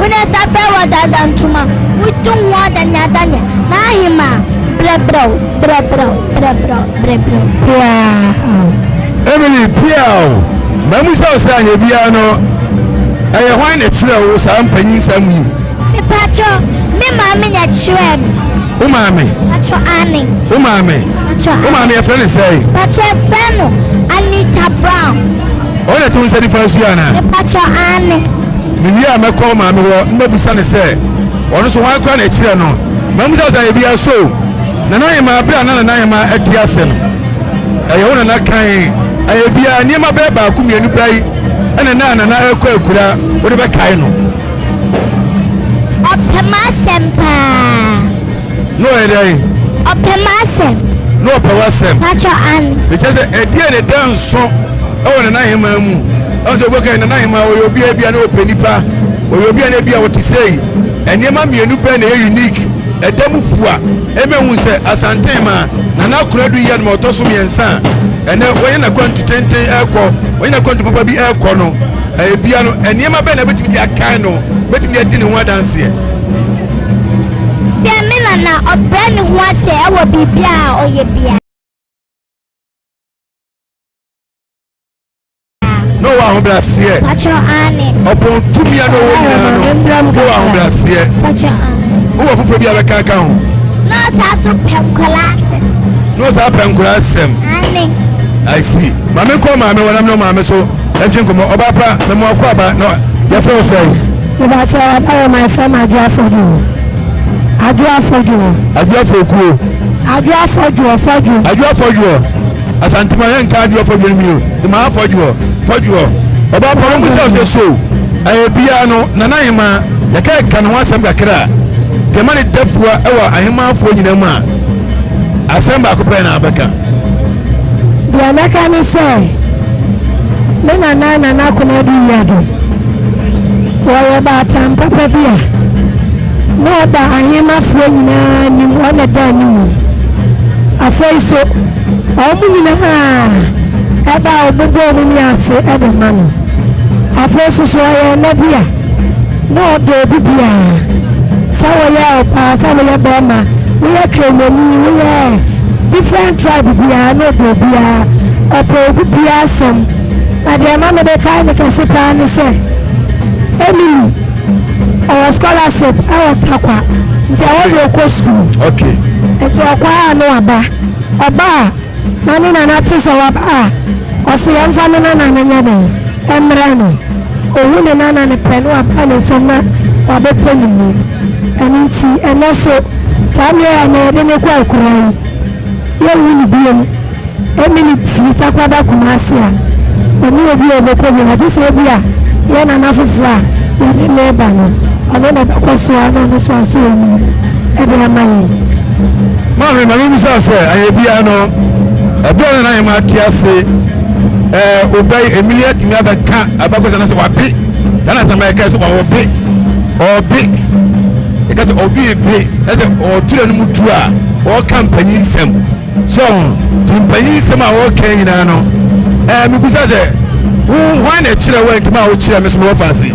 Wo na ɛsa frɛ wɔ dada ntoma, wotu ho adanneadanneɛ, n'ahemaa, brɛbrɛw, brɛbrɛw, brɛbrɛw, brɛbrɛw, Piaw! Emily, Piaw! Mammisa wo sɛ anyɛ biara no, ɛyɛ hwan na ɛkyerɛɛ wo saa mpanyinsɛm yi? Mepakyɛw, me maame na ɛkyerɛɛ me. Wo maame? Pakyɛw, aane. Wo maame? Pakyɛw, Wo maame yɛfrɛ no sɛn? Pakyɛw, yɛfrɛ no Anita Brown. Ɔno na ɛte wo nsa nifa so yi anaa? Mepakyɛw, aane. Mewie a mɛkɔ wo maame hɔ na mabisa no sɛ ɔno nso hwan koraa na ɛkyerɛɛ no. Mammisa wo sɛ anyɛ biara so Nana Ahemaa, bere a na Nana Ahemaa te ase no, ɛyɛ wo nana kan ayɛ biara nneɛma bɛyɛ baako mmienu pɛ yi ɛna na Nana ɛrekɔ akura wode bɛkae no. Ɔpɛ m'asɛm paa. Na ɔyɛ dɛn? Ɔpɛ m'asɛm. Na ɔpɛ w'asɛm. Pakyɛ ane. Mekyɛ sɛ ɛdeɛ ne da nso ɛwɔ Nana Ahemaa mu. Ɛwɔ sɛ obi Nana Ahemaa ɔyɛ obi a ebia na ɔpɛ nipa, ɔyɛ obi a na ebia ɔte sei. Nneɛma mmienu bɛn na ɛyɛ unique ɛda mu fua ɛma ehu sɛ Asantehema Nana Konadu yɛ no ma ɔtɔ so mmiɛnsa a ɛnɛ wɔnyɛ n'akwantu tenten ɛrekɔ, wɔnyɛ n'akwantu papa bi ɛrekɔ no, ɛyɛ bia no nneɛma bɛn na ɛbɛtumi de akae no, bɛtumi de adi ne ho adanseɛ. Sɛ me nana ɔbrɛ ne ho ase ɛwɔ biribiara a ɔyɛ biara. Na ɔwɔ ahobrɛaseɛ. Pakyɛ aane. Ɔpɔn tumi a na ɔwɔ nyinaa no, Mbra mu na ɔwɔ kakra. ahobrɛaseɛ. Pakyɛ aane. Wowɔ foforɔ bi a bɛka aka ho? Na ɔsan so pɛ nkwadaa asɛm. Na ɔsan pɛ nkwadaa asɛm. Aane. I see. Maame nkɔ maame wɔ nam ne maame so ɛntwe nkɔmmɔ. Ɔbaa pa, mɛmo akɔ aba na yɛfrɛ wo sɛn? Mebakyɛ wada wɔ my friend Adwo Afɔdwo. Adwo Afɔdwo. Adwo Afɔkuo. Adwo Afɔdwo, Fɔdwo. Adwo Afɔdwo. Asantuma yɛn nka adwoɔ fɔdwoɔ no mio maa fɔdwoɔ fɔdwoɔ ɔbaa pa wɔn sɛ ɔsɛ so ɛyɛ biara no nana ahema yɛka ɛka ne ho asɛm kakra a deɛ ma ne da fua ɛwɔ ahemaafoɔ nyinaa mu a asɛm baako pɛɛ na abɛka. Deɛ mɛka ne sɛ me nana Nana Konadu Wiado wɔyɛ baatan papa bi a na ɔda ahemafoɔ nyinaa anim ɔna da anim afei so Wɔn nyinaa ɛba a wɔbobɔ wɔn mu ase de ma no. Afei nso so ɔyɛ ɛna bi a na ɔdɔ obi biara. Sɛ woyɛ ɔbaa, sɛ woyɛ bɛrima, woyɛ kramoni, woyɛ different tribe biara na ɔdɔ obiara. Ɔpɛ obi biara asɛm. Na deɛ ɛma mede kae no kɛse paa ne sɛ Emily ɔwɔ scholarship ɛwɔ Tarkwa nti ɛhɔ na ɔkɔ sukuu. Okay. Nti ɔkɔ a na waba. Ɔba a, na ne nana te sɛ waba a, ɔse yɛmfa ne nana no nyɛ dɛn? Mmrɛ no. Ohu ne nana no pɛ na wapae ne nsam na wabɛtɔ ne mu. Ɛno nti, ɛnnɛ so, saa mmerɛ yi a na yɛde no kɔ akuraa yi, yɛnhu no biom. Emily firi Tarkwa ba Kumasi a, ɔne obi a ɔbɛkɔ bi no, agye sɛ ebia yɛn nana foforɔ a yɛde no reba no, ɔno na ɛbɛkɔ so ara na ɔno nso asɔ yɛn mu de ama yɛn. Maame, ma memmisa wo sɛ, anyɛ biara no, ɛberɛ a na n'ahemmaa te ase, ɛɛ, ɔbɛ yi, Emily atumi abɛka abakɔsɛm na sɛ wabe, saa na asɛm a yɛka sɛ ɔbe, ɔbe, yɛka sɛ ɔbe be, ɛsɛ ɔto n'anom tu a, ɔreka mpanyin nsɛm. So ho? Nti mpanyin nsɛm a wɔreka nyinaa no, ɛɛ mebisa sɛ, wo hwan na ɛkyerɛ wo a ntoma a wokyerɛ me so mewɔ faase?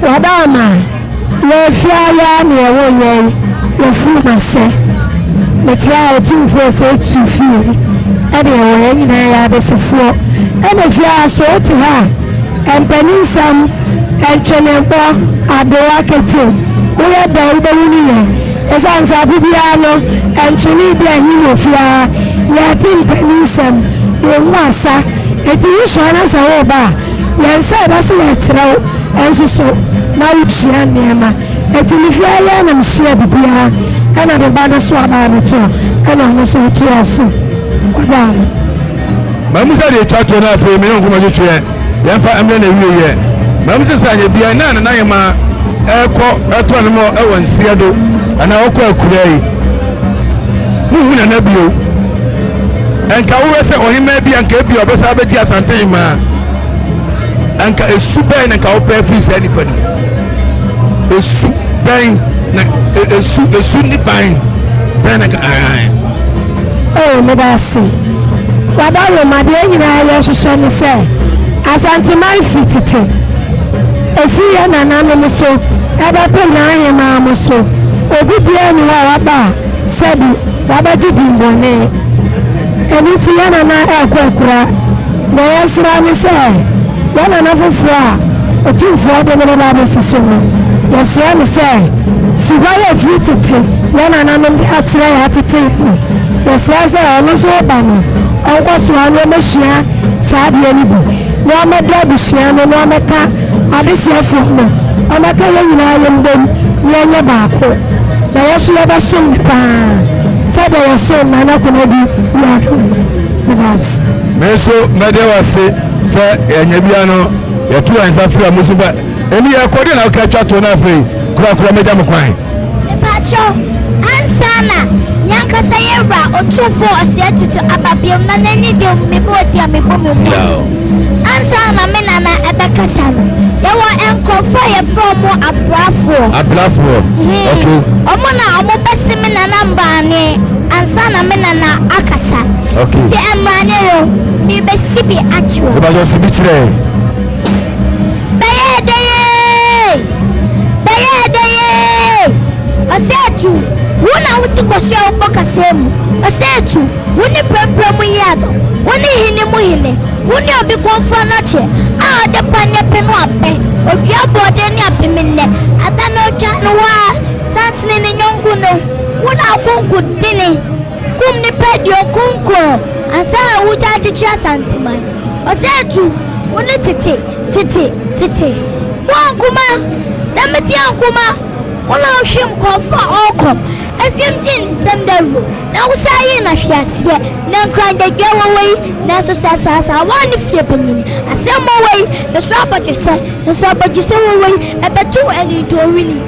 Wada ama yɛafi ara na yɛwoo yɛn yɛfiri mahyɛ mekyerɛ a Otumfoɔ Osei Tutu fie ɛne ɛwɔ yɛn nyinaa yɛ adehyefoɔ ɛna fie ara so wote ha a Mpaninsɛm, ntwenebɔ, adowa kete, woyɛ dɛn wobɛhunu yɛn? Ɛsiane sɛ afe biara no ntwene di ahim wɔ fie ha, yɛte mpaninsɛm, yɛhu asa, enti wosua na sɛ woreba a, yɛnhyɛɛ da sɛ yɛkyerɛ wo nso so na wosua nneɛma. Enti me fie ha yi ara na mesuaa biribiara, ɛna me ba no nso aba abɛto ɛna ɔno nso ɔtoa so, ɔdaa no. Mammisa deɛ ɛtwa toɔ na afei me ne wo nkɔmmɔ twetweɛ. Yɛmfa mmerɛ na ɛwieɛ. Mahu sɛ sɛ anyɛ biara na Nana Hemaa ɛrekɔ ɛtɔ ne mɔ ɛwɔ nseɛ do anaa ɔkɔ akuraa yi. Monhu Nana bio. Ɛnka wohwɛ sɛ ɔhemaa bi anka ebia ɔbɛsa abɛdi Asante Hemaa. Anka esu bɛn na nka wopɛ afiri saa nipa no mu? Esu bɛn na esu esu ne ban bɛn na nka ae. Oh, meda ase. W'adaworoma, deɛ yɛn nyinaa yɛhwehwɛ ne sɛ Asanteman firi tete. Ɛfiri yɛn nananom so bɛpem n'ahemaa mo so, obi biara nni hɔ a waba a sɛbi wabɛgye dimmɔne. Ɛno nti yɛn nana rekɔ akura. Nea yɛsrɛ ne sɛ yɛn nana foforɔ a Otumfoɔ de no bɛba abɛsi so no, yɛsrɛ no sɛ suban a ɛfiri tete yɛn nananom de akyerɛ yɛn atete yɛn no, yɛsrɛ sɛ ɔno nso reba no, ɔnkɔ so ara na ɔmmɛsua saa adeɛ no bi. Na ɔmmɛdɔ abusua no, na ɔmmɛka adehyeɛfoɔ no, ɔmmɛka yɛn nyinaa yɛmbom na yɛnyɛ baako, na yɛn nso yɛbɛsom no paa sɛdeɛ yɛsom Nana Konadu Yiadom no. Meda ase. Me nso mɛda wo ase sɛ yɛanya bia no yɛto yɛn nsa frɛ mo so ba ɛni yɛkɔ deɛ na woka twa to no afei korakora mɛgya mo kwan. Mepakyɛw, ansa na yɛn ankasa yɛn wura Otumfoɔ Osei Tutu aba biom na n'ani de mebɔ odi a mebɔ me mu ase. Ansa na me nana ɛbɛkasa no, yɛwɔ nkurɔfoɔ a yɛfrɛ wɔn abrafoɔ. Abrafoɔ, okay. Wɔn na wɔbɛsi me nana mbrane ansa na me nana akasa. Okay. Nti mbrane no, merebɛsi bi akyerɛ wo. Mepakyɛw si bi kyerɛ yɛn. Bɛyɛɛ dɛn ee? Bɛyɛɛ dɛn ee? Ɔsɛɛtu, wo na wote kɔso a wobɔ kasaa mu. Ɔsɛɛtu, wo ne prɛmprɛ mu yi adɔ. Wo ne hene mu hene. Wo ne obi kɔmfoɔ anɔkye a ɔde paneɛ pe no abɛ. Odua aboɔden ne apem nnɛ. Ada no otwa no waa. Santene ne yɔnko no. Wo na akonko dene. Kum nipa aduokonkron ansa na wogya akyekyere Asanteman. Ɔsɛɛtu, wo ne tete, tete, tete. Wo Ankoma, na mete Ankoma, wo na wohwim nkurɔfo a ɔrekɔm, ahwim gye ne nsam dawuro, na wosan yii no ahweaseɛ, na nkrandadua wɔ hɔ yi, nanso sɛ asaasawa ne fie panyin, asɛm wɔ hɔ yi, nso abɔdwesɛ, nso abɔdwesɛ wɔ hɔ yi, ɛbɛtow anintɔnwini.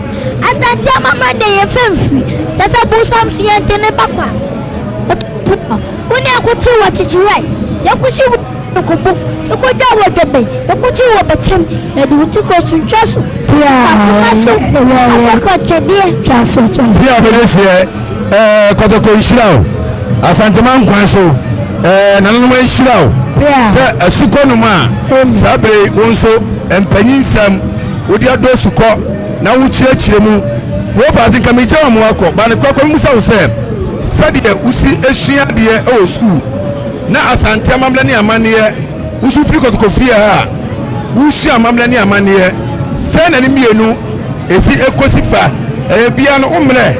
Asante amammerɛ deɛ yɛmfa mfiri, sɛ sɛ bonsam so yɛnte ne ba kwa. Ɔtumfoɔ, wo ne ɛkote wɔ kyekyerɛ, yɛkɔhye wo kobo, yɛkɔdwa wɔ dwɔbɛn, yɛkɔkye wɔ bɛkyɛm, yɛde wo ti kɔ suntwa so, asoma so, akɔkɔ twɛdeɛ. Twa so, twa so. Bia bɛde seɛ ɛɛ kɔtɔkɔ nhyira o Asantema nkwan so ɛɛ nananom nhyira o sɛ asukɔ nom a saa bere wo nso mpanyin nsɛm wode adɔ sukɔ na wokyerɛkyerɛ mu. Wofa ase nka megya wɔn akɔ ba no korakora mmusa wo sɛ sɛdeɛ wosi sua adeɛ wɔ sukuu na Asante amammerɛ ne amanneɛ wosu firi kɔtɔkɔ fie ha a wosua amammerɛ ne amanneɛ sɛn na ne mmienu ɛsi ɛkɔsi fa ɛyɛ bia no wo mmerɛ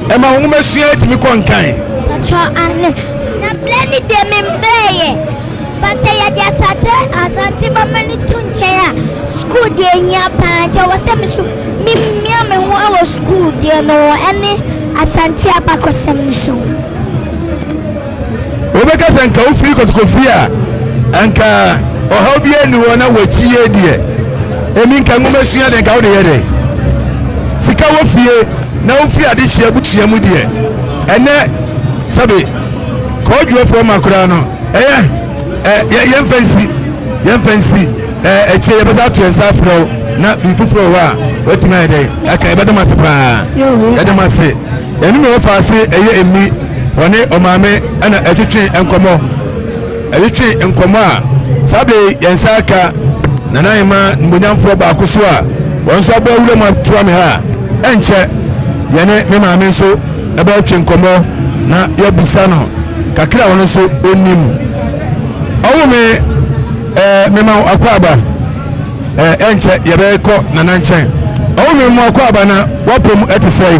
ɛma wo nwoma sua tumi kɔ nkan. Pakyɛ ane na berɛ ne deɛ membrɛɛyɛ. But sɛ yɛde Asante Asante bɛma no to nkyɛn a, sukuu deɛ ehia paa nti ɛwɔ sɛ me so me mia me ho wɔ sukuu deɛ no ho ɛne Asante abakɔsɛm no so. Wobɛka sɛ nka wofiri kɔtɔkɔfie a nka ɔhaw biara nni hɔ na wakyi yɛ deɛ ɛmi nka nwoma sua deɛ nka wode yɛ dɛ sika wɔ fie na wofiri adehyeɛ abusua mu deɛ ɛnɛ sɛbe kɔɔdwoɔfoɔ ma koraa no Ɛyɛ ɛ yɛ yɛmfa nsi yɛmfa nsi ɛ akyire yɛbɛsa ato yɛn nsa afrɛ wo na biribi foforɔ wɔ hɔ a watumi ayɛ dɛ aka yɛbɛda mo ase paa yɛda mo ase ɛno na wɔfa ase ɛyɛ ɛmi wɔne ɔmaame ɛna ɛtwetwe nkɔmmɔ ɛtwetwe nkɔmmɔ a saa bere yɛn nsa aka nana ahema mmonyamfoɔ baako so a wɔn nso abɔ awura mu atoa me ha a ɛnkyɛ yɛne me maame nso Yɛbɛtwe nkɔmmɔ na yɛabisa no kakra a ɔno nso ɔnim. Ɔwo me ɛɛ mema wo akwaaba ɛɛ ɛnkyɛ yɛbɛkɔ nana nkyɛn. Ɔwo me mo akwaaba na wapɔ mu ɛte sɛe.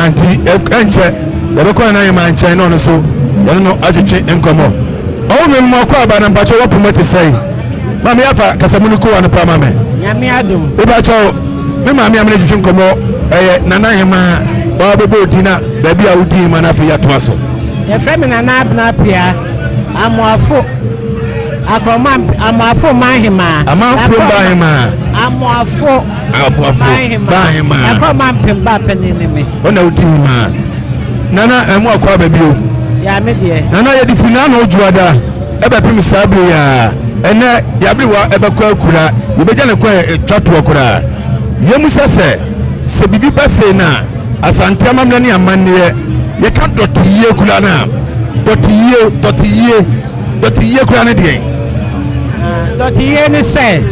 Nti ɛnkyɛ yɛbɛkɔ nana yɛma nkyɛn na ɔno nso yɛne no atwetwe nkɔmmɔ. Ɔwo me mo akwaaba na mpakyɛ wapɔ mu ɛte sɛe. Maame afa kasamu no kowa no pa ma me. Nyame adom. Wobakyɛw. Me maame a me ne twetwe nkɔmmɔ ɛyɛ Nana Hemaa wabɛbɔ odin na baabi a wodi hema no afei yɛatoa so. Yɛfrɛ me Nana Abena Appiah Amoafo Akorɔma Amoafo mma hemaa. Amanfo mma hemaa. Amoafo Amoafo ba hemaa. Akorɔma mpem ba panin ne me. Ɔna wodi hemaa. Nana ɛmo akɔ aba bio. Yaa me deɛ. Nana yɛde firi n'ano dwoada. Ɛbɛpem saa bere yi ara, ɛnnɛ yɛaberewa ɛbɛkɔ akura, yɛbɛgya no kwan ɛtwa toɔ koraa. Yɛmmisa sɛ, sɛ biribi ba sei no a, Asante amammerɛ ne amanneɛ, yɛka dɔteyie koraa no a, dɔteyie, dɔteyie, dɔteyie koraa ne deɛn? Dɔteyie ne sɛ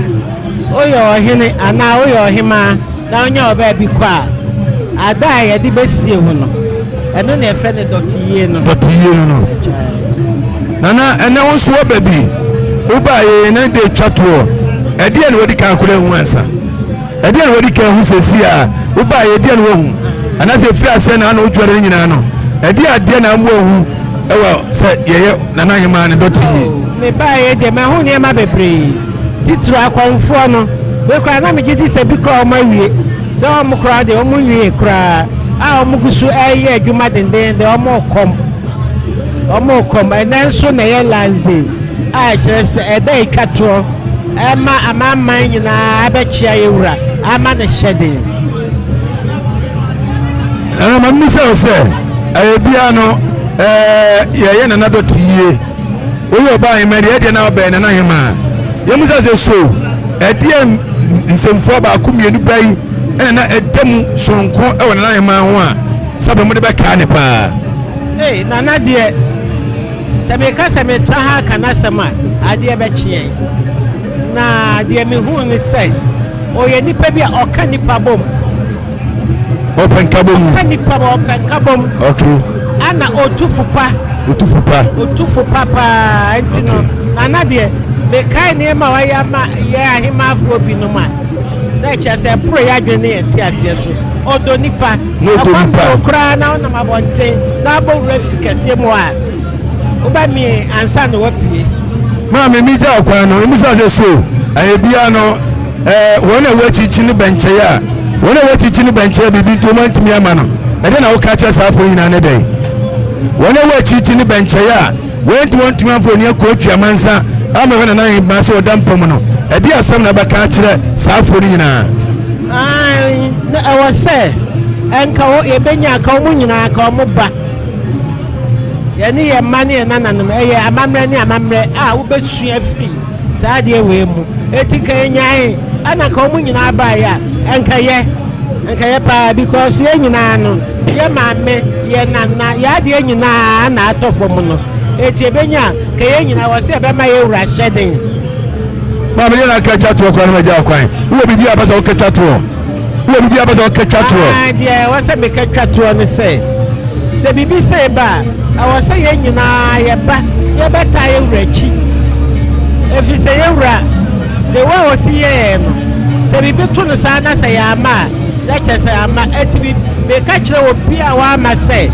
woyɛ ɔhene anaa woyɛ ɔhemaa na wonya ɔbaa bi kɔ a, ada a yɛde bɛsie wo no, ɛno na yɛfrɛ no dɔteyie no. Dɔteyie no no. Nana, ɛnɛ wo nso woaba bi, wobaa yɛ na de twa toɔ, ɛdeɛ na wadi kan akora ahu ansa? Ɛdeɛn na wadi kan ahu seesei a wobaeɛ? Ɛdeɛn na wahu? Anaasɛ ɛfiri aseɛ na ano wodware no nyinaa no, ɛdeɛ adeɛ na ama wahu ɛwɔ sɛ yɛyɛ Nana Ahemaa ne dɔte yie? Mebaeɛ deɛ mahu nneɛma bebree, titiriw akɔmfoɔ no. Me koraa na megye di sɛ bi koraa wɔn awie, sɛ wɔn koraa deɛ wɔn nwie koraa a wɔn gu so ɛreyɛ adwuma dendeenden, wɔn rekɔm, wɔn rekɔm. Ɛnɛ nso na ɛyɛ last day a ɛkyerɛ sɛ ɛda etwa toɔ. Ɛma amanaman nyinaa bɛkyea yɛn Wura ama no hyɛden. Ɛna ma mmisa wo sɛ, ɛyɛ biara no ɛɛ yɛyɛ nana dɔte yie woyɛ ɔbaa ahema deɛ ɛdeɛ na wabɛn nana ahema yɛmmisa sɛ so ɛdeɛ nsɛmfua baako mmienu bɛyi ɛna na ɛda mu soronko ɛwɔ nana ahema ho a sɛbɛ mo de bɛkaa ne paa. Ee nana deɛ. Sɛ meka sɛ metra ha aka n'asɛm a, adeɛ bɛkye yɛn. Na deɛ mehuu ne sɛ, ɔyɛ nipa bi a ɔka nipa bom. Ɔpɛ nkabom. Ɔka nipa bom, ɔpɛ nkabom. Okay. Ana ɔtu fo pa. Ɔtu fo pa. Ɔtu fo pa paa. Nti no, Nana deɛ, mekae nneɛma a wayɛ ama yɛn ahemaafoɔ binom a, na ɛkyerɛ sɛ ɛboro yɛn adwene ne yɛn nteaseɛ so. Ɔdɔ nipa. Na ɔdɔ Ɛkɔm nipa. de wo koraa na wonam abɔnten na abɔ wura fi kɛseɛ mu a, wobɛmee ansa na woapue. Maame mi gya ɔkwan no emu sɛ so ɛyɛ bia no ɛɛ wɔn a wɔakyikyi no bɛnkyɛe a wɔn a wɔakyikyi no bɛnkyɛe biribi nti wɔn antumi ama no ɛdɛ na woka kyerɛ saa afɔ nyinaa ne dɛn wɔn a wɔakyikyi no bɛnkyɛe a wɔanti wɔn ntumi amfa oni akɔ atwi amansa ama hwɛ nana ahemmaa sɛ ɔda mpa mu no ɛde asɛm na bɛka akyerɛ saa afɔ no nyinaa. Aane, na ɛwɔ sɛ ɛnka wɔ yɛbɛnya anka wɔn nyinaa anka wɔn ba. Yɛne yɛn mma ne yɛn nananom, ɛyɛ amammerɛ ne amammerɛ a wobɛsua firi saa adeɛ wei mu. Enti nka yɛnyae ɛna nka wɔn nyinaa baeɛ a, ɛnka yɛ, ɛnka yɛ paa because yɛn nyinaa no, yɛ maame, yɛ nana, yɛ adeɛ nyinaa na atɔ fam no. Enti yɛbɛnya a, nka yɛn nyinaa wɔ sɛ yɛbɛma yɛn wura hyɛden. Maame deɛ na aka twa toɔ koraa na magya kwan. Wowɔ biribi a pɛ sɛ woka twa toɔ? Wowɔ biribi a pɛ sɛ woka twa toɔ? Ah, deɛ ɛwɔ sɛ meka twa toɔ ne sɛ, sɛ biribi sei ba a, ɛwɔ sɛ yɛn nyinaa yɛba yɛbɛtaa yɛn wura akyi. Ɛfiri sɛ yɛn wura, the way a ɔsi yɛɛ no, sɛ biribi to no saa na sɛ yɛama a, na kyerɛ sɛ ama. Ɛtumi meka kyerɛ obi a wama sɛ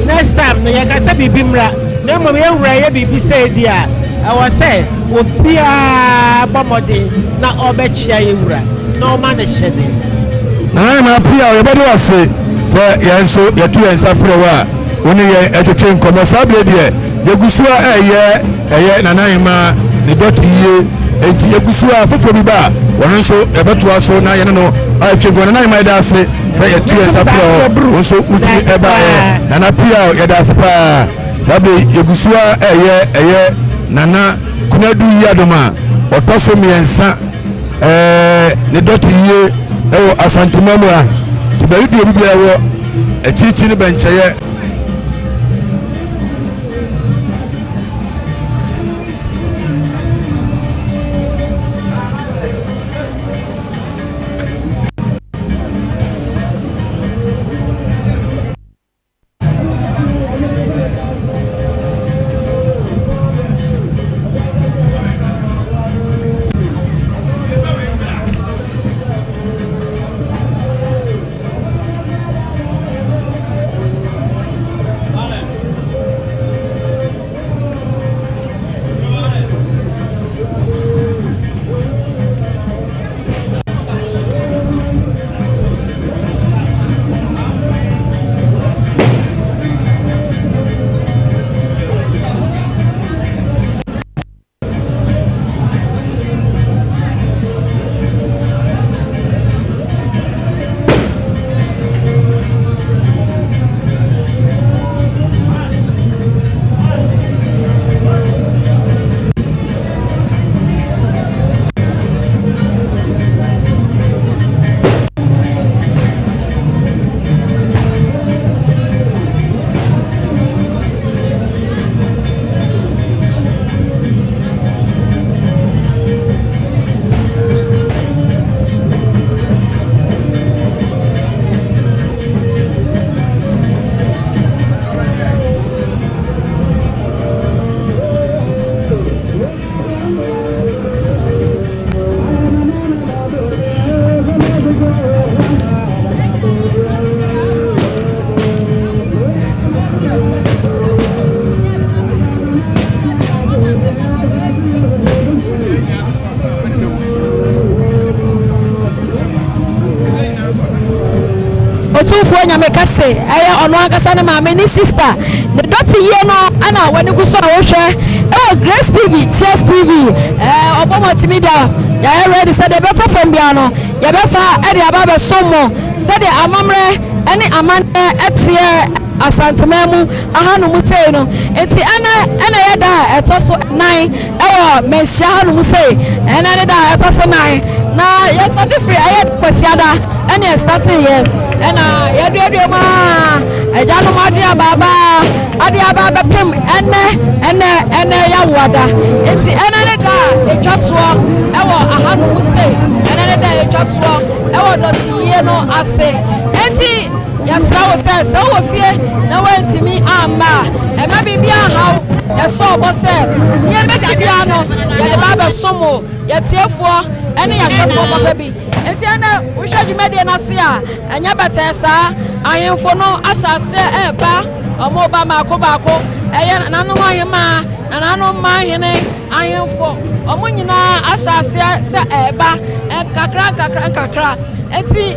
next time no yɛka sɛ biribi mmra, na mmom yɛn wura yɛ biribi sei deɛ a, ɛwɔ sɛ Obiara bɔ mmɔden na ɔbɛkyea yɛn Wura na ɔma no hyɛden. Nana Nana Appiah, yɛbɛda wo ase sɛ yɛn nso yɛto yɛn nsa frɛ wo a wo ne yɛn ɛtwetwe nkɔmmɔ. Saa berɛ deɛ yɛgu so a ɛyɛ ɛyɛ Nana Hemaa ne dɔte yie, enti yɛgu so a foforɔ bi ba a wɔn nso yɛbɛtoa so na yɛne no atwe nkɔmmɔ. Nana Hemaa yɛda ase sɛ yɛto yɛn nsa frɛ wo, wo nso wotumi ɛbaeɛ. Nana Appiah yɛda ase paa. Saa bere yi, yegu so ara reyɛ ɛyɛ Nana Konadu Yiadom a ɔtɔ so mmiɛnsa ɛɛ ne dɔte yie ɛwɔ Asantema mu ha. Nti baabi bi obi biara wɔ akyirikyiri ne bɛnkyɛeɛ. Otumfoɔ Nyame kɛse, ɛyɛ ɔno ankasa ne maame ne sista, ne dɔte yie no ɛna w'ani gu so a wohwɛ ɛwɔ Grace TV, Cheers TV, ɛɛ ɔbɔ multimedia, yɛayɛ ready sɛ deɛ ɛbɛtɔ fam biara no yɛbɛfa ɛde aba abɛsom mo sɛdeɛ amammerɛ ɛne amanneɛ ɛteɛ Asanteman mu ahanom sei no. Nti ɛnɛ ɛna ɛyɛ da a ɛtɔ so nan Ɛwɔ manhyia ha nom sei, ɛnɛ ne da a ɛtɔ so nan na yɛ starte firi ɛyɛ kwasiada ɛne yɛ starte yɛ ɛna yɛduadua mu aa agyanom agye abaaba ade aba abɛpem ɛnɛ ɛnɛ ɛnɛ yawoada nti ɛnɛ ne da a ɛtwa toɔ ɛwɔ aha nom sei ɛnɛ ne da a ɛtwa toɔ ɛwɔ dɔteyie no ase nti Yɛsrɛ wo sɛ, sɛ wowɔ fie na woantumi amma a, mma biribiara nhaw wo. Yɛhyɛ wo bɔ sɛ, nea ebesi biara no, yɛde ba abɛsom wo, yɛn atiefoɔ ne yɛn ahwɛfoɔ papa bi. Enti ɛnnɛ, wohwɛ dwumadie no ase a, ɛnyɛ bɛtɛɛ saa. Ahemfo no ahyɛ aseɛ reba, wɔreba mmaako mmaako. Ɛyɛ nananom ahemmaa, nananom mmaa hene, ahemfo, wɔn nyinaa ahyɛ aseɛ sɛ ɛreba nkakra nkakra nkakra. Enti.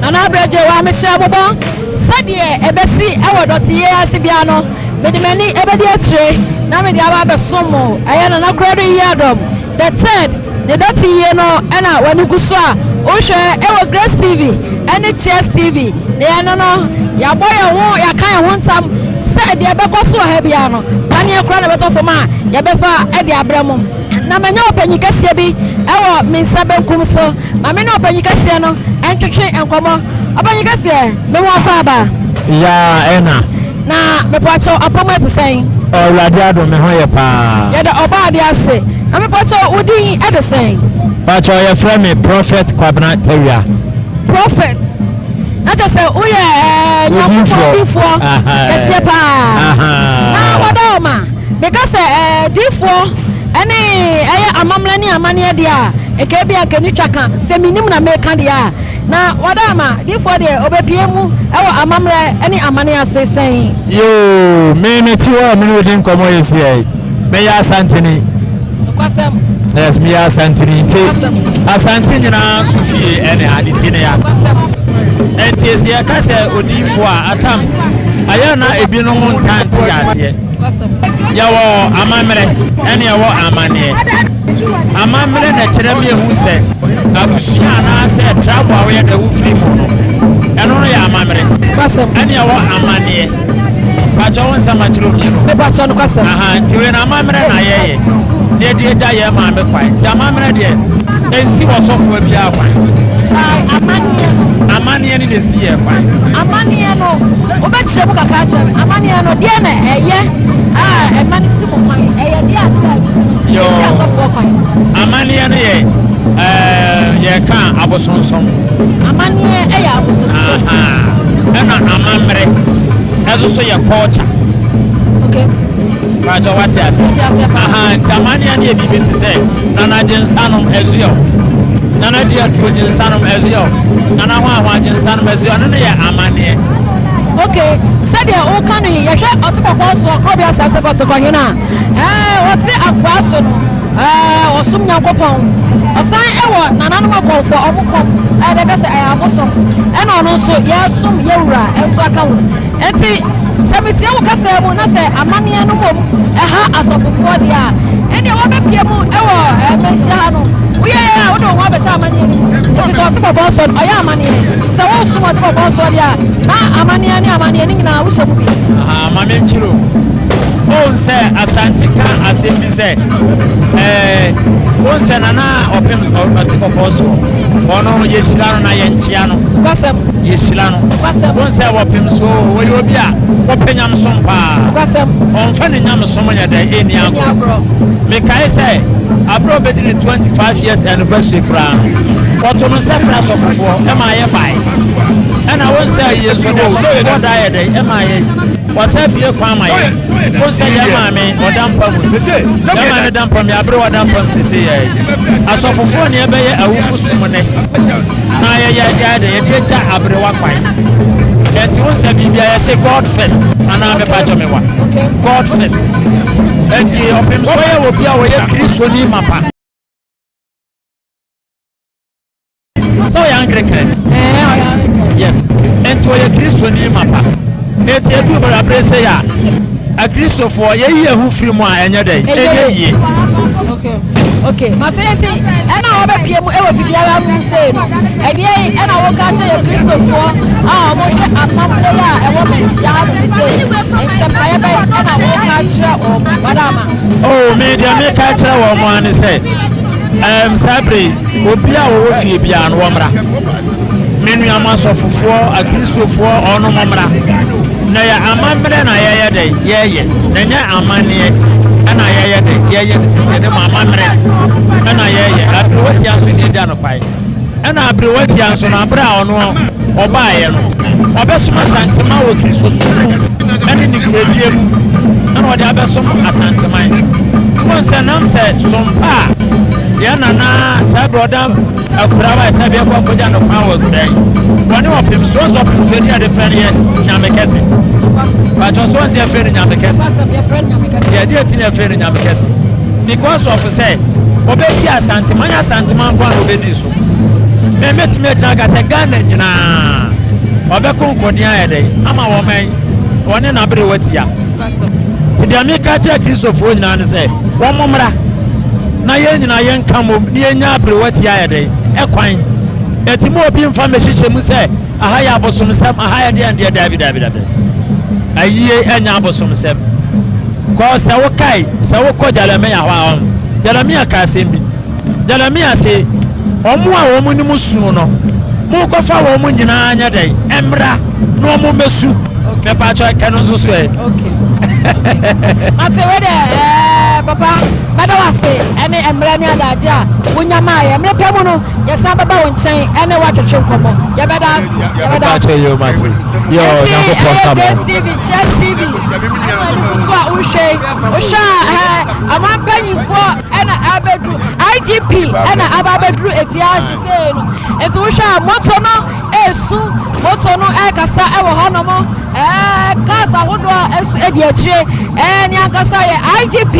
Nana Abrɛgye wa mehyɛ bobɔ sɛdeɛ ɛbɛsi ɛwɔ dɔteyɛ ase bia no mede m'ani ɛbɛdi akyire na mede aba abɛsom mo ɛyɛ Nana Korado Yiadom the third ne dɔte yie no ɛna w'ani gu so a wohwɛ ɛwɔ Grace TV ɛne Cheers TV na yɛno no yɛabɔ yɛn ho yɛaka yɛn ho ntam sɛ deɛ ɛbɛkɔ so wɔ ha biara no paneɛ koraa na ɛbɛtɔ fam a yɛbɛfa ɛde abrɛ mo. Na manya ɔpanyin kɛseɛ bi wɔ me nsa benkum so. Ma me ne ɔpanyin kɛseɛ no ntwetwe nkɔmmɔ. Ɔpanyin kɛseɛ, me ho akɔ aba? Yaa ɛna. Na mepakyɛw apɔm ɛte sɛn? Awurade adom me ho yɛ paa. Yɛda Ɔbɔadeɛ ase. Na mepakyɛw wo din de sɛn? Pakyɛw yɛfrɛ me Prophet Kwabena Tawia. Prophet, na kyerɛ sɛ woyɛ ɛɛ Nyankopɔn difoɔ kɛseɛ paa. Na wada hɔ ma. Meka sɛ ɛɛ difoɔ ɛne ɛyɛ amammerɛ ne amanneɛ deɛ a, nka ebia nka ni twa ka sɛ menim na meka deɛ a, na wada ama difoɔ deɛ ɔbɛpie mu ɛwɔ amammerɛ ne amanneɛ ase sɛn? Yoo, me mete hɔ a me ne wo di nkɔmmɔ yi seɛ yi, meyɛ Asanteni. Nokwasɛm. Yes, meyɛ Asanteni nti Asante nyinaa nso fie ɛne ha ne ti ne ya. Nokwasɛm. Nti sɛ yɛka sɛ odiyifoɔ a, at times ayɛ na ebinom ntaa nte aseɛ. Yɛwɔ amammerɛ ɛne yɛwɔ amanneɛ. Amammerɛ na ɛkyerɛ ma yɛhu sɛ abusua anaasɛ tribe a woyɛ dɛ wofiri mu no, ɛno no yɛ amammerɛ. Ɛne yɛwɔ amanneɛ. Pakyɛ wo nsɛm akyerɛ omienu. Mepakyɛ no kwasɛm. Aha, nti wei no amammerɛ na yɛyɛ na yɛde agya yɛn maame kwan. Nti amammerɛ deɛ ɛnsi wɔ sɔfoɔ biara kwan. Amanneɛ no. Amanneɛ no na ɛsi yɛn kwan. Amanneɛ no. Wobɛkyerɛ mu kakra akyerɛ me? Amanneɛ no, deɛn na ɛyɛ a ɛma no si mo kwan? Ɛyɛ deɛ ade a ɛno nti no, ɛsi asɔfoɔ kwan? Amanneɛ no yɛ ɛɛ yɛka abosonsom. Amanneɛ yɛ abosonsom. Ɛna amammerɛ ɛso so yɛ culture. Okay. Pàtó wate ase. Wate ase paa. Aha nti amanneɛ no yɛ biribi te sɛ nana gye nsa nom ɛzuo. Nana di atuo gye nsa nom ɛzuo. Nana ho ahoa gye nsa nom ɛzuo. Ɛno no yɛ amanneɛ. Ok, sɛdeɛ woka no yi, yɛhwɛ ɔte kɔkɔɔ so ɔkorɔbea Asante Kɔtɔkɔ hene a, ɛɛ, ɔte akoa so no, ɛɛ, ɔsom Nyankopɔn. Ɔsan ɛwɔ nananom akɔmfoɔ, ɔmo kɔm, ɛɛ, bɛka sɛ ɛyɛ abosom. Ɛna ɔno nso, yɛsom yɛwura nso aka ho. Enti, sɛ metie wo kasa mu na sɛ amanneɛ no mmom ɛha asɔfofoɔ deɛ a, ɛnneɛ wɔbɛpue mu wɔ manhyia ha no. Woyɛ yɛn a, wode wo ho abɛhyɛ amanneɛ no mu, ɛfiri sɛ ɔte kɔkɔɔ so no, ɔyɛ amanneɛ. Sɛ woresom ɔte. ɔte kɔkɔɔ soɔ deɛ a, na amanneɛ ne amanneɛ ne nyinaa wohyɛ mu bi. Ahaa, ma menkyerɛ o. Wohu sɛ Asante ka asɛm bi sɛ, ɛɛ, wohu sɛ Nana ɔpem ɔte kɔkɔɔ soɔ, ɔno yɛhyira no na yɛnkyea no. Nokwasɛm. Yɛhyira no. Nokwasɛm. Wohu sɛ wɔpem so, wɔyɛ obi a wɔpɛ nyamesom paa. Nokwasɛm. Ɔmfa ne nyamesom nyɛ dɛ, ɛnni agorɔ. Mekae sɛ, aberɛ a ɔbɛdi ne 25 years anniversary koraa no, wɔto no nsa frɛ asɔfofoɔ ɛma yɛbae. Ɛna wo nsɛ yɛ nso de asɔfofoɔ da yɛ dɛ ɛma yɛ wɔsɛ bie kwan ma yɛ. Wo nsɛ yɛ maame ɔda mpa mu. Yɛ maame da mpa mu yɛ abere ɔda mpa mu sese yɛ. Asɔfofoɔ ne ɛbɛyɛ awufo som nɛ. Na yɛ yɛ yɛ dɛ yɛde agya aberewa kwan. Ɛnti wo nsɛ biribi a yɛse God first anaa mepa kyɛ me wa. God first. Ɛnti ɔpem so yɛ wɔ bi a wɔyɛ Kristoni mapa. Sɛ ɔyɛ Anglican. Ɛɛ ɔyɛ Anglican. Yes. Nti ɔyɛ Kristoni mapa. Nti edu abere sɛ yɛ a, Akristofoɔ yɛyi yɛn ho firi mu a ɛnyɛ dɛ. Ɛnyɛ yie. Okay. Okay. Mate nti ɛna wɔbɛpie mu ɛwɔ fibiara mu sei no. Ɛdeɛ yi ɛna wɔka kyerɛ yɛ Kristofoɔ a wɔhwɛ amammerɛ yi a ɛwɔ manhyia ha nom sei. Nsɛmpaeɛ bɛn ɛna wɔka kyerɛ wɔn wadama. Oh, me deɛ meka kyerɛ wɔn ara ne sɛ, ɛɛm saa bere yi. Obiara a ɔwɔ fie biara no, wɔmmra. Me nuanom asɔfofoɔ, Akristofoɔ, ɔnom mmra. Na yɛ amammerɛ na yɛyɛ dɛ yɛyɛ, na ɛnyɛ amanneɛ ɛna yɛyɛ dɛ yɛyɛ no sisi ne mu amammerɛ ɛna yɛyɛ. Aberewatia nso deɛ gya no kwae. Ɛna aberewatia nso no, abere a ɔno ɔbaeɛ no, ɔbɛsom Asantema wɔ Kristosom mu ɛne ne kuradie mu, ɛna ɔde abɛsom Asanteman. Wɔn sɛ nam sɛ sompa a Yɛn nana saa berɛ ɔda akura wa sɛ bɛkɔ akɔgya no kwan wɔ akura yi wɔne ɔpem so ɔsɛ ɔpem so ɛdi ade frɛ no yɛ nyame kɛse patwɔ so ɔsɛ yɛfrɛ no nyame kɛse yɛde ɛti na yɛfrɛ no nyame kɛse because of sɛ ɔbɛdi asantema nyɛ asantema nko a na ɔbɛdi so mɛ mɛtumi agyina aka sɛ Ghana nyinaa ɔbɛko nkɔden ayɛ dɛ ama wɔn mɛn wɔne n'abere watia nti deɛ meka kyerɛ kristofoɔ nyinaa ne sɛ wɔn mmra na yɛn nyinaa yɛnka mmom na yɛnya aberewa ti ayɛ dɛn ɛkwan ɛti mu obi mfa mmɛhyehyɛ mu sɛ aha yɛ abosomsɛm aha yɛ deɛ deɛ daabi daabi daabi ayie ɛnyɛ abosomsɛm kɔ sɛ wokae sɛ wokɔ Jeremia hɔ a ɔn Jeremia ka asɛm bi Jeremia se wɔn a wɔn nim sunu no mokɔfa wɔn nyinaa nyɛ dɛn ɛmmra na wɔn mmɛsu mɛpa atwa ɛkɛ no nso so ɛ. Mate wei dɛ ɛɛ papa mɛda wo ase ɛne mmerɛ ne adagye a wonya maa yɛ mmerɛ pɛ mu no yɛsan bɛba wo nkyɛn ɛne woatwetwe nkɔmmɔ yɛbɛda ase yɛbɛda ase nti ɛyɛ Grace TV Cheers TV ɛna w'ani gu so a wohwɛ wohwɛ a ɛɛ aman mpanyinfoɔ ɛna abɛduru IGP ɛna aba abɛduru efiase sei no nti wohwɛ a moto no Esu, moto no ɛrekasa wɔ hɔnom, ɛɛ cars ahodoɔ a ɛso edi akyire, ɛɛ ne ankasa yɛ IGP,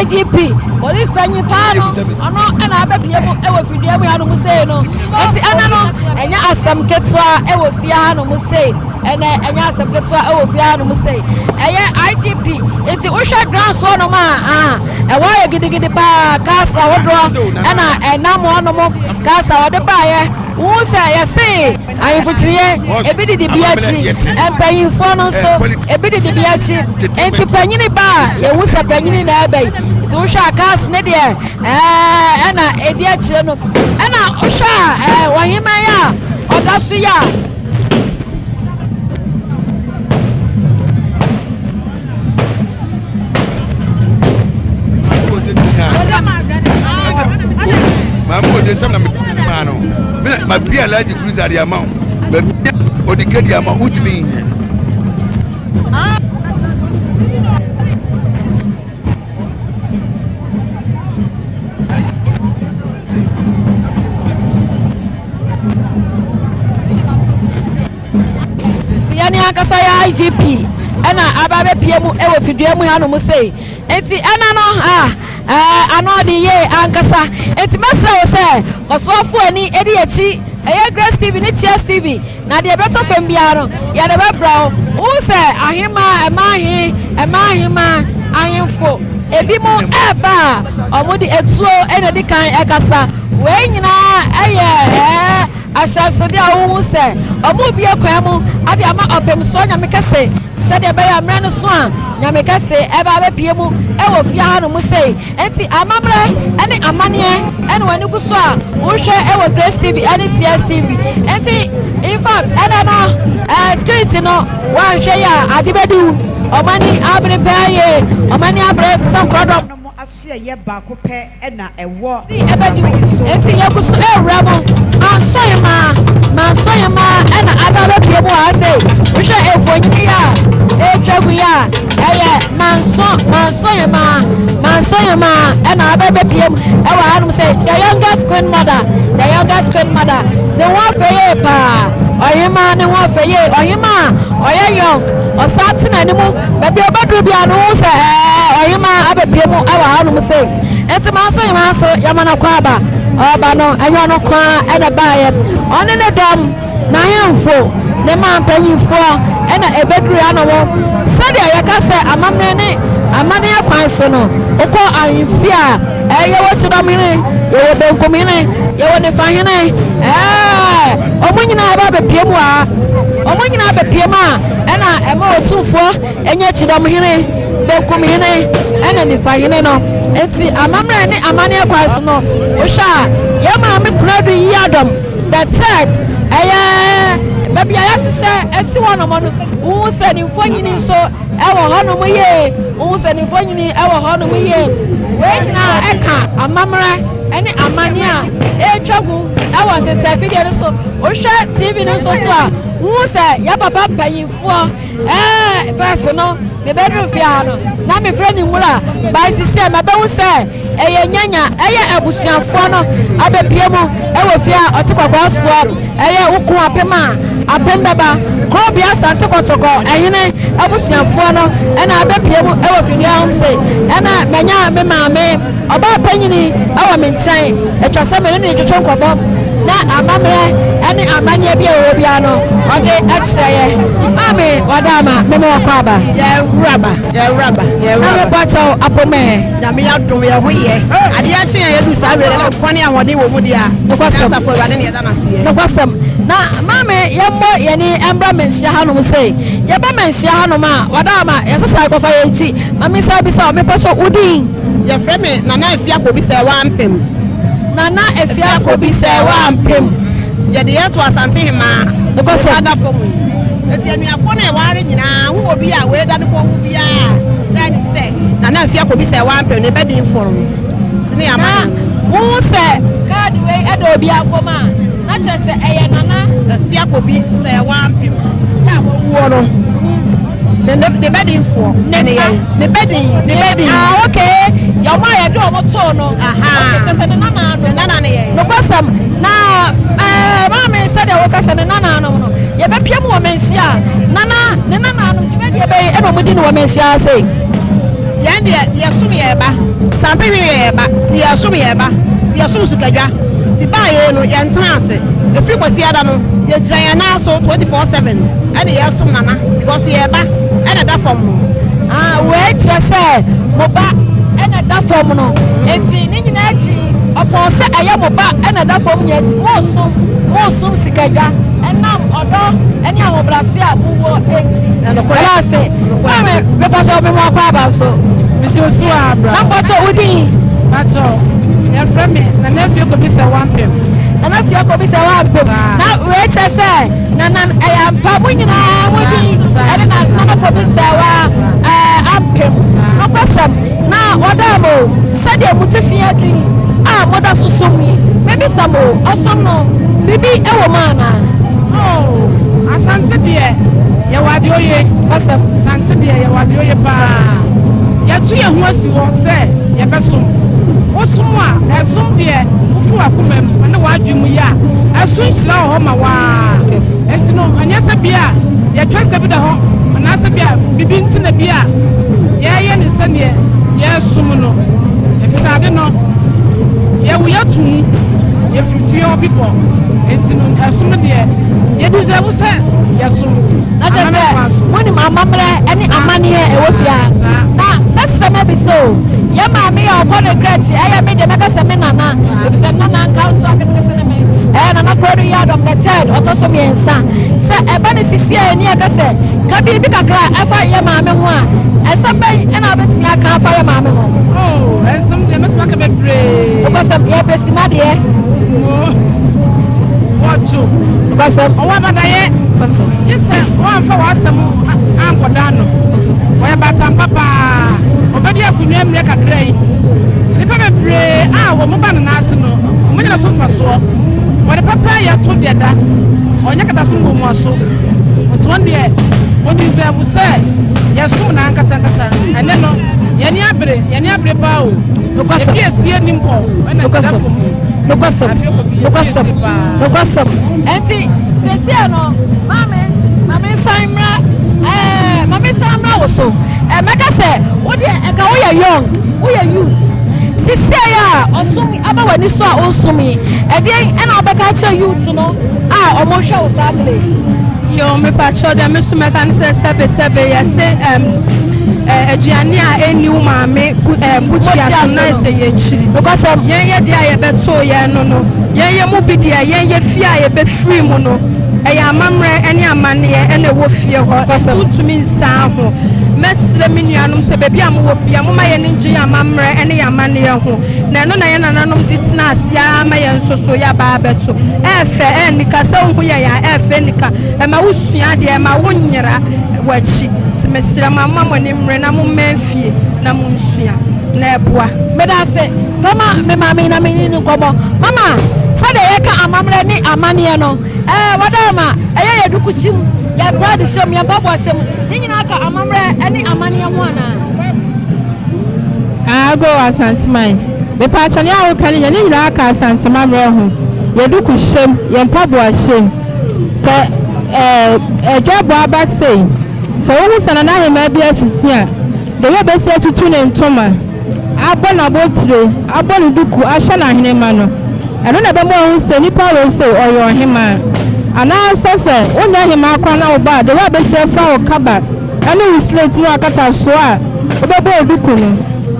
IGP, polisi panyin paa no, ɔno ɛna abɛpie mu ɛwɔ fidua mu hanom sei no. Eti ɛna no, ɛnyɛ asɛm ketewa ɛwɔ fie hanom sei, ɛnɛ ɛnyɛ asɛm ketewa ɛwɔ fie hanom sei. Ɛyɛ IGP, nti wohwɛ ground soɔ nom a, ah, ɛhɔ ayɛ gidigidi paa, cars ahodoɔ ɛna ɛnam hɔnom, cars a wɔde baeɛ. Wohu sɛ yɛse ahemfo kyiniiɛ, ebi didi bi akyi, mpanyinfoɔ no nso ebi didi bi akyi. Nti panyini ba a, yɛhu sɛ panyini na ɛba yi. Nti wohwɛ a cars ne deɛ ɛɛ ɛna edi akyire no. Ɛna wohwɛ a ɛɛ ɔheman yi a ɔda so yi a. Maame wɔ de sɛm na mede maa no mena mabia alhaji cruiser de ama wo mabia odike de ama wo wotumi nyɛ. Nti yɛne ankasa yɛ IGP ɛna aba abɛpie mu ɛwɔ fidua mu hanom sei. Nti ɛna no ah ɛɛ ano ɔde yie ankasa. Nti mɛsrɛ wo sɛ kɔsoafo ani ɛdi akyi ɛyɛ Grace TV ne Cheers TV na deɛ ɛbɛtɔ fam biara no yɛde bɛbrɛ wo. Wohu sɛ ahemaa ɛmaa ahe ɛmaa ahemaa ahemfo ebi mo ɛɛba a wɔde etuo ɛna edi kan ɛkasa. Wei nyinaa ɛyɛ ɛɛ. Ahyɛnsodeɛ a wohu sɛ wɔrebue kwan mu de ama Ɔpemsoɔ Nyame Kɛse sɛdeɛ ɛbɛyɛ a mmerɛ no so a Nyame Kɛse ɛba abɛpue mu wɔ fie ha nom sei. Enti amammerɛ ne amanneɛ na w'ani gu so a wohwɛ wɔ Grace TV ne TS TV. Enti in fact ɛnɛ no eh, security no woanhwɛ yi a ade bɛdi wo. Wɔn ani abere pɛɛ yie, wɔn ani abere te sɛ nkorɔdɔm. Mo asoɛeɛ baako pɛ na ɛwɔ Bi ɛbɛdi mframa wo yi so. Enti yɛgu so ɛrewura mu. Mansɔhemaa, Mansɔhemaa ɛna aba abɛpue mu wɔ ha sei. Wohwɛ mfonini yi a ɛretwa gu yi a, ɛyɛ Manso, Mansɔhemaa, Mansɔhemaa ɛna aba abɛpue mu ɛwɔ hanom sei. The youngest queen mother, the youngest queen mother. Ne ho ɔfɛ yie paa. Ɔhemaa ne ho ɔfɛ yie. Ɔhemaa a ɔyɛ young, ɔsan te n'anim. Baabi a ɔbɛduru biara no, wohu sɛ ɛɛ ɔhemaa abɛpue mu ɛwɔ hanom sei. Enti manso nyinaa so yɛma no akwaaba. Ɔreba no, ɛnyɛ ɔno nko ara na ɛbaeɛ. Ɔne ne dɔm, n'ahemfo, ne mmaa mpanimfoɔ na ɛbɛduruu ano. Sɛdeɛ yɛka sɛ amammerɛ ne amanneɛ kwan so no, wokɔ ahemfie a, ɛɛ, yɛwɔ kyidɔmhene, yɛwɔ benkumhene, yɛwɔ nifahene, ɛɛ, wɔn nyinaa ba bɛpue mu wɔ ha. Wɔn nyinaa bɛpue mu a, ɛna ɛma otumfoɔ Ɛnyɛ kyidɔm hene, benkum hene, ɛna nifa hene no. Enti amammerɛ ne amanneɛ kwan so no, wohwɛ a, yɛn maame Konadu Yiadom the third, ɛyɛ baabi a yɛahyehyɛ asi hɔnom no, wohu sɛ ne mfonini nso wɔ hɔnom yie. Wohu sɛ ne mfonini wɔ hɔnom yie. Wei nyinaa ɛka amammerɛ ne amanneɛ a ɛretwa gu wɔ ntetɛ afidie no so. Wohwɛ TV no nso so a, wohu sɛ yɛn papa mpanyinfoɔ Ɛɛ, first no, mebɛduru fie ha no, na mefrɛ no nwura, but sisiɛ mabɛhu sɛ ɛyɛ nyanya, ɛyɛ abusuafoɔ no abɛpie mu ɛwɔ fie a ɔte kɔkɔɔ soɔ, ɛyɛ wo ko apem a, apem bɛba, Korobea Asante Kɔtɔkɔ ɛhene abusuafoɔ no ɛna abɛpie mu ɛwɔ fie hɔ sei, ɛna manya me maame. Ɔbaa panyini wɔ me nkyɛn, ɛtwa sɛ me ne no twetwe nkɔmmɔ na amammerɛ ne amanneɛ bi a ɛwɔ hɔ biara no, ɔde kyerɛ yɛ. Maame Wadaama, me ne wo akɔ aba. Yɛ wuraba, yɛ wuraba, yɛ wuraba. Na me bɔ kyɛw apomɛ. Nyame adom yɛ ho yɛ. Adeɛ akye yɛn yɛdu saa wei na nkwa ne ahoɔden wɔ mu deɛ a. Nokwasɛm. Asafo Awurade ne yɛda no aseɛ. Nokwasɛm. Na maame yɛmmɔ yɛni mbra manhyia hanom sei. Yɛba manhyia hanom a, Wadaama, yɛsesa yɛkɔfa yɛn akyi. Ma me nsa bisa wo, mepɛ sɛ wo din? Yɛfrɛ me Nana Afia Kobi Sɛɛwaa Mpem. Nana Afia Kobi Sɛɛwaa Mpem. Yɛde yɛn to Asante Hemaa Nokwasɛm. ada fam yi. Eti anuafoɔ no a ɛwɔ ha no nyinaa ho obi a wei da ne kɔn ho biara a, na anim sɛ Nana Afia Kobi Sɛɛwaa Mpem ne ba din fɔr no. Nti ne yɛama Na no. wohu sɛ kaadi wei ɛda obi akɔm a, na kyerɛ sɛ ɛyɛ Nana. Afia Kobi Sɛɛwaa Mpem yɛ a wawuo no. Ne ne ne bɛdinfoɔ. Ne ne yɛn. Ne bɛdin ne bɛdin. Ah okay yɛ ɔmo a yɛde ɔmo too no. Aha. Okay kyɛ sɛ ne nana no. Ne nana ne yɛn. Nokwasɛm na ɛɛ maame sɛdeɛ wɔka sɛ ne nananom no yɛbɛpia mu wɔ manhyia a nana ne nananom dwumadie bɛyi ɛna ɔmo di no wɔ manhyia ase. Yɛn deɛ yɛsom yɛn ba. Santehene yɛ yɛn ba nti yɛsom yɛn ba nti yɛsom Sukadwa nti baa yei no yɛntena ase ɛfiri Kwasiada no yɛgyina yɛn nan so 24/7. Ɛne yɛsom nana because yɛ ba ɛna ɛda fam no. Ah wei kyerɛ sɛ mo ba ɛna ɛda fam no enti ne nyinaa akyi ɔpɔn sɛ ɛyɛ mo ba ɛna ɛda fam nyinaa akyi mosom mosom sikadwa ɛnam ɔdɔ ɛne ahobrɛase a mowɔ enti. Ɛnokorɛ. Ɛda ase. Maame mepɔkyɛ me mo akɔ aba nso. Megye so a bra. Na mpɔkyɛ wo din. Pakyɛ yɛfrɛ me Nana Afie Kobi sɛ wampem. Nana Afie Kobi sɛ wampem. Na wei kyerɛ sɛ. Nana ɛyɛ ampa mo nyinaa mo din ɛne na nana kɔbi sɛwa ɛɛ ampem nokwasɛm na wɔdaa mo sɛdeɛ mo ti fi aduru yi a moda so som yi mebisa mo ɔsom no biribi ɛwɔ mu anaa. Oh, Asante deɛ yɛwɔ adeɛ oye. Nokwasɛm. Asante deɛ yɛwɔ adeɛ oye paa. Yɛto yɛn ho asi hɔ sɛ yɛbɛsom. Wosom a, ɛsom deɛ wofiri w'akoma mu ne w'adwene mu yɛ a, ɛso nhyira wɔ hɔ ma wo ara. Enti no, ɛnyɛ sɛ bi a yɛtwa sika bi da hɔ anaasɛ bi a biribi nti na bi a yɛyɛ ne sɛdeɛ yɛresom no. Ɛfiri sɛ ade no, yɛwo yɛto mu, yɛfiri fie hɔ bi bɔ. Enti no, ɛsom no deɛ, yɛ deserve sɛ yɛsom. Na kyerɛ sɛ Amammerɛ kwan so. monim amammerɛ ne amanneɛ ɛwɔ fie ha. Na mɛsrɛ mabisa o, yɛn maame a ɔkɔ ne kra akyi, ɛyɛ me deɛ mɛka sɛ me nana, efisɛ nana nka nso aketekete ne me. Ɛɛ Nana Konadu Yiadom the third, ɔtɔ so mmiɛnsa. Sɛ ɛba no sisi a ɛni ɛka sɛ ka biribi kakra ɛfa yɛ maame ho a, ɛsɛm bɛn ɛna wobɛtumi aka afa yɛ maame ho? Oh, ɛnsɛm deɛ mɛtumi aka bebree. Wobɛsɛm yɛpɛ sima deɛ. Wɔto. Wobɛsɛm. Ɔwɔ abadayɛ. Wobɛsɛm. Gye sɛ wɔamfa w'asɛm ankɔda no. Wɔyɛ batampa paa. Ɔbɛdi akonnwa mmerɛ kakra yi. Nnipa bebree a wɔn ba ne nan ase no, wɔn nyina so mfasoɔ. Wɔde papa yɛ to deɛ da. Ɔnyɛ kataso mmuamuaso. Nti wɔn deɛ, wɔdeserve sɛ yɛsom no ankasa ankasa. Ɛnɛ no, yɛn ani abere, yɛn ani abere paa o. Nokwasɛm. Ebi esie nim hɔ, ɛna ɛda Nokwasɛm. fam yi. Nokwasɛm. Afei kɔ bi, ebi Nokwasɛm. esie paa. Nokwasɛm. Ɛnti seesie no, maame, maame nsan mmra, ɛɛ, maame nsan mmra wo so. Ɛɛ, mɛka sɛ, wo deɛ nka woyɛ young, woyɛ youth. Seesie a ɔsom aba w'ani so a wonsom yi, ɛdeɛn ɛna wobɛka akyerɛ youth no a wɔhwɛ wo saa bere yi? Yo, mepakyɛw deɛ me so mɛka ne sɛ sɛbe sɛbe yɛse ɛm aduane a ɛnni wo maame bu ɛm bukyia so na ɛsɛ yɛkyiri. Nokwasɛm. Yɛn yɛ deɛ a yɛbɛtoo yɛn no no, yɛn yɛ mu bi deɛ yɛn yɛ fie a yɛbɛfiri mu no, ɛyɛ amammerɛ ne amanneɛ ɛna ɛwɔ fie hɔ, nti wontumi nsan ho. Mɛsrɛ me nuanom sɛ baabi a mowɔ bia momma yɛn ani ngye yɛn amammerɛ ne yɛn amanneɛ ho, na ɛno na yɛn nananom de tenaa ase ara ma yɛn nso so yɛaba abɛto. Ɛɛfɛ, ɛɛnika, sɛ wohu yɛn a ɛɛfɛ nika, ɛma wosua adeɛ, ɛma wonyera w'akyi. Nti mesrɛ mo a momma mo ani mmere na mommɛn fie na monsua, na ɛboa. Meda ase. Fa ma me maame na me ne no nkɔmmɔ. Mama, sɛdeɛ yɛka amammerɛ ne amanneɛ no, ɛɛ, wadaama, ɛyɛ yɛn dukukyi mu, yɛn ntaadehyɛ mu, yɛn mpaboahyɛ mu, ne nyinaa ka amammerɛ ne amanneɛ ho anaa? Ago Asanteman, mepaakyɛw nea woka no nyɛ ne nyinaa ka Asantemammerɛ ho. Yɛ duku hyɛm, yɛ mpaboa hyɛm. Sɛ ɛɛ adwabɔ aba sei, sɛ wohu sɛ Nana Ahemaa bi afiti a, the way obesi atutu ne ntoma, abɔ n'abotire, abɔ ne duku, ahyɛ n'ahenema no, ɛno na ɛbɛma wahu sɛ nipa wei sei ɔyɛ ɔhemaa. Anaasɛ sɛ wonyɛ hemaa koraa na wobɔ a, the way obesi afira wo kaba, ne wo slate ne w'akatasoɔ a wobɛbɔ wo duku no,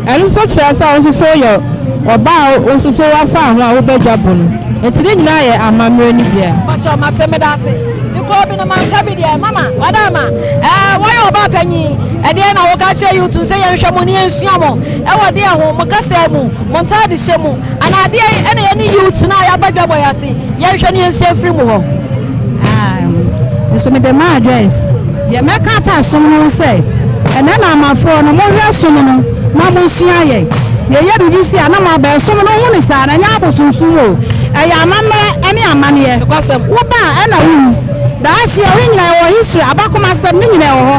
ɛno nso kyerɛ sɛ wo nso so woyɛ ɔbaa a wo nso so woafa ho a wobɛ dwa bo no. Nti ne nyinaa yɛ amammerɛ no bi a. Mpakyɛw mate medase mekɔɔ bi no manka bi deɛ mama wadaama ɛɛ wayɛ ɔbaa panyin ɛdeɛn na woka kyerɛ youth no sɛ yɛnhwɛ mo ne yɛnsua mo ɛwɔ deɛ ho mo kasaa mu mo ntaade hyɛ mu anaa adeɛn ɛna yɛne youth no a yɛaba dwabɔ yi ase Yɛnhwɛ na yɛnsua mfiri mo hɔ. Aane, nso mede maa Joyce. Deɛ mɛka afa som no ho sɛ, ɛnɛ Naamafoɔ no, monhwɛ som no na monsua yɛn. Yɛyɛ biribi sei a, na moaba. Ɛsom no, wohu no saa no, ɛnyɛ abosonsom o. Ɛyɛ amammerɛ ne amanneɛ. Woba a, ɛna wohu. Daakye, ɛhɔ nyinaa ɛwɔ history, abakomasɛm, ne nyinaa ɛwɔ hɔ.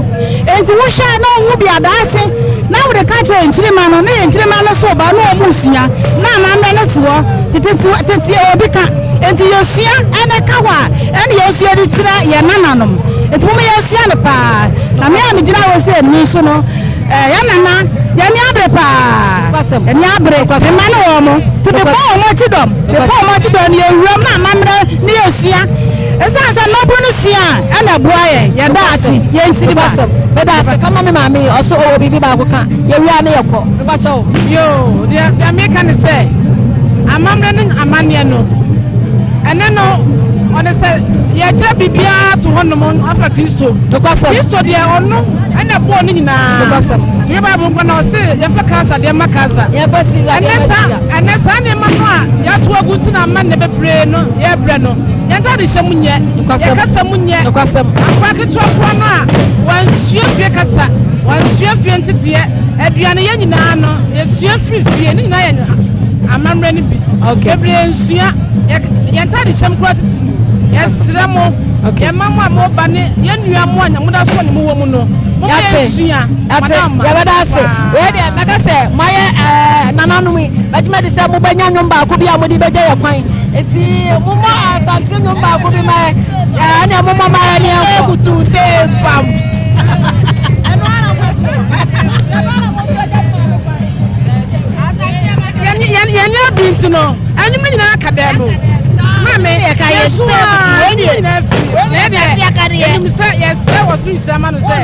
Enti wohwɛ na wohu bi a, daakye na wode ka kyerɛ nkyirimma no, ne yɛn nkyirimma no nso ba na wɔn resua, na amammerɛ no te hɔ. Tete tete obi ka. Enti yɛsua ɛna ɛka hɔ a, ɛna yɛsua de kyerɛ yɛn nananom. Enti momma yɛnsua no paa. Na me a megyina hɔ sɛ ɛnni nso no, eh, yɛn nana, yɛn ani abere paa. Yɛn ani abere. Me mma ne wɔn mo. Nti mebɔ wɔn akyi dɔm. Mebɔ wɔn akyi dɔm na yɛwuram na amammerɛ ne yɛsua. Ɛsiane sɛ mmabunu no sua a, ɛna ɛboa yɛn, yɛn daakye, yɛn nkyiri ba. Meda ase fa ma me maame yi, ɔso ɔwɔ biribi baako ka, yɛwie a ne yɛkɔ. Mepakyɛ wo. Yoo, deɛ deɛ meka ne sɛ, amammerɛ ne amanneɛ no, ɛnɛ no, ɔne sɛ yɛkyerɛ biribiara to hɔ nom afa Kristo. Nokwasɛm. Kristo deɛ ɔno ɛna ɛbɔɔ ne nyinaa. Nokwasɛm. Tumi Bible nkɔ na ɔse yɛmfa Kaesar deɛ ma Kaesar. Yɛmfa Caesar deɛ Ɛnɛ ma saa Caesar. ɛnɛ saa nneɛma no a yɛato agu nti na ama nnɛ bebree no yɛrebrɛ no. Yɛn ntadehyɛ mu nyɛ, yɛn kasa mu nyɛ. Akwadaa ketewa koraa no a wansua fie kasa, wansua fie nteteɛ, aduaneyɛ nyinaa no, yɛsua firi fie. Ne nyinaa yɛ amammerɛ no bi. Bebree nsua. Yɛn ntadehyɛ mu koraa titiriw. Yɛsrɛ mo, yɛn mma mo a moba ne yɛn nua mo a moda so ne mo wɔ mu no, momma yɛnsua. Yɛate, yɛbɛda ase. Wei deɛ mɛka sɛ moayɛ ɛɛ nananom yi, mɛgye madi sɛ mobɛnya nnwom baako bi a mode bɛgya yɛ kwan. Eti mommɔ Asante nnwom baako bi ma yɛ. Ɛnea mommɔ ma yɛ ne yɛnkɔ. Kutu se pam. Ɛno ara moatu. Ɛno ara moatu agya me maame kwan. Yɛn yɛn abi nti no, ɛnwom nyinaa ka dɛm o. Maame, yɛsu a ɛnwom nyinaa firi. Yɛnim sɛ yɛsrɛ wɔ so nhyira ma no sɛ.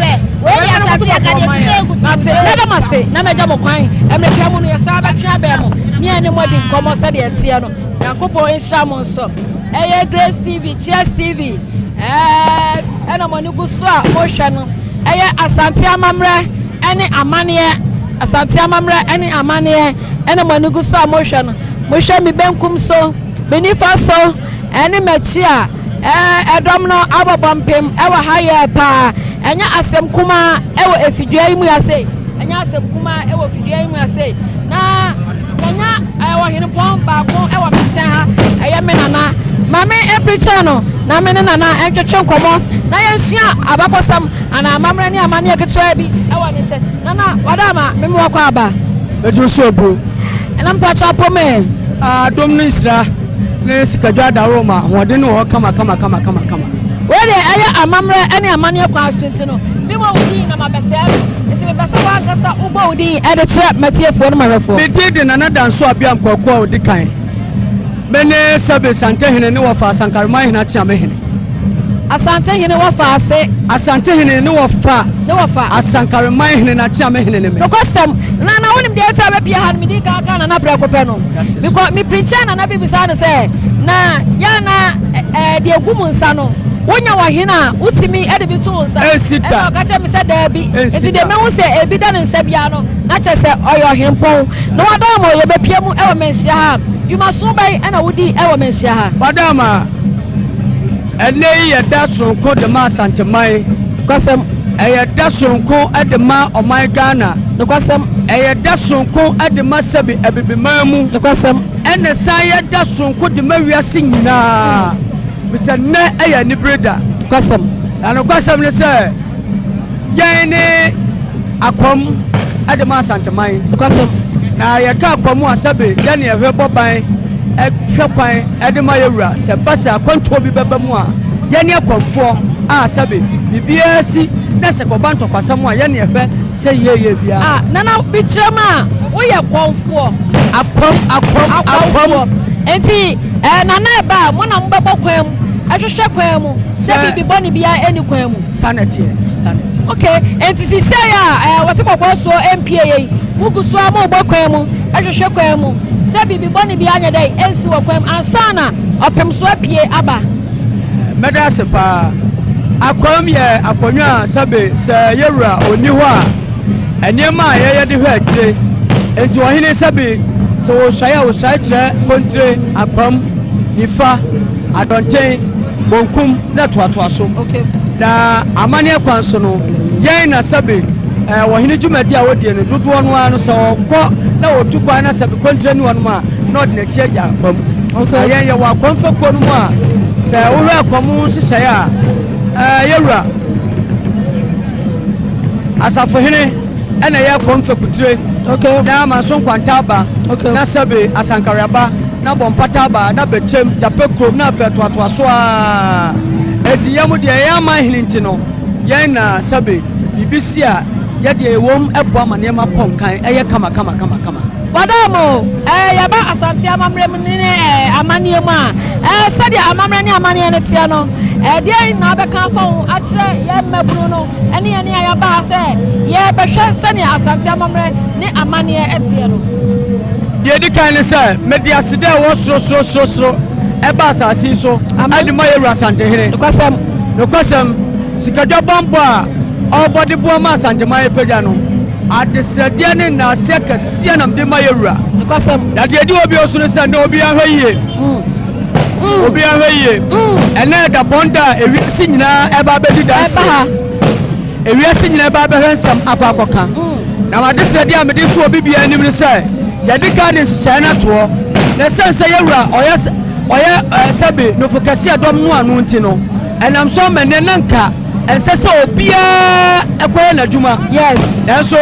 Mate, mɛda mo ase na mɛgya mo kwan. Mmerɛ pɛ mu no yɛsan bɛtwe abɛn mo ne yɛne mo adi nkɔmmɔ sɛdeɛ ɛteɛ no. Nyankopɔn nhyira mo nso. Ɛyɛ Grace TV, Cheers TV, ɛɛ ɛna mo ani gu so a mohwɛ no. Ɛyɛ Asante amammerɛ ɛne amanneɛ. Asante amammerɛ ɛne amanneɛ ɛna mo ani gu so a mohwɛ no. Mohwɛ me benkum so, me nifa so, ɛne m'akyi a ɛɛ ɛdɔm no abɔbɔ mpem ɛwɔ ha yɛ paa. Ɛnyɛ asɛm kumaa ɛwɔ efidua yi mu ya sei. Ɛnyɛ asɛm kumaa ɛwɔ fidua yi mu ya sei. Na Manya ɔhenempɔn baako wɔ me nkyɛn ha, ɛyɛ me nana. Ma me mprekyerɛ no na me ne nana ntwetwe nkɔmmɔ na yɛnsua abakɔsɛm anaa amammerɛ ne amanneɛ ketewa bi wɔ ne nkyɛn. Nana, wada ama me mewɔ kɔ aba. Mɛdwo so abu. Ɛna mpakyɛ apo me. Adom ne nhyira ne sikadwa adaworoma ahoɔden no wɔ hɔ kama kama kama kama kama. Wei deɛ ɛyɛ amammerɛ ne amanneɛ kwan so nti no, me mmɔ wo din na mabɛsɛe no. Nti mepɛ sɛ w'ankasa wobɔ wo din de kyerɛ m'atiefoɔ ne m'ahwɛfoɔ. Me din de Nana Danso Abiam Kwaku a ɔdi kan. Me ne Sɛbe Santehene ne wɔfa Asankareman Hene Akyeamehene. Asantehene wɔfa ase. Asantehene ne wɔfa. Ne wɔfa. Asankareman Hene n'Akyeamehene ne me. Nokwasɛm, Nana wonim deɛ nti a bɛpie ha no, medii kan kaa Nana prɛko pɛ no. Mekɔ, mepirikyɛɛ Nana bi bisaa no sɛ, na yɛ a na ɛɛ deɛ egu mo nsa no, wonya ɔhene a, wotumi de bi to wo nsa? Ɛnsi da. Ɛna ɔka kyerɛɛ me sɛ daabi. Ɛnsi Nti da. deɛ mehu sɛ ebi da ne nsa biara no, na kyerɛ sɛ ɔyɛ ɔhempɔn. Na wada ama yɛbɛpie mu wɔ Manhyia ha. Dwumaso bɛn na wodi wɔ Manhyia ha? Wada ama ɛnnɛ yi yɛ da soronko de ma Asanteman. Nokwasɛm. Ɛyɛ da soronko de ma ɔman Ghana. Nokwasɛm. Ɛyɛ da soronko de ma sɛbi Abibiman mu. Nokwasɛm. Ɛna ɛsan yɛ da soronko de ma wiase nyinaa. Fisɛ nnɛ yɛ anibere da. Nokwasɛm. Na nokwasɛm ne sɛ yɛn ne Akwam de ma Asanteman. Nokwasɛm. Na yɛka Akwam a sɛbe yɛne ɛhwɛ bɔ ban hwɛ kwan de ma yɛwura. Sɛ ɛba sɛ akwantuo bi bɛba mu a, yɛne Akwamfoɔ a sɛbe biribiara si na sɛ kɔba ntɔkwasɛm a yɛne ɛhwɛ sɛ yieyie biara. Ah, Nana bi kyerɛ mu a, woyɛ kɔmfoɔ. Akwam, akwam, akwam. Nti eh, Nana ɛba a, mo na mobɛbɔ kwan mu, ɛhwehwɛ kwan mu sɛ biribi bɔne biara ɛni kwan mu. Saa na ɛteɛ, saa na ɛteɛ. Okay, nti sisei a eh, wɔte kɔkɔɔ soɔ ɛmpie yei, mogu so a mobɔ kwan mu, ɛhwehwɛ kwan mu sɛ biribi bɔne biara nyɛ dɛn ɛnsi wɔ kwan mu ansa na ɔpem so apue aba. Mɛda ase paa. Akwam yɛ akonnwa a sɛbe sɛ yɛwura ɔnni hɔ a, nneɛma a yɛyɛ de hwɛ akyire. Enti ɔhene sɛbe sɛ ɔresuae a, ɔsuae kyerɛ kontire, akwam, nifa, adɔnten, bonkum na ɛtoatoa so. Na amanneɛ kwan so no, yɛn na sɛbe eh, ɔhene dwumadi a ɔdie no dodoɔ no ara no sɛ ɔkɔ na ɔtu kwan na sɛbe kontire ne hɔnom a, na ɔde n'akyi agya akwam. Na yɛn yɛwɔ akwam fekuo no mu a, sɛ wohwɛ akwam nhyehyɛeɛ a, ɛɛ yɛwura asafohene ɛna ɛyɛ akwam fekutire na amanso nkwanta aba na sɛbe asankare aba na bɔmpata aba na bɛkyɛm gyapɛ kurom na afei atoatoa so a. Eti yɛn mo deɛ yɛn aman hene nti no yɛn na sɛbe biribi si a yɛdeɛ yɛwom ɛboa ma nneɛma kɔ nkan ɛyɛ kama kama kama kama. Madam o, eh, yɛba Asante amammerɛ mu ne eh, amanneɛ mu a, eh, sɛdeɛ amammerɛ ne amanneɛ no teɛ no, eh, deɛn na wobɛka afa ho akyerɛ yɛn mmabunu no ne yɛn a yɛaba ha sɛ yɛrebɛhwɛ sɛdeɛ Asante amammerɛ ne amanneɛ teɛ no? Deɛ ɛdi kan ne sɛ, mede aseda a ɛwɔ soro soro soro soro ɛba asase yi so de ma yɛn wura Asantehene. Nokwasɛm. Nokwasɛm, sikadwa bammɔ a ɔrebɔ de boa ma Asanteman apagya no, Adesrɛdeɛ ne nnaaseɛ kɛseɛ na mede ma yɛ wura. Nokwasɛm. Na deɛ ɛdi hɔ bio nso ne sɛ, nnɛ obiara nhwɛ yie. Obiara nhwɛ yie. Ɛnnɛ yɛ dapɔn da a ewiase nyinaa ɛba abɛdi danseɛ. Ewiase nyinaa ɛba abɛhwɛ nsɛm akɔ akɔka. Na m'adesrɛdeɛ a mede to obi biara anim ne sɛ, yɛde kan de nhyehyɛeɛ no atoɔ. Na ɛsiane sɛ yɛ wura ɔyɛ ɔyɛ sɛbe nofo kɛseɛ dɔm no ano nti no, ɛnam so ama nnɛ na nka Ɛnsɛ sɛ obiara kɔyɛ n'adwuma. Yes. Nanso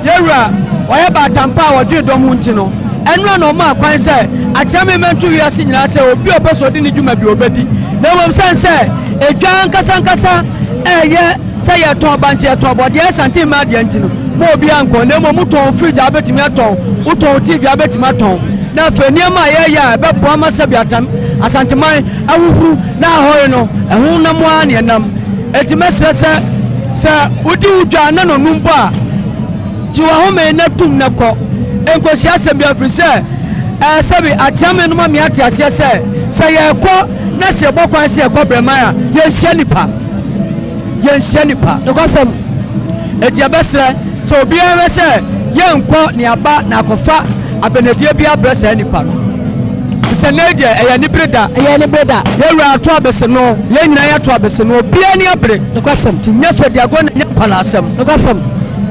yɛn Wura, ɔyɛ baatan pa a ɔdwen dɔm ho nti no, ɛno ara na ɔmaa kwan sɛ akyerɛmee mmɛnto wiase nyinaa sɛ obi a ɔpɛ sɛ ɔdi ne dwuma bi ɔbɛdi. Na mmom sɛn sɛ edwa ankasa ankasa ɛyɛ sɛ yɛtɔn bankye, yɛtɔn bɔdeɛ, ɛsante mma adeɛ nti no, ma obiara nkɔ. Na mmom wotɔn fridge a wobɛtumi atɔn, wotɔn TV a wobɛtumi atɔn. Na afei nneɛma a yɛyɛ a ɛbɛboa ma sɛbi atam Asanteman ahuhuru na ahɔre no, ɛho nam ara na ɛnam. Enti mɛsrɛ sɛ, sɛ wodi wo dwa na nɔnum bɔ a, gye w'ahome na tum na kɔ. Nkɔhyia asɛm biara, ɛfiri sɛ, ɛɛ, sɛbe akyea me no ma me ate aseɛ sɛ, Sɛ yɛrekɔ na sɛ yɛbɔ kwan sɛ yɛkɔ Brɛman a, yɛnhyia nnipa. Yɛnhyia nnipa. Nokwasɛm. Enti yɛbɛsrɛ sɛ obiara nhwɛ sɛ yɛnkɔ ne aba na akɔfa abɛnadie bi abrɛ saa nnipa no. Te sɛ nnɛ yi deɛ, ɛyɛ anibere da. Ɛyɛ anibere da. Yɛn wura ato abese no, yɛn nyinaa yɛato abese no, obiara ani abere. Nokwasɛm. Nti nyɛ fɛdiagorɔ na nyɛ nkwalaasɛm. Nokwasɛm.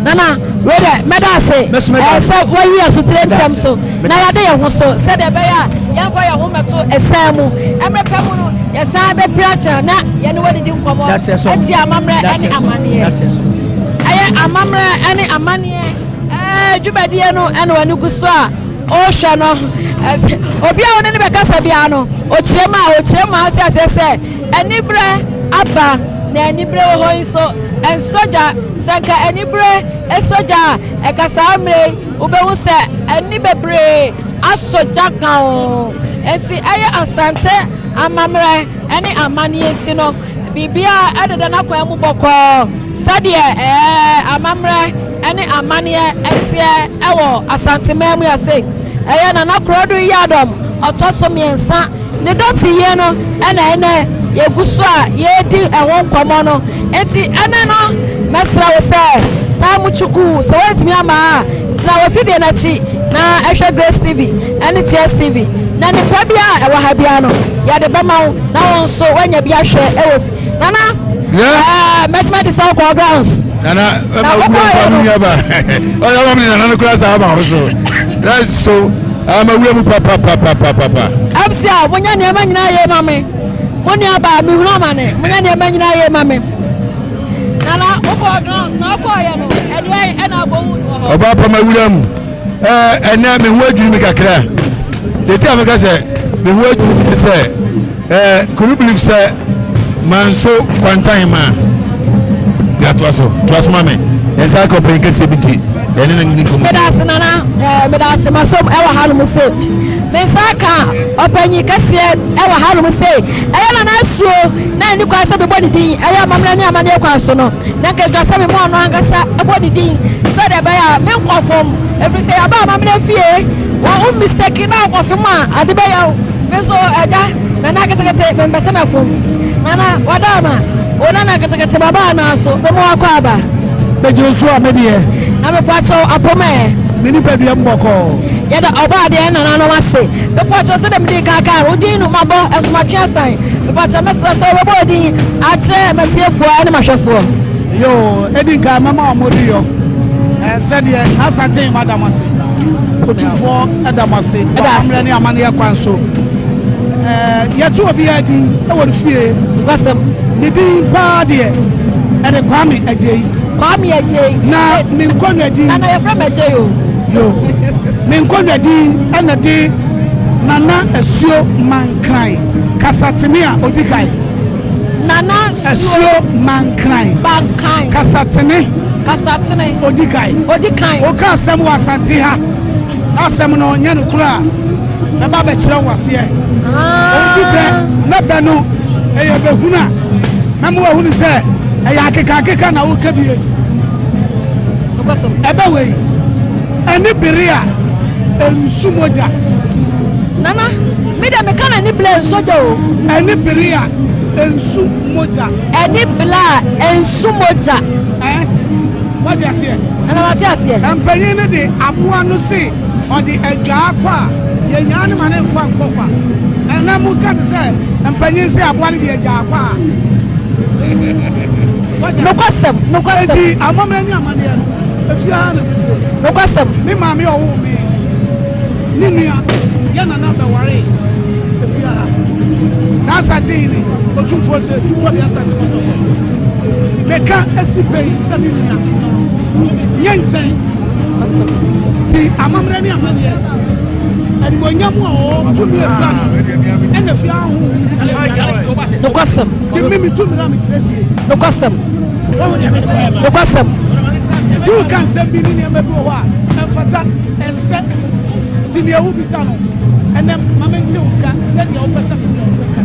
Nana, wei dɛ, mɛda ase. Mɛso mɛda ase. Sɛ woayi asotire Mɛda ntɛm ase. so na Mɛda ase. yɛade yɛn ho so sɛdeɛ ɛbɛyɛ a yɛmfa yɛn ho mmɛto ɛsɛn mu. Mmerɛ pa mu no, yɛsan bɛpira kyɛ na yɛne wo adidi nkɔmmɔ Daseɛ so. atia amammerɛ ne Daseɛ so. amanneɛ. Daseɛ so. Ɛyɛ amammerɛ ne amanneɛ ɛɛ dwumadie no ɛna w'ani gu so a ɔrehwɛ no. Ɛsɛ obi a wo ne no bɛkasa biara no, ɔkyerɛ mu a ɔkyerɛ mu a wote aseɛ sɛ aniberɛ aba na aniberɛ wɔ hɔ yi nso ɛnsɔ gya. Sɛ nka aniberɛ sɔ gya a, ɛka saa mmerɛ yi wobɛhu sɛ ani bebree asɔ gya gaoo. Enti ɛyɛ Asante amammerɛ ne amanneɛ nti no, biribiara deda n'akwan mu bɔkɔɔ sɛdeɛ ɛɛ amammerɛ ne amanneɛ teɛ wɔ Asanteman mu ase. Ɛyɛ Nana Korɔdo Yiadom ɔtɔ so mmiɛnsa ne dɔteyie no na ɛnnɛ yɛgu so a yɛredi ɛho nkɔmmɔ no. Enti ɛnnɛ no, mɛsrɛ wo sɛ taa mu kyukuu. Sɛ woantumi amma a, tena w'afidie no akyi na hwɛ Grace TV ne Tears TV, na nnepa biara a ɛwɔ ha biara no, yɛde bɛma wo na wo nso woanya bi ahwɛ wɔ fi. Nana, Yeah. ɛɛ, mɛtumi adi sɛ wokɔɔ grounds. Nana, Na ɛma wokɔɔ wura yɛ mpa no. mu nua ba. Ɔyɛ ɔma mi nana no kura saa ama wo so. That's so. Ama wura mu papapapapapa. MC a monyɛ nneɛma nyinaa yie ma me. Mo nua baa mehunu amane. Monyɛ nneɛma nyinaa yie ma me. Nana, wokɔɔ grounds na wokɔɔyɛ no, ɛdeɛn ɛna akɔhu no wɔ hɔ? Ɔbaa pa ma wura mu. Ɛɛ ɛnɛ me ho adwiri mi kakra. Deɛ ti a meka sɛ me ho adwiri mi sɛ ɛɛ could you believe sɛ manso kwantan ma de atoa so toa so ma me. Yɛn nsa aka ɔpanyin kɛseɛ bi nti yɛne no nni nkɔmmɔ. Meda ase nana, ɛɛ meda ase masom ɛwɔ hanom se. Me nsa aka ɔpanyin kɛseɛ ɛwɔ hanom se. Ɛyɛ nana asuo na ɛni kwan sɛ mebɔ ne din ɛyɛ amammerɛ ne amanneɛ kwan so no. Na nka ɛtwa sɛ mema ɔno ankasa bɔ ne din sɛdeɛ ɛbɛyɛ a menkɔ fam, ɛfiri sɛ yɛaba amammerɛ fie, wɔ wo mistake na wokɔ fam a ade bɛyɛ wo. Me nso agya, nana ketekete, mempɛ sɛ mɛfom. Nana, wada ama wo nana ketekete maba anaa so, mema wakɔ aba. Megye wo so a me deɛ. Na mepakyɛw apom ɛ. Me nipadua mu bɔkɔɔ. Yɛda Ɔbɔadeɛ ne nananom ase. Mepakyɛw sɛdeɛ medii kan kae no, wo din no mabɔ nso matwe asan. Mepakyɛw mɛsrɛ sɛ wobɛbɔ wo din akyerɛ m'atiefoɔ ne m'ahwɛfoɔ. Yoo, edi nkan mɛma wɔn de yɔ sɛdeɛ n'Asante mma da mo ase, Otumfoɔ da mo ase wɔ amammerɛ ne amanneɛ kwan so. Yɛto obiara din wɔ ne fie. Nokwasɛm. Ne din paa deɛ, ɛde Kwame Agyei. Kwame Agyei. Na me nkonnwa din. Nana yɛfrɛ me Agyei o. Yoo, me nkonnwa din ɛna de Nana Asuo Mankran Kasatene a odi kan. Nana Asuo Mankran. Bankan. Kasatene. Kasatene. Odi kan. Odi kan. Woka asɛm wɔ Asante ha na asɛm no nyɛ nokorɛ a, mɛba abɛkyerɛ wo aseɛ. Ɔdi bɛ na bɛ no ɛyɛ bɛhunu a, mɛma wahunu sɛ ɛyɛ akekaakeka na woka bie. Ɛbɛ wei, ɛne bere a ɛnsu mogya. Nana, me deɛ meka na ɛne bere a ɛnsu mogya o. Ɛne bere a ɛnsu mogya. Ɛne bere a ɛnsu mogya. Ɛɛ, wate aseɛ? Nana, mate aseɛ. Mpanyin no de aboa no se ɔde adwaa kɔ a, yɛnyaa no ma no mfa nkɔ kwa. Ɛnɛ moka te sɛ mpanyin se aboa no de agyaa kɔ a. Nokwasɛm, nokwasɛm. Enti amammerɛ ne amanneɛ no, efie ara na mefiri. Nokwasɛm. Me maame a ɔwoo me ne nua yɛ nana bɛwaree efie ha. N'Asante hene, Otumfoɔ Sir Tumbɔde Asante Kɔtɔkɔ. Meka asi pɛn sɛ me nua nyɛ nkyɛn. Ti amammerɛ ne amanneɛ, animuonyam a ɔwɔ, tumi a ekura no, ɛna fie ahonhom ɛna Nokwasɛm. Ti me metu mmira mekyerɛ sie. Nokwasɛm. Wohu deɛ mekyerɛ? Nokwasɛm. Nti woka nsɛm bi ne nneɛma bi wɔ hɔ a ɛmfata, ɛnsɛ. Nti nea wobisa no ɛnɛ ma mente wo nka ne deɛ wopɛ sɛ mete wo nka.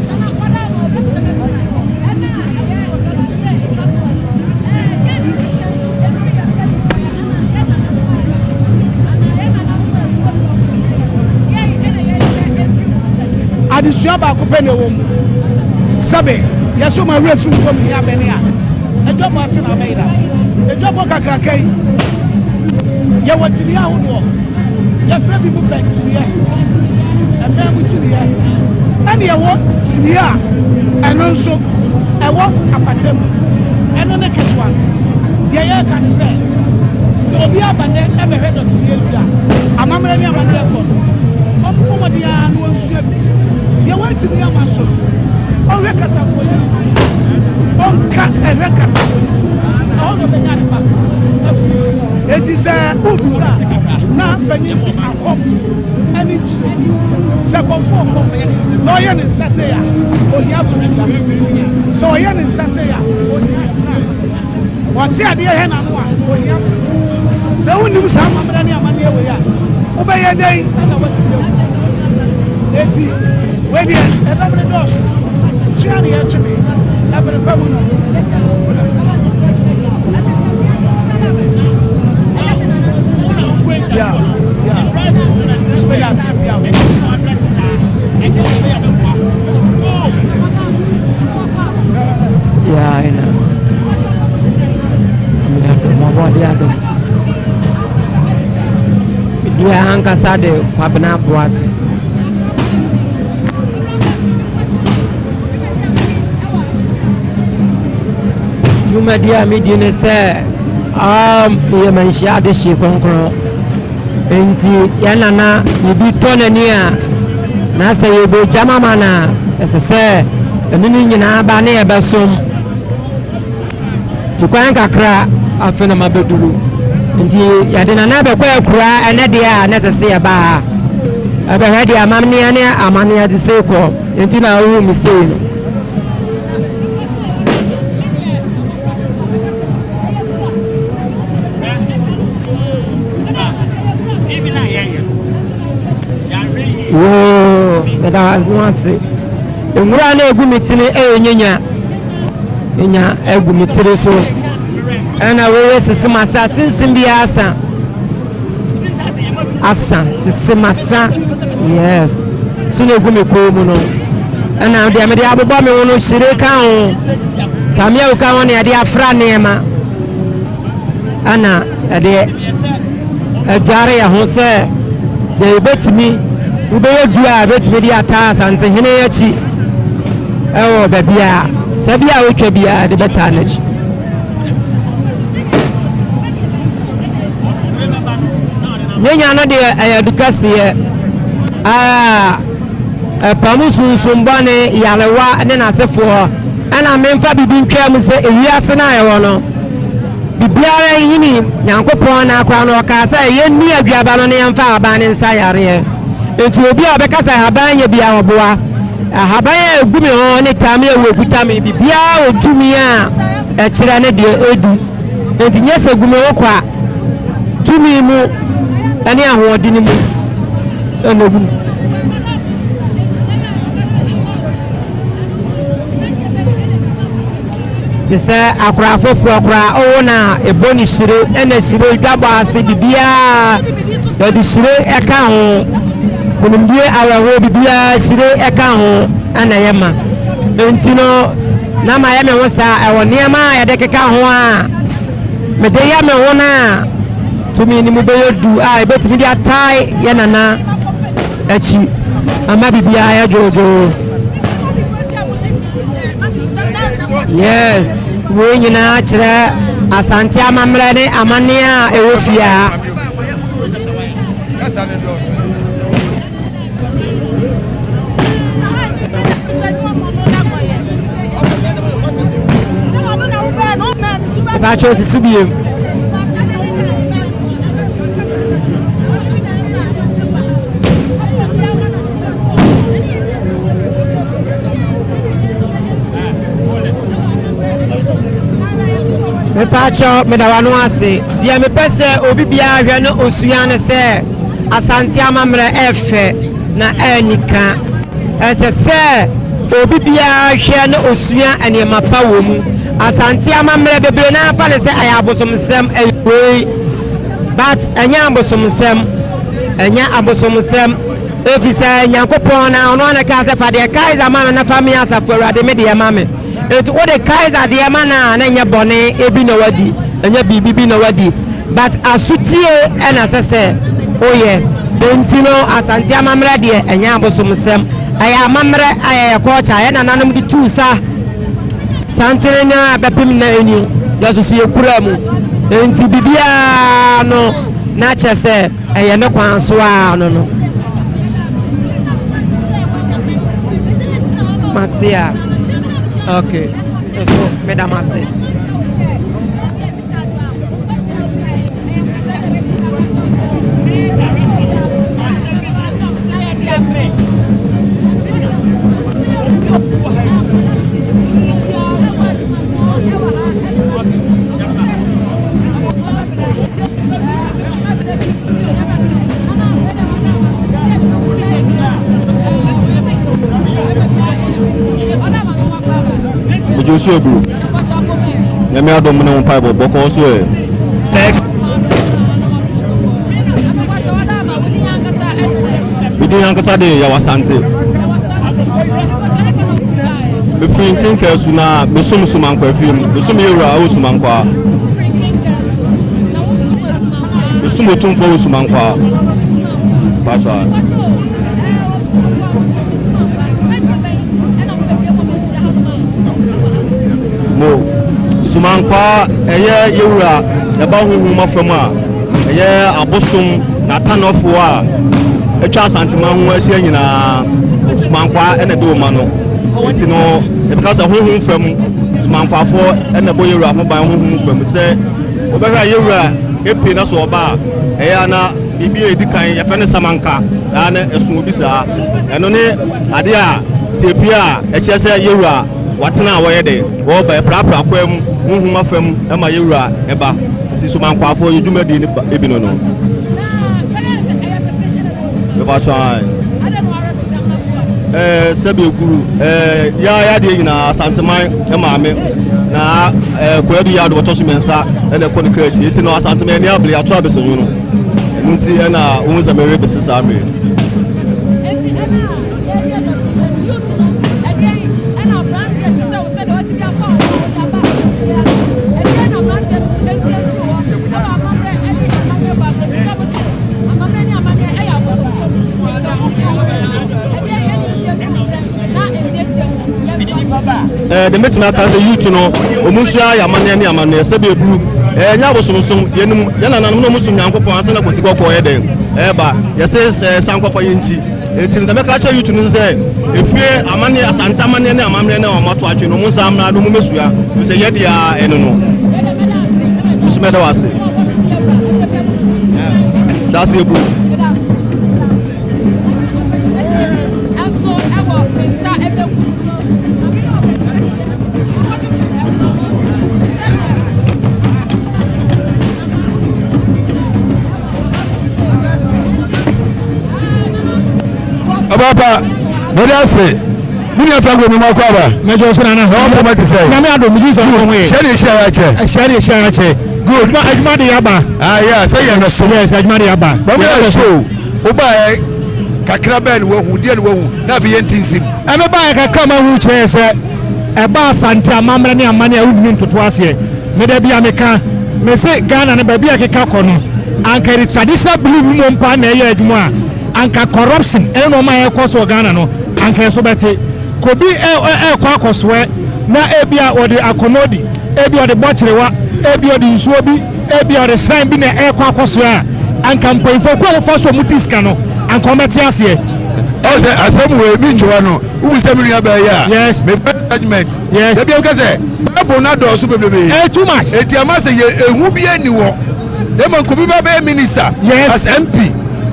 Adesua. Abusua baako pɛ na ɛwɔ mu. Sɛbe, yɛse ɔma werɛ fi wo hia bɛne a, adwabɔ ase na abɛyera. Adwabɔ kakraka yi, yɛwɔ kyiniiɛ ahodoɔ. Yɛfrɛ bi mu bɛnkyiniiɛ, ɛbɛn mu kyiniiɛ, ɛne yɛwɔ kyiniiɛ a ɛno nso ɛwɔ apata mu. Ɛno ne ketewa no. Deɛ yɛreka ne sɛ, sɛ obi aba nɛ ɛbɛhwɛ dɔtedeɛ bi a, amammerɛ ne amanneɛ kɔ no, ɔmmɔ mmɔden ara na ɔnsua bi. Deɛ wantumi amma nso no, ɔnhwɛ kasamfonin no, ɔnka ɛhwɛ kasamfonin no, ɛhɔ na ɔbɛnya ne ba afiri. Enti sɛ wobisa a, na panyin se akɔm ne nkyire. Sɛ kɔmfoɔ kɔ na ɔyɛ ne nsa sei a, ohia kosua. Sɛ ɔyɛ ne nsa sei a, ohia hyena. Ɔte adeɛ hɛ n'ano a, ohia bosea. Sɛ wonnim saa amammerɛ ne amanneɛ wei a, wobɛyɛ dɛn na woatumi awu? Enti, wei deɛ, ɛdɔm no dɔɔso. Twe a na yɛtwe me, ɛbere pa mu no. Yeah, yeah. Yeah, I know. Mɔbɔde adom. Deɛ ankasa de Kwabena Boate. Dwumadi a medi ne sɛ um, meyɛ manhyia adehye kronkron. Enti yɛn nana biribi tɔ n'ani a, na sɛ yɛbɛgya mama no a, ɛsɛ sɛ ɛne no nyinaa ba ne yɛbɛsom. Tu kwan kakra afei na mabɛduru. Nti yɛde nana bɛkɔ akura ɛnɛ deɛ a na ɛsɛ sɛ yɛba ha. Ɛbɛhwɛ deɛ amanneɛ ne amanneɛ de sei kɔ. Nti na wohu me sei no. Yoo, meda no ase. Nwura na egu me tiri ɛyɛ nyanya. Nya egu me tiri so. Ɛna wei yɛ sisi masa sinsin bi asa. Asa sisi masa. Yes. So na egu me kɔn mu no. Ɛna deɛ mede abobɔ me ho no hyire ka ho. Tamia ka ho na yɛde afra nneɛma. Ɛna ɛde adware yɛn ho sɛ deɛ yɛbɛtumi wobɛyɛ du a yɛbɛtumi de ataa Asantehene akyi ɛwɔ baabi a sɛ bi a wotwa biara de bɛtaa n'akyi. Nyanya no deɛ ɛyɛ du kɛseɛ a ɛpam sunsum bɔne, yarewa ne n'asefoɔ. Ɛna memfa biribi ntwaa mu sɛ ewiase no a yɛwɔ no, Biribiara nhini Nyankopɔn na koraa no ɔkaa sɛ yɛnni aduaba no na yɛmfa ahaban no nsa yareɛ. Enti obi a ɔbɛka sɛ ahaban nyɛ biara ɔboa. Ahaban a ɛgu me ho ne tame a wɔkuta me, biribiara wɔ tumi a ɛkyerɛ ne deɛ ɛdi. Enti nyɛ sɛ gu me ho kwa, tumi mu ne ahoɔdene mu na ɛgu me. Te sɛ akora foforɔ koraa ɔwo na ɛbɔ ne hyire ɛna hyire dwabɔ ase bibiaa yɛde hyire ɛka ho konimdie awerɛhoɔ bibiaa hyire ɛka ho ɛna ɛyɛ ma nti no na ma yɛ me ho saa ɛwɔ nneɛma a yɛde keka ho a mede yɛ me ho no a tumi ne mu bɛyɛ du a ɛbɛtumi de atae yɛ nana akyi ama biribiara yɛ dwoodwoo. Yes, wei nyinaa kyerɛ Asante amammerɛ ne amanneɛ a ɛwɔ fie ha. Ɛbɛkyɛ osisi biem. Mepaakyɛw meda w'ano ase. Deɛ mepɛ sɛ obi biara hwɛ ne osua ne sɛ Asante amammerɛ ɛfɛ na ɛnika. Ɛsɛ sɛ obi biara hwɛ ne osua nneɛma pa wɔ mu. Asante amammerɛ bebree naa fa ne sɛ ɛyɛ abosomsɛm ɛyɛ wei but ɛnyɛ abosomsɛm ɛnyɛ abosomsɛm. Efisɛ Nyankopɔn na ɔno ara na ɛkaa sɛ, Fa deɛ Kaesar ma no na fa me Asafo Awurade me deɛ ma me. Enti wode Kaesar deɛ ma no a, na ɛnyɛ bɔne bi na wadi, ɛnyɛ biribi bi na wadi, but asotie na ɛsɛ sɛ woyɛ. Enti no Asante amammerɛ deɛ ɛnyɛ abosomsɛm, ɛyɛ amammerɛ a ɛyɛ culture a yɛn nananom de tuu sa santene no a bɛpem nnɛ ni, yɛsoso yɛkura mu. Enti biribiara no na kyerɛ sɛ Ɛyɛ ne kwan so ara no no. Mate a. Okay. Nso meda mo ase. Ojo so ebu. Nyame adom ne wo mpaebɔ bɔkɔɔ so ɛ. Medin ankasa de Yaw Asante. Mefiri Nkenkasu na mesom Sumankwa fie mu. Mesom yɛwura wɔ Sumankwa. Mesom Otumfoɔ wɔ Sumankwa. Pastor. Mo Sumankwa ɛyɛ yɛwura ɛba honhom afam a ɛyɛ abosom na atanɔfoɔ a atwa Asanteman ho ahyia nyinaa Sumankwa ɛna ɛde wɔn ano. Nti no yɛbɛka sɛ honhom fam Sumankwafoɔ ɛna ɛbɔ yɛwura ho ban honhom fam sɛ Wobɛhwɛ a yɛwura epie na so ɔba a, ɛyɛ a na biribi a ɛdi kan yɛfrɛ no samanka, saa na ɛso obi saa. Ɛno ne adeɛ a sɛ epie a ɛkyerɛ sɛ yɛwura watena a wɔyɛ dɛ, wɔreba, ɛprapra kwan mu, honhom afa mu ma yɛwura ɛba. Nti somankwafoɔ yɛ dwumadie no bi no no. Mepakyɛ ae. Ɛɛ sɛbi eguru ɛɛ ya yadeɛ nyinaa Asanteman maame na ɛɛ Kwadu yɛ ado ɔtɔ so mmiɛnsa ɛna ɛkɔ ne kra akyi eti no Asanteman ani abere ato abɛsɛnwo no ɛno nti ɛna ohun sɛ mɛwe bese saa mmere. Ɛɛ de mɛtumi aka sɛ youth no wɔn nso ayɛ amanneɛ ne amanneɛ sɛbi eburu ɛɛ nyɛ abosomsom yɛnum yɛn nananom na wɔn som nyankopɔn ansa na kwasi kɔkɔɔ yɛ dɛ ɛɛba yɛsɛ sɛ sankɔfa yɛn nkyi eti no mɛka kyerɛ youth no sɛ efie amanneɛ asante amanneɛ ne amammerɛ na wɔn ato atwe no wɔn nsa mmra na wɔn mɛsua sɛ yɛ deɛ ɛno no nso mɛda wɔ ase. Dase ebu. Ɔbapa, mede ase. Me nua Franco mi ma kɔ aba. Mɛjɔ so nana. Na wɔn bɔ ti sɛ. Nyame adom mi Jesus ho ye. Hyɛ de hyɛ ya kyɛ. Hyɛ de hyɛ ya kyɛ. Good. Adwuma adwuma de yaba. Ah yeah, sɛ yɛn so. Yes, adwuma de yaba. Bɔn mi yɛ so. O ba yɛ kakra bɛɛ ni wahu, deɛ ni wahu, na afei yɛn ti nsim. Ɛmɛ ba yɛ kakra ma hu kyerɛ sɛ ɛba Asante amammerɛ ne amane a wontumi ntoto aseɛ. Me da bi a meka, me se Ghana no baabi a ɛkeka kɔ no, anka yɛde traditional belief mmom paa na ɛyɛ adwuma a, anka corruption ɛne nneɛma a ɛkɔ so wɔ Ghana no, anka ɛso bɛte. Kobi ɛrekɔ akɔsoɛ na ebia ɔde akɔnɔdi, ebia ɔde bɔkyerewa, ebia ɔde nsuo bi, ebia ɔde shrine bi na ɛrekɔ akɔsoɛ a, anka mpanyinfoɔ kwan a wɔfa so wɔn di sika no, anka wɔbɛte aseɛ. Ɔwɔ sɛ asɛm wei mi ntwewa no, wobu sɛ me nua bɛyɛ a, yes, me fɛ judgement. Yes. Ebi ka sɛ Bible no adɔɔso bebrebe. Eh, too much. Eti ama sɛ yɛ ehu bi ani wɔ. Ema nkobi ba bɛyɛ minister. Yes. As MP.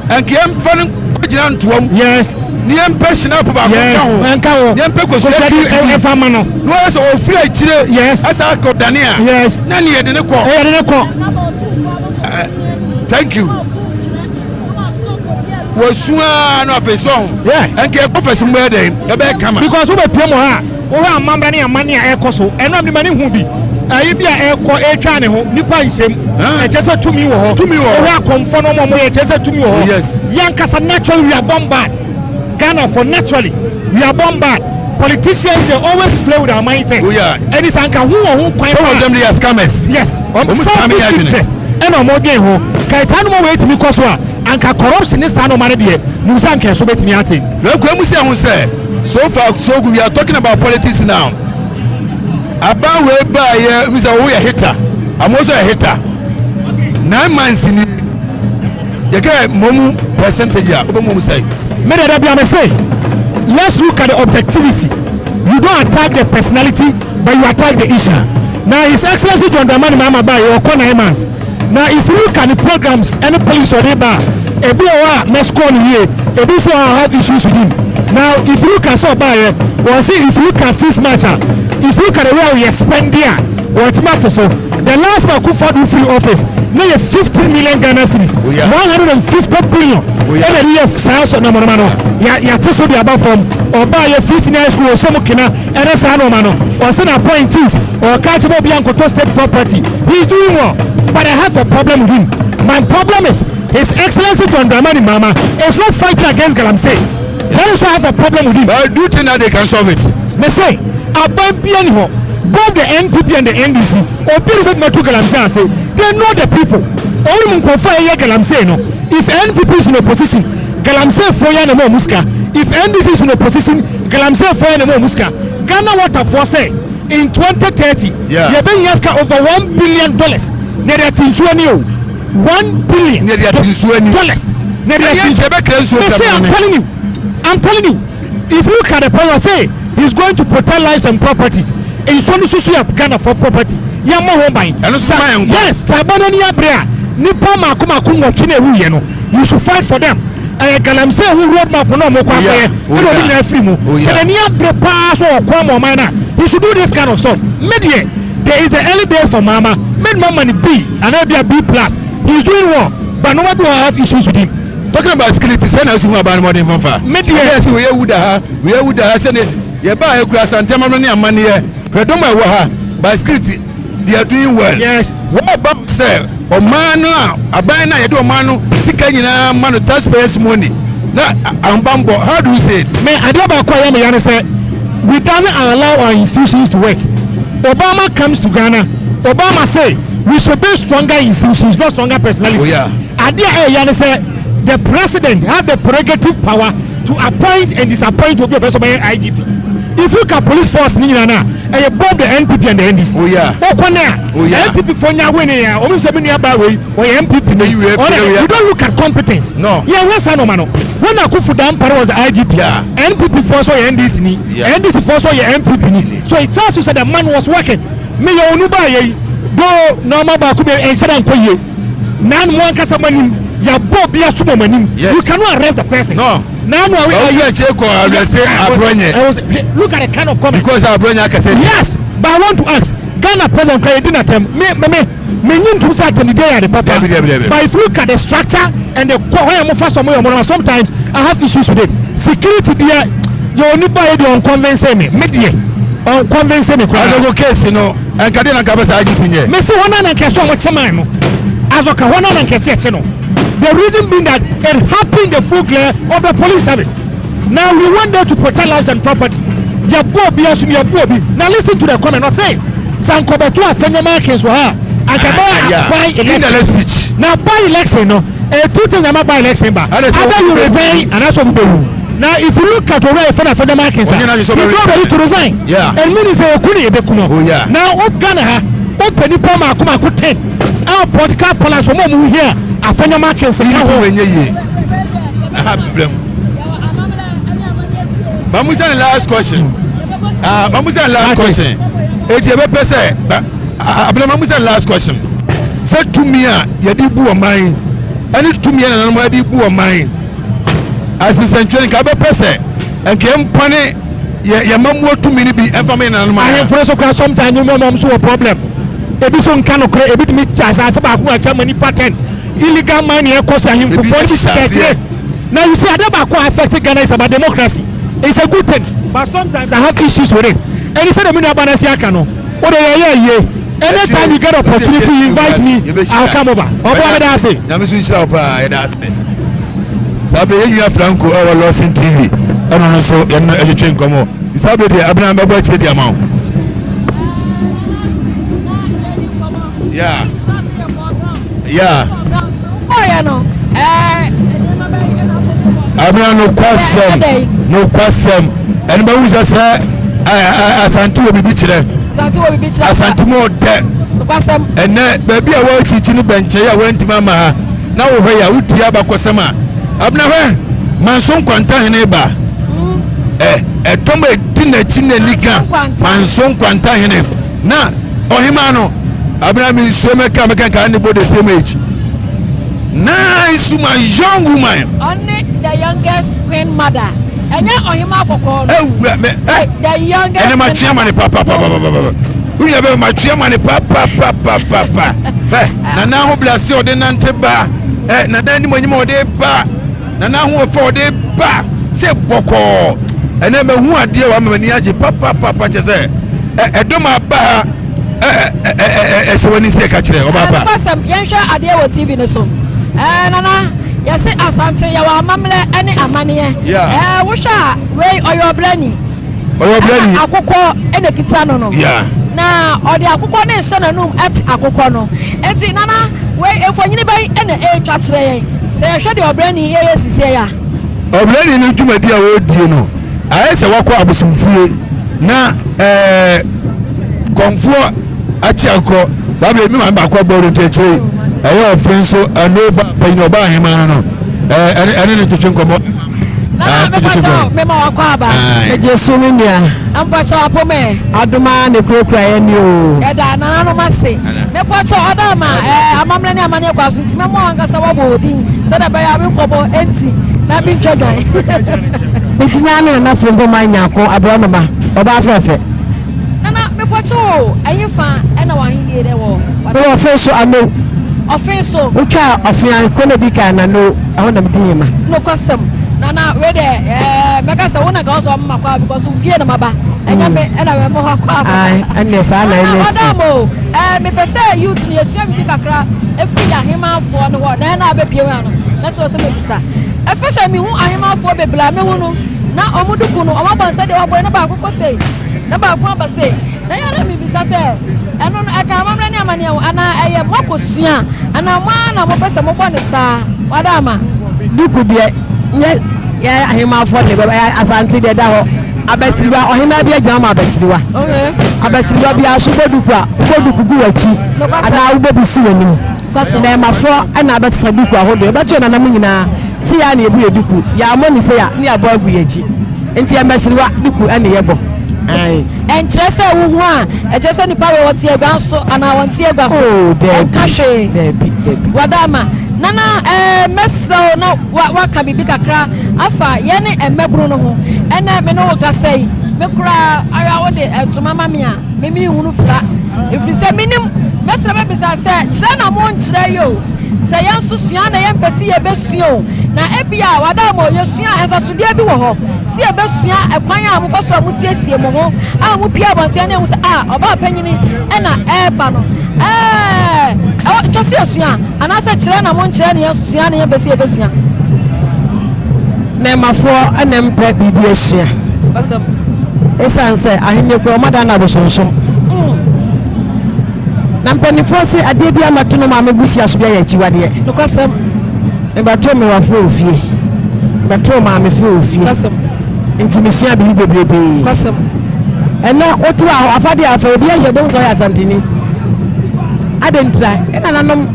Nka yɛn fa no gyina ntoam. Yes. Ne yɛn pɛ shinap baako nka ho. Yes. Nka ho. Ne yɛn pɛ kosua bi ɛfa ma no. Na wɔyɛ sɛ ofiri akyire. Yes. Ɛsa akɔ dane a. Yes. Na ne yɛde ne kɔ. Yɛde ne kɔ. Thank you. Wɔsu ara no afei sɛ ɔho. Yeah. Nka ɛkɔ fɛs mu bɛyɛ dɛn ɛbɛyɛ kama. Because wobɛpie mu ha. Wohwɛ amammerɛ ne amanne a ɛrekɔ so, ɛno a mede m'ani hu bi. Ayi bi a ɛkɔ ɛtwa ne ho nipa nhyɛm. Ɛkyɛ sɛ tumi wɔ hɔ. Tumi wɔ hɔ. Ɔhwɛ akɔnfɔ no ɔmo yɛ ɛkyɛ sɛ tumi wɔ hɔ. Yes. Yankasa naturally we are born bad. Ghana for naturally we are born bad. Politicians, they always play with our mindset. Oh, yeah. Ɛni sɛ anka ho wɔ ho kwan. Some of them, they are scammers. Yes. Ɔmo scam Selfish yɛ adwene. interest. Ɛna ɔmo dwen ho. Kɛntɛn no mo wɔ etimi kɔ so a anka corruption ne saa nɔɔma no deɛ musa anka ɛso betumi ate. Lẹ́kọ̀ọ́ mu sí ẹ̀hún sẹ́, so far so good. We are talking about politics now. Aban wei baa yɛ mi sɛ wo yɛ hater, I'm also a hater. 9 months ni yɛ kɛ mɔmu percentage a wobɛ mɔmu sɛ. Me dada bi ame say, let's look at the objectivity. You don't attack the personality, but you attack the issue. Now His Excellency John Dramani Mahama baa yɛ ɔkɔ 9 months. Now if you look at the programs ɛne policy ɔde ba, ebi wɔ hɔ a mɛ score no yie, ebi nso a I have issues with him. Now if you look at sɛ ɔbaa yɛ wɔn say, if you look at 6 March a, if you look at the way a yɛ spend a wɔtumi ate so, the last man Akufo-Addo free office ne yɛ 15 million Ghana cedis, 150 billion ɛna ɛde yɛ saa so namɔnoma no yàtɛ so de aba fam. Ɔbaa yɛ free senior high school ɔsɛ mu kena ɛne saa nɔɔma no ɔsɛ na appointees ɔka kyerɛ obi ankoto state property. He is doing well, but I have a problem with him. My problem is His Excellency John Dramani Mahama is not fighting against galamsey. That is why I have a problem with him. But do you think that they can solve it? Mese aban bia ni hɔ, both the NPP and the NDC, obi de bɛtuma tu galamsey ase. They know the people ɔmo mu nkurɔfoɔ a ɛyɛ galamsey no. If NPP is in opposition, galamsey foɔ yɛ na mo ɔmo sika. If NDC is in opposition, galamsey foɔ yɛ na mo ɔmo sika. Ghana Water foɔ sɛ in 2030 yɛbɛnya sika over $1 billion na yɛde ate nsuo ni o, 1 billion Na yɛde ate nsuo ni. dollars na yɛde ate nsuo. Yɛbɛkra nsuo. Mese, I'm telling you, I'm telling you, if you look at the power say he's going to protect lives and properties, nsuo no soso yɛ Ghana for property, yɛn mɔ ho ban. Ɛno nso ma yɛn nkwa. Yes, sɛ abana ni abere a nipa mako mako nwɔtwe na ewu yɛ no, you should fight for them. Ɛyɛ galamsey ho road map na ɔmo kɔ akɔyɛ ɛna ɔmo nyinaa firi mu sɛ n'ani abere paa so ɔkɔ ama ɔman na he should do this kind of stuff. Me deɛ, there is the early days for Mahama. Me ma ni B anaa bi a B plus. He is doing well, but no one do have issues with him. Talking about security, sɛ na esi hu aban mɔden fanfa. Me deɛ. Ɛyɛ sɛ wɔyɛ wu da ha, wɔyɛ wu da ha sɛ ne yɛ ba yɛ kura Asante amammerɛ ne amanneɛ hwɛ dɔm a ɛwɔ ha by security, they are doing well. Yes. Wɔn ba sɛ ɔman no a aban no a yɛde ɔman no sika nyinaa ma no, taxpayers money, na ahobanbɔ, how do you say it? Me adeɛ baako a yɛ me ya ne sɛ we doesn't allow our institutions to work. Obama comes to Ghana, Obama say we should build stronger institutions, not stronger personality. Adeɛ a ɛyɛ ya ne sɛ the president have the prerogative power to appoint and disappoint obi a ɔbɛ sɛ ɔbɛyɛ IGP. If you look at police force ni nyinaa na ɛyɛ both the NPP and the NDC. Okɔ ne a NPP fo nya win ya, ɔmo sɛ mi nua ba wei ɔyɛ NPP ni ɔna. You don't look at competence. No. Yɛn wɔ sa nɔɔma no, when Akufo Dampare was the IGP, NPP fo so yɛ NDC ni, NDC fo so yɛ NPP ni, so it tells you say the man was working. Mi yɛ onu ba yɛ yi do nɔɔma baako bi ɛnhyɛ da nkɔ yie nanu mu ankasa mo anim yabɔ obi aso mo anim. You cannot arrest the person. No. Nanu awo. Ɔwɔ fi ɛkyɛ kɔ arrest Abronye. Look at the kind of comment. Because Abronye akasɛ. Yes, but I want to ask, Ghana president kura yɛ di n'atɛm, me me me me nyi ntum sɛ atɛm de yɛ ade papa, but if you look at the structure and the kɔ hɔ yɛ mo fa so mo yɛ mo no, sometimes I have issues with it. Security deɛ, yɛ onipa yɛ deɛ ɔnconvince me, me deɛ ɔnconvince me koraa. Adogo case no, ɛnka de na nka bɛ sɛ IGP nyɛ. Me se wɔn a na nkɛse ɔmo kyɛ man no azɔka wɔn a na nkɛse ɛkyɛ no, the reason being that it happened in the full glare of the police service. Now we went there to protect lives and property. Yɛ bɔ obi aso yɛ bɔ obi. Now listen to the comment. Ɔsɛ sankɔbɛto Afenyo Markins wɔ ha akaba by election. Na by election no, two things ama by election ba: either you resign anaasɛ obi bɛ wu. Now if you look at owurɛ efɛn Afenyo Markins a, he is not ready to resign. And meaning sɛ eku ne ebe ku no. Now o Ghana ha o pɛ nipa mako mako 10 a political palace wɔn a wɔn hia Afenyo Markins ka ho. Aha brem. Mamusa ne last question. Ah, mamusa ne last question. Eti ebe pɛ sɛ abena mamusa ne last question. Sɛ tumi a yɛde bu ɔman ɛne tumi a nananom yɛde bu ɔman asesɛntwɛn nka bɛpɛ sɛ nka mpane yɛ yɛ mamuo tumi no bi ɛnfa ma yɛ nananom. Ahemfo no so kora sometimes no mɔmɔm so wɔ problem. Ebi so nka no korɛ, ebi tumi kyɛ asase baako akyɛ ma nipa 10, illegal mining ɛkɔ so, ahemfofoɔ no bi hyehyɛ akyire. Now you see, ade baako a affect Ghana is about democracy. It's a good thing, but sometimes I have issues with it. Ɛni sɛ dɛm nua ba na si aka no o de yɛ yɛ yie. Anytime you get opportunity, you invite me, I'll come over. Ɔbɔ mi da ase. Nyame so nhyira wo paa, yɛda ase. Saa bɛ yɛn nua Franco ɛwɔ Lawson TV ɛno no nso yɛn no ɛtwetwe nkɔmɔ. Saa bɛ deɛ abena bɛbɔ akyire de ama wo. Yeah. Yeah. Abena nokwasɛm nokwasɛm ɛno bɛhu sɛ sɛ asante wɔ biribi kyerɛ asante mu ɔdɛ ɛnɛ baabi a wɔakyikyi no bɛnkyɛe a wɔantumi ama ha na wohwɛ yɛ a wotie abakɔsɛm a abena hwɛ manso nkwanta hene ba ɛ ɛdɔm a ɛdi n'akyi n'ani ka manso nkwanta hene na ɔhemaa no abena mi nsuo mɛka mɛka nka ne bɔ the same age nice woman, young woman. Ɔne the youngest queen mother ɛnyɛ ɔhemaa kɔkɔɔ no. Ewura mɛ ɛ the youngest. Ɛnɛ ma tia ma ne papapapapapa wunya bɛ ma tia ma ne papapapapa ɛ nana ho bilasi ɔde nante ba ɛ nana anim anim ɔde ba. Na n'ahoɔfɛ a ɔde ba sɛ bɔkɔɔ. Ɛnɛ mahu adeɛ wɔ ama m'ani agye papapapa kyɛ sɛ ɛdɔm aba ha ɛsɛ w'ani sɛ ɛka kyerɛ ɔba pa. Nokwasɛm, yɛnhwɛ adeɛ wɔ TV no so. Ɛɛ nana, yɛse Asante yɛwɔ amammerɛ ne amaneɛ. Ɛɛ wohwɛ a wei ɔyɛ ɔbrani. Ɔyɛ ɔbrani. Ɛna akokɔ ɛna ekita no no. Yeah. Na ɔde akokɔ no rehyɛ n'anum ɛte akokɔ no. Eti nana wei mfonyini bɛn ɛna ɛretwa kyerɛ yɛn sɛ yɛhwɛ deɛ ɔbrani yɛyɛ sisiɛ ya. Ɔbrani no dwumadi a ɔredie no ayɛ sɛ wakɔ abosomfie na ɛɛ kɔnfoɔ akyi akokɔ saa bere mi maame baako abɔ ɔdo nti akyire ɛyɛ ɔfe nso ɛno ba panyin ɔba ahema no no ɛɛ ɛne ne twetwe nkɔmɔ. Nana mepakyɛw mema wakɔ aba. Megye so me nua. Mpakyɛw apomɛ. Adom ara na ekurakura yɛn ni o. Yɛda nananom ase. Mepakyɛw ɔda ama ɛɛ amammerɛ ne amanneɛ kwan so nti mɛma wankasa wabɔ wo din sɛdeɛ ɛbɛyɛ a menkɔbɔ enti na mentwa dwan. Me din ara ne Nana Frimpong Nyarko Aborɔnoma, ɔbaa fɛɛfɛ. Nana mepɔkyɛw o, ɛhefa ɛna w'ahennie no wɔ? Mewɔ ɔfe so, Ano. Ɔfe so. Wotwaa ɔfe a kɔ na di kan na no ɛhɔ na medi hema. Nokwasɛm Nana wei deɛ ɛɛ mɛka sɛ wo na nka wo sɛ ɔmo ma kɔ a because wo fie na maba ɛnyɛ me ɛna mɛma hɔ akɔ aba. Ae ɛnneɛ saa na ɛnyɛ si. Nana ɔdam o ɛɛ mepɛ sɛ youth no yɛsua biribi kakra ɛfiri yɛ ahemafoɔ no hɔ na ɛna abɛpie mu ano na sɛ ɔsɛ mɛbisa especially mehu ahemafoɔ bebree a mehu no na ɔmo duku no ɔmo abɔ nsɛ deɛ wɔabɔ yi na baako kɔ sei na baako aba sei Na yɛ na mebisa sɛ, ɛno no ɛka amammerɛ ne amanneɛ ho anaa ɛyɛ moakɔsua anaa mo ara na mopɛ sɛ mobɔ no saa? Wada ama. Duku deɛ nyɛ yɛ ahemmafoɔ de bɛba, ɛyɛ Asante deɛ ɛda hɔ. Abasiriwa, ɔhemmaa bi agyina ma abasiriwa. Abasiriwa biara so wobɔ duku a, wobɔ duku gu w'akyi anaa wobɔ bi si w'anim. Nnɛɛmafoɔ na abɛsesa duku ahodoɔ. Yɛbɛto yɛn nananom nyinaa, sei ara na yɛbu yɛn duku. Yɛammɔ no sei a, ne yɛabɔ agu yɛn akyi. Nti mmɛsiriwa duku na yɛbɔ. Ae. Ɛnkyerɛ sɛ wohu a, ɛkyerɛ sɛ nipa wei ɔte agua so anaa ɔnte agua so. Oh, daabi. Ɛnka hwee. Daabi, daabi. Wada ama. Nana, ɛɛ, mɛsrɛ wo na wa, waka biribi kakra afa yɛne mmabunu no ho. Ɛnɛ me ne wo kasa yi, me koraa ara wode ntoma ma me a, me menhunu fira. Ɛfiri sɛ menim. Mɛsrɛ mɛbisa sɛ, kyerɛ na monkyerɛ yi o, sɛ yɛn nso sua na yɛmpɛ sɛ yɛbɛsua o, na ebia wada ama o, yɛsua a, mfasodeɛ bi wɔ hɔ. Sɛ yɛbɛsua ɛkwan a mofa so a mosiesie mo ho a mopue abɔnten ne ahu sɛ a ɔbaa panyini na ɛreba no, ɛɛ, ɛwɔ, twa sɛ yɛsua, anaasɛ kyerɛ na monkyerɛ ne yɛn nso sua ne yɛn pɛ sɛ yɛbɛsua. Nnɛɛmafoɔ na mpɛ biribi asua. Esiane sɛ ahenni kura wɔn adan no abosonsom. Na mpanimfoɔ se adeɛ bi ammɛto no maame bukyia so bi ayɛ akyiwadeɛ. Nokwasɛm. Mebɛtoo mewafo wɔ fie. Mebɛtoo maamefo wɔ fie. Nokwasɛm. Nti mesua biribi bebrebee. Nokwasɛm. Ɛnɛ wote hɔ afadeɛ a afa obi ahyɛ bohu sɛ ɔyɛ Asanteni. Adɛn ntira? Yɛn nananom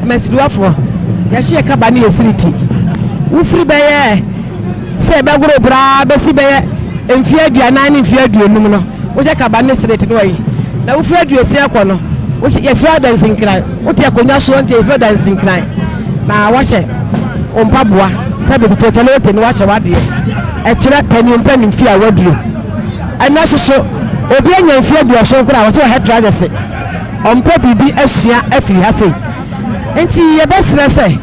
mmasiriwafoɔ yɛhye yɛ kaba ne yɛ siriti. Wofiri bɛyɛ sɛ ɛbɛgoro braa bɛsi bɛyɛ mfeɛ aduanan ne mfeɛ aduonum no, wohyɛ kaba ne siriti ne wayi. Na wofiri aduosia kɔ no, yɛfiri adansinkran. Wote akonnwa soɔ nti yɛfrɛ dansinkran na wahyɛ wo mpaboa sɛbe tete ɔkyale wote no wahyɛ w'adeɛ ɛkyerɛ panin mpanin fie a waduro ɛnɛ soso obi anya mfie aduɔson koraa wɔsɛ wɔhɛ trousers ɔmpɛ biribi asua afiri ha sei nti yɛbɛsrɛ sɛ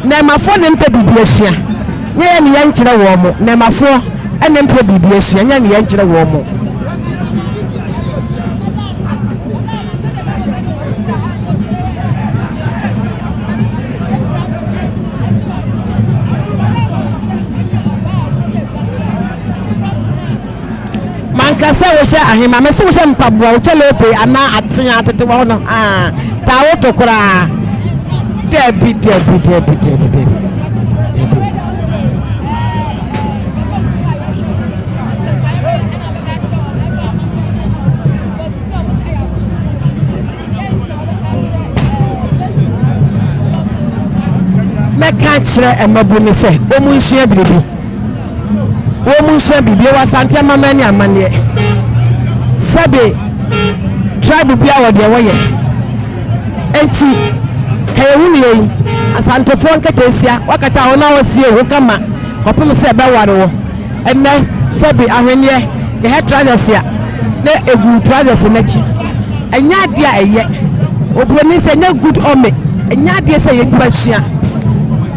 nɛɛmafoɔ ne mpɛ biribi asua nyɛ yɛ ne yɛnkyerɛ wɔn mo nɛɛmafoɔ ne mpɛ biribi asua nyɛ ne yɛnkyerɛ wɔn mo. Menka sɛ wohyɛ ahema, mese wohyɛ mpaboa, wokyɛ lepe anaa atea tete wɔ hɔ no, aa, taa woto koraa. Dabi, dabi, dabi, dabi, dabi, dabi. Mɛka akyerɛ mmabun no sɛ wɔn nsua biribi. Wɔn nsua biribi. Ɛwɔ Asante amammerɛ ne amanneɛ. Sɛbe tribe biara wɔ deɛ wɔyɛ. Enti ka yɛn ho nua yi, Asantefoɔ nketeesia, wakata ho na wasie ho kama kɔpem sɛ ɛbɛware wo. Ɛnnɛ sɛbe ahweneɛ yɛhɛ trousers a na ɛgu trousers no akyi. Ɛnyɛ adeɛ a ɛyɛ. Oburoni sɛ ɛnyɛ good ɔme. Ɛnyɛ adeɛ sɛ yɛn nipa sua.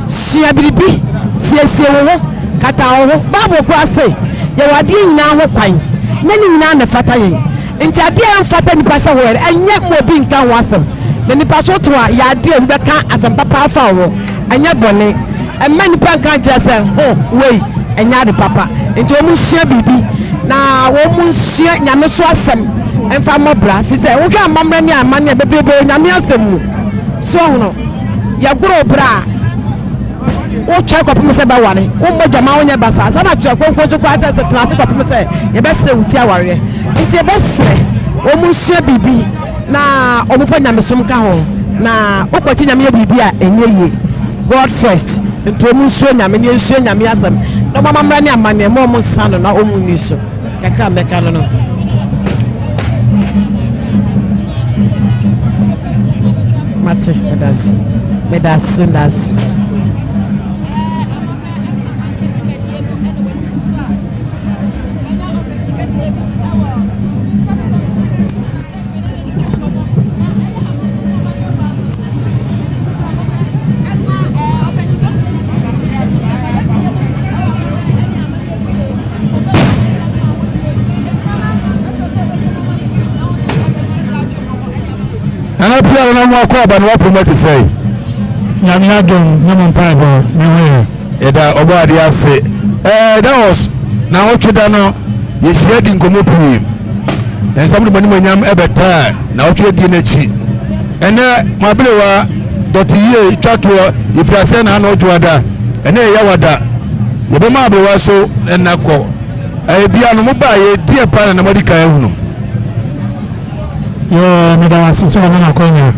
Sua biribi, siesie wo ho, kata wo ho. Bible koraa se yɛwɔ adeɛ nyinaa ho kwan. Nyɛ ne nyinaa na ɛfata yɛn. Nti adeɛ a ɛmfata nipa sɛ woyɛ no, ɛnyɛ ma obi nka ho asɛm. Na nipa so to a, yɛ adeɛ a obi bɛka asɛm papa afa wo ho. Ɛnyɛ bɔne. Mma nnipa nka nkyerɛ sɛ, Ho, wei, ɛnyɛ ade papa. Enti wɔnsua biribi, na wɔnsua Nyame so asɛm mfa mmɔ bra, firi sɛ wohwɛ amammerɛ ne amanneɛ bebrebe wɔ Nyame asɛm mu. So ahunu? Yɛgoro bra a, wotwɛn kɔpem sɛ bɛware, wommɔ dwaman, wonyɛ basaa. Saa na Twerɛ Kronkron nso koraa kyerɛ sɛ tena ase kɔpem sɛ yɛbɛsrɛ wo ti awareɛ. Enti yɛbɛsrɛ wɔnsua biribi. Na wɔfa nyamesom ka ho na wokwati nyame yɛ biribi a ɛnyɛ yie. God first nti wɔn nsuro nyame ne yɛnsua nyame asɛm na wɔn amammerɛ ne amanneɛ ma wɔn nsa no na wɔn nni so. Kakra a mɛka no no. Mate, medase, medase, medase. Nana Pia na mo akɔ aba na wapɔ mu ɛte sɛ. Nyame adom ne mo mpaebɔ ne ho yɛ. Yɛda ɔbɔ adeɛ ase. Ɛɛ that was na awɔtwe da no yɛhyia di nkɔmmɔ pii. Nsɛm de mo animuonyam ɛbɛtaa na awɔtwe adie n'akyi. Ɛnɛ mo aberewa dɔte yie twa toɔ yɛfiri aseɛ na ano dwoada. Ɛnɛ yɛ yawada. Yɛbɛma aberewa so ɛna kɔ. Ɛyɛ bia no mo baa yɛ di ɛpa na na mo adi kan ahunu. Yoo, meda wo ase sɛ wɔma no akwanya.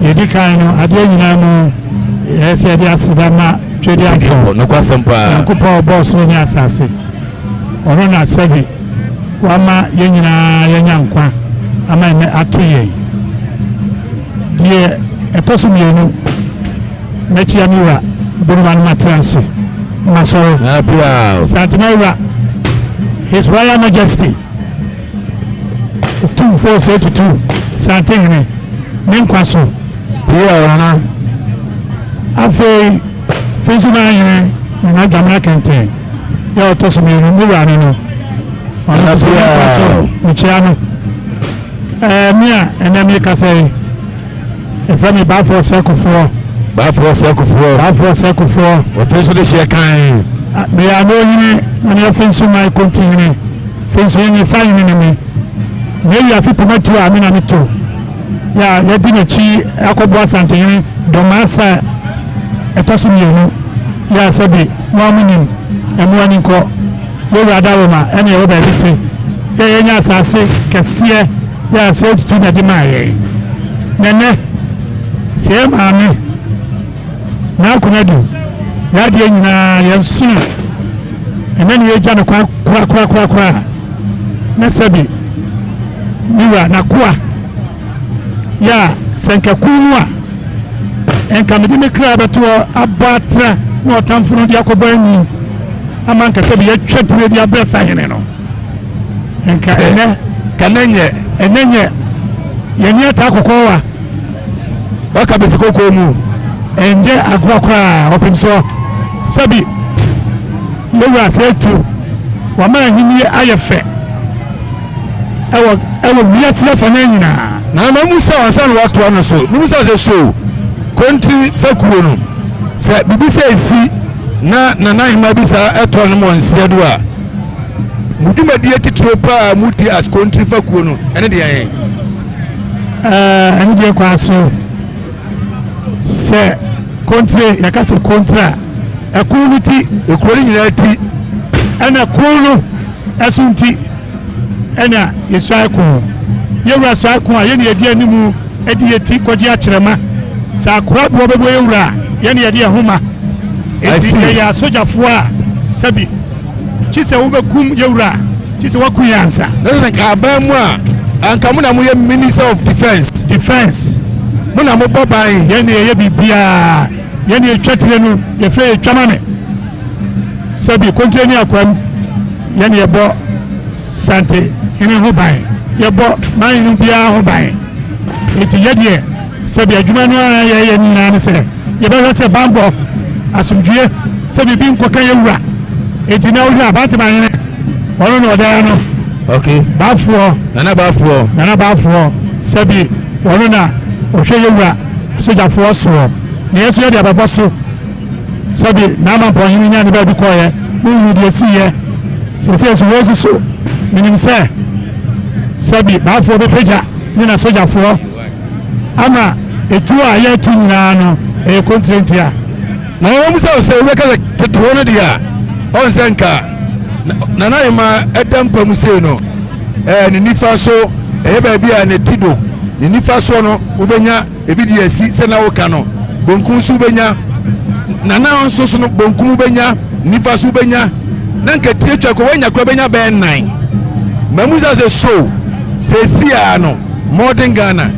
Deɛ ɛdi kan no, adeɛ nyinaa mu yɛyɛ sɛ yɛde aseda ma Twedeampɔn. Nokwasɛm paa. Nyankopɔn a ɔbɔɔ soro ne asase. Ɔno na sɛbi wama yɛn nyinaa yɛanya nkwa ama ɛnɛ ato yɛn. Deɛ ɛtɔ so mmienu, mɛkyia me wura Bonuma no matena ase masɔre. Santema wura, His Royal Majesty. Otumfoɔ Osei Tutu Santehene ne nkwa so. Pia Nana. Afei Finsuman hene Nana Dwamena Kɛntɛn yɛ ɔtɔ so mmienu ne wura no no. Ɔno nso ne nkwa so mekyia no. Ɛɛ me a ɛnɛ mekasa yi. Yɛfrɛ me Baafoɔ Sɛkofoɔ. Baafoɔ Sɛkofoɔ. Baafoɔ Sɛkofoɔ. Wɔfei nso de hyeɛ kan. Meyɛ Anohene na meyɛ Finso man Kontihene. Finso hene Sahene ne me. Meyi afe poma tuo a me na meto. Yɛ a yɛdi n'akyi akɔboa Asantehene Dɔmaa sa ɛtɔ so mmienu. Yɛ a sɛbi mo a monim ɛmo ani nkɔ. Yɛwura Dawoma ɛne ɛwɔ baabi te. Yɛ yɛnya asase kɛseɛ. Yɛ a sɛ otutu na ɛde maa yɛn. Na ɛnɛ, sɛ yɛn maame N'akonadu, yɛn adeɛ nyinaa, yɛn sono, ɛnɛ ne yɛgya no kwan korakorakorakora na sɛbi ne wura n'akoa yɛ a sɛ nka kun mu a nka mede me kra bɛto hɔ abɔ atra na ɔtamfo no de akɔbɔ ani ama nka sɛbi yɛtwa tire de abrɛ sahene no. Nka ɛnɛ. Ka nɛ nyɛ. Ɛnɛ nyɛ. Yɛni ataa kɔkɔɔ wa. Waka besi kɔkɔɔ mu. Ɛnyɛ agorɔ koraa ɔpem soɔ. Sɛbi yɛwura sɛ etu. Wama ahennie ayɛ fɛ. Ɛwɔ ɛwɔ wiase afanan nyinaa. Na ma mu sɛ ansa na watoa no so. Mu sɛ sɛ so kontiri fekuo no sɛ bibi sɛ esi na nana ahema bi saa ɛtɔ no mu nseɛ do a. Mo dwumadie titire paa a modi as Kontiri fakuo no, ɛne deɛ ɛn? Ɛne deɛ kwan so sɛ kontire, yɛka sɛ kontire a, ɛko no ti. Ekuro no nyinaa ti. Ɛna ko no ɛso nti ɛna yɛsuae ko. Yɛwura suae ko a, yɛne yɛdi animu ɛde yɛ ti kɔgye akyerɛma. Sɛ akora boɔ bɛbɔ yɛwura a, yɛne yɛde yɛ ho ma. Enti yɛyɛ asogyafoɔ a sɛbi kyi sɛ wobɛkum yɛwura a, kyi sɛ woaku yɛn ansa. Na sɛ nka aban mu a, anka mo na moyɛ Minister of Defence. Defence. Mo na mobɔ ban. Yɛn na yɛyɛ biribiara. Yɛn na yɛtwa tire no, yɛfrɛ yɛ twa ma me. Sɛbi kontire ne akwam, yɛn na yɛbɔ Sante hene ho ban. Yɛbɔ man hene biara ho ban. Enti yɛ deɛ, sɛbi adwuma no a yɛyɛ no nyinaa ne sɛ, Yɛbɛhwɛ sɛ banbɔ, asomdwoeɛ, sɛ biribi nkɔka yɛn wura. Enti na wohwɛ a, Bantemahene, ɔno na ɔda ano. Okay. Baafoɔ. Nana Baafoɔ. Nana Baafoɔ, sɛbi ɔno na ɔhwɛ yɛn wura asogyafoɔ soɔ. Na yɛn nso yɛde abɛbɔ so. Sɛbi N'Amampɔnhene nyaa ne baabi kɔeɛ, monhunu deɛ ɛsiiɛ. Seesei nso wei nso so, menim sɛ sɛbi Baafoɔ bɛpagya ne n'asogyafoɔ. Ama etuo a yɛreto nyinaa no, ɛyɛ kontire ntia. Na ɛwɔ mu sɛ sɛ wobɛka sɛ tete hɔ no deɛ a, ɔn sɛ nka Nana Ahema ɛda mpa mu sei no, ɛɛ ne nifa so ɛyɛ baabi a ne ti do, ne nifa soɔ no wobɛnya ebi de asi sɛ na woka no, bonkum so wobɛnya, Nana nso so no bonkum wobɛnya, nifa so wobɛnya, na nka tire twa kɔ woanya kora bɛnya bɛyɛ nnan. Mamu sɛ sɛ so seesei ara no Modern Ghana,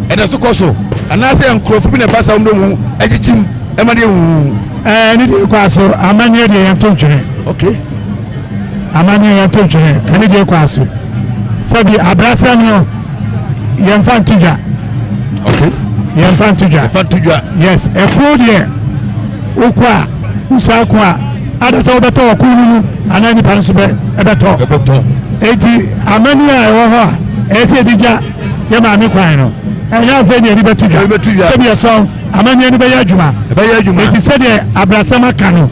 ɛda so kɔ so anaasɛ nkurɔfo bi na ɛba saa wɔn de wɔn ho akyikyim ɛma no yɛ huhuhu? Ɛɛ ne deɛ kɔ aso amanneɛ deɛ yɛnto ntwene. Okay. Amanneɛ yɛnto ntwene ɛne deɛ kɔ aso sɛbi abrasɛm no yɛmfa nto dwa. Okay. Yɛmfa nto dwa. Yɛmfa nto dwa. Yes, ɛko deɛ wokɔ a wosua ko a ada sɛ wobɛtɔ wɔ ko no mu anaa nipa no nso bɛ ɛbɛtɔ. Ɛbɛtɔ. Eti amani a ɛwɔ hɔ a ɛyɛ sɛ yɛde gya yɛ maame kwan no ɛnyɛ afei ne yɛde bɛto dwa. Yɛde bɛto dwa. Sɛbi ɛsɔn amani no bɛyɛ adwuma. Ɛbɛyɛ adwuma. Eti sɛdeɛ abrasɛm aka no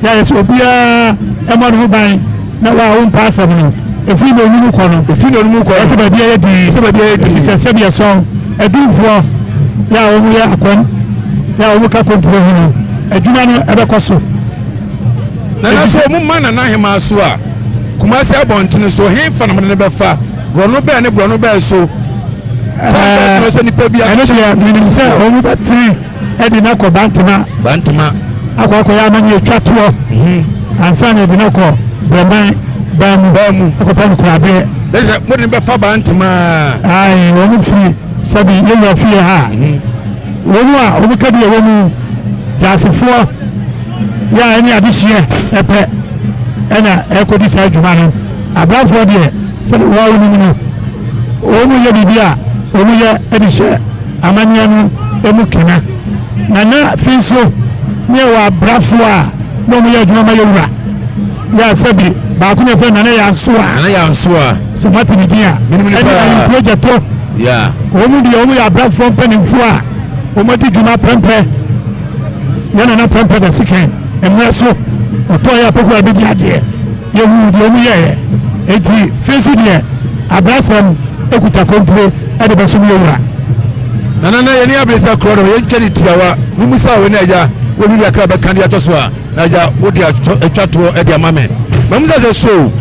yɛ ayɛ sɛ obiara ɛmɔ ne ho ban na wa a wompa asɛm no efiri na onum kɔ no. Efiri na onum kɔ no. Ɛsɛ baabi ayɛ dii. Ɛsɛ baabi ayɛ dii. Efisɛ sɛbi ɛsɔn adumfoɔ yɛ a wɔn yɛ akɔm yɛ a wɔn ka kontire ho no adwuma no ɛbɛkɔ so. Nana so ɔmo ma Nana Ahemaa so a, Kumasi abɔntene so, henfa na mode no bɛfa? Borɔno bɛn ne borɔno bɛn so? Kwan bɛn so na sɛ nipa bi Ɛno deɛ menim sɛ ɔmo bɛtene ɛde no akɔ Bantama. Bantama. Akɔ akɔyɛ amane atwa toɔ. Mhm. Ansa na ɛde no akɔ Brɛman ban mu. Ban mu. Akɔpɛ no koradeɛ. Bɛsɛ sɛ mode no bɛfa Bantama. Ae, wɔn firi sɛbi yɛwura fie ha. Mhm. Wɔn a wɔn ka bi a ɛwɔ mu gyasefoɔ. Yɛ a ɛne adehyeɛ pɛ ɛna ɛrekɔdi saa adwuma no. Abrafoɔ deɛ sɛdeɛ wɔn a wonim no, wɔn yɛ biribi a wɔn yɛ de hyɛ amanneɛ no mu kena. Na na fi nso ne ɛwɔ abrafoɔ a na wɔn yɛ adwuma ma yɛwura yɛ a sɛbi baako na ɛfɛ Nana Yansoa. Nana Yansoa. Sɛ moate ne din a ɛne Ayenkuro Gyɛto. Wɔn deɛ wɔn yɛ abrafoɔ mpanimfoɔ a wɔn adi dwuma prɛmprɛ. Yɛn nana prɛmpɛ da sikan mmerɛ so ɔtɔɔ yɛ apoko a ɛbɛdi adeɛ yɛhuu deɛ ɔmu yɛeɛ enti fei so deɛ abrasɛm ɛkuta kontire ɛde bɛsom yɛ wura. Nana na yɛne abere sɛ korɔ no yɛntwa ne tiawa mumusa wo ne agya wɔ biribi akra bɛka de atɔ so a na agya wode atwa toɔ de ama me mamusa sɛ so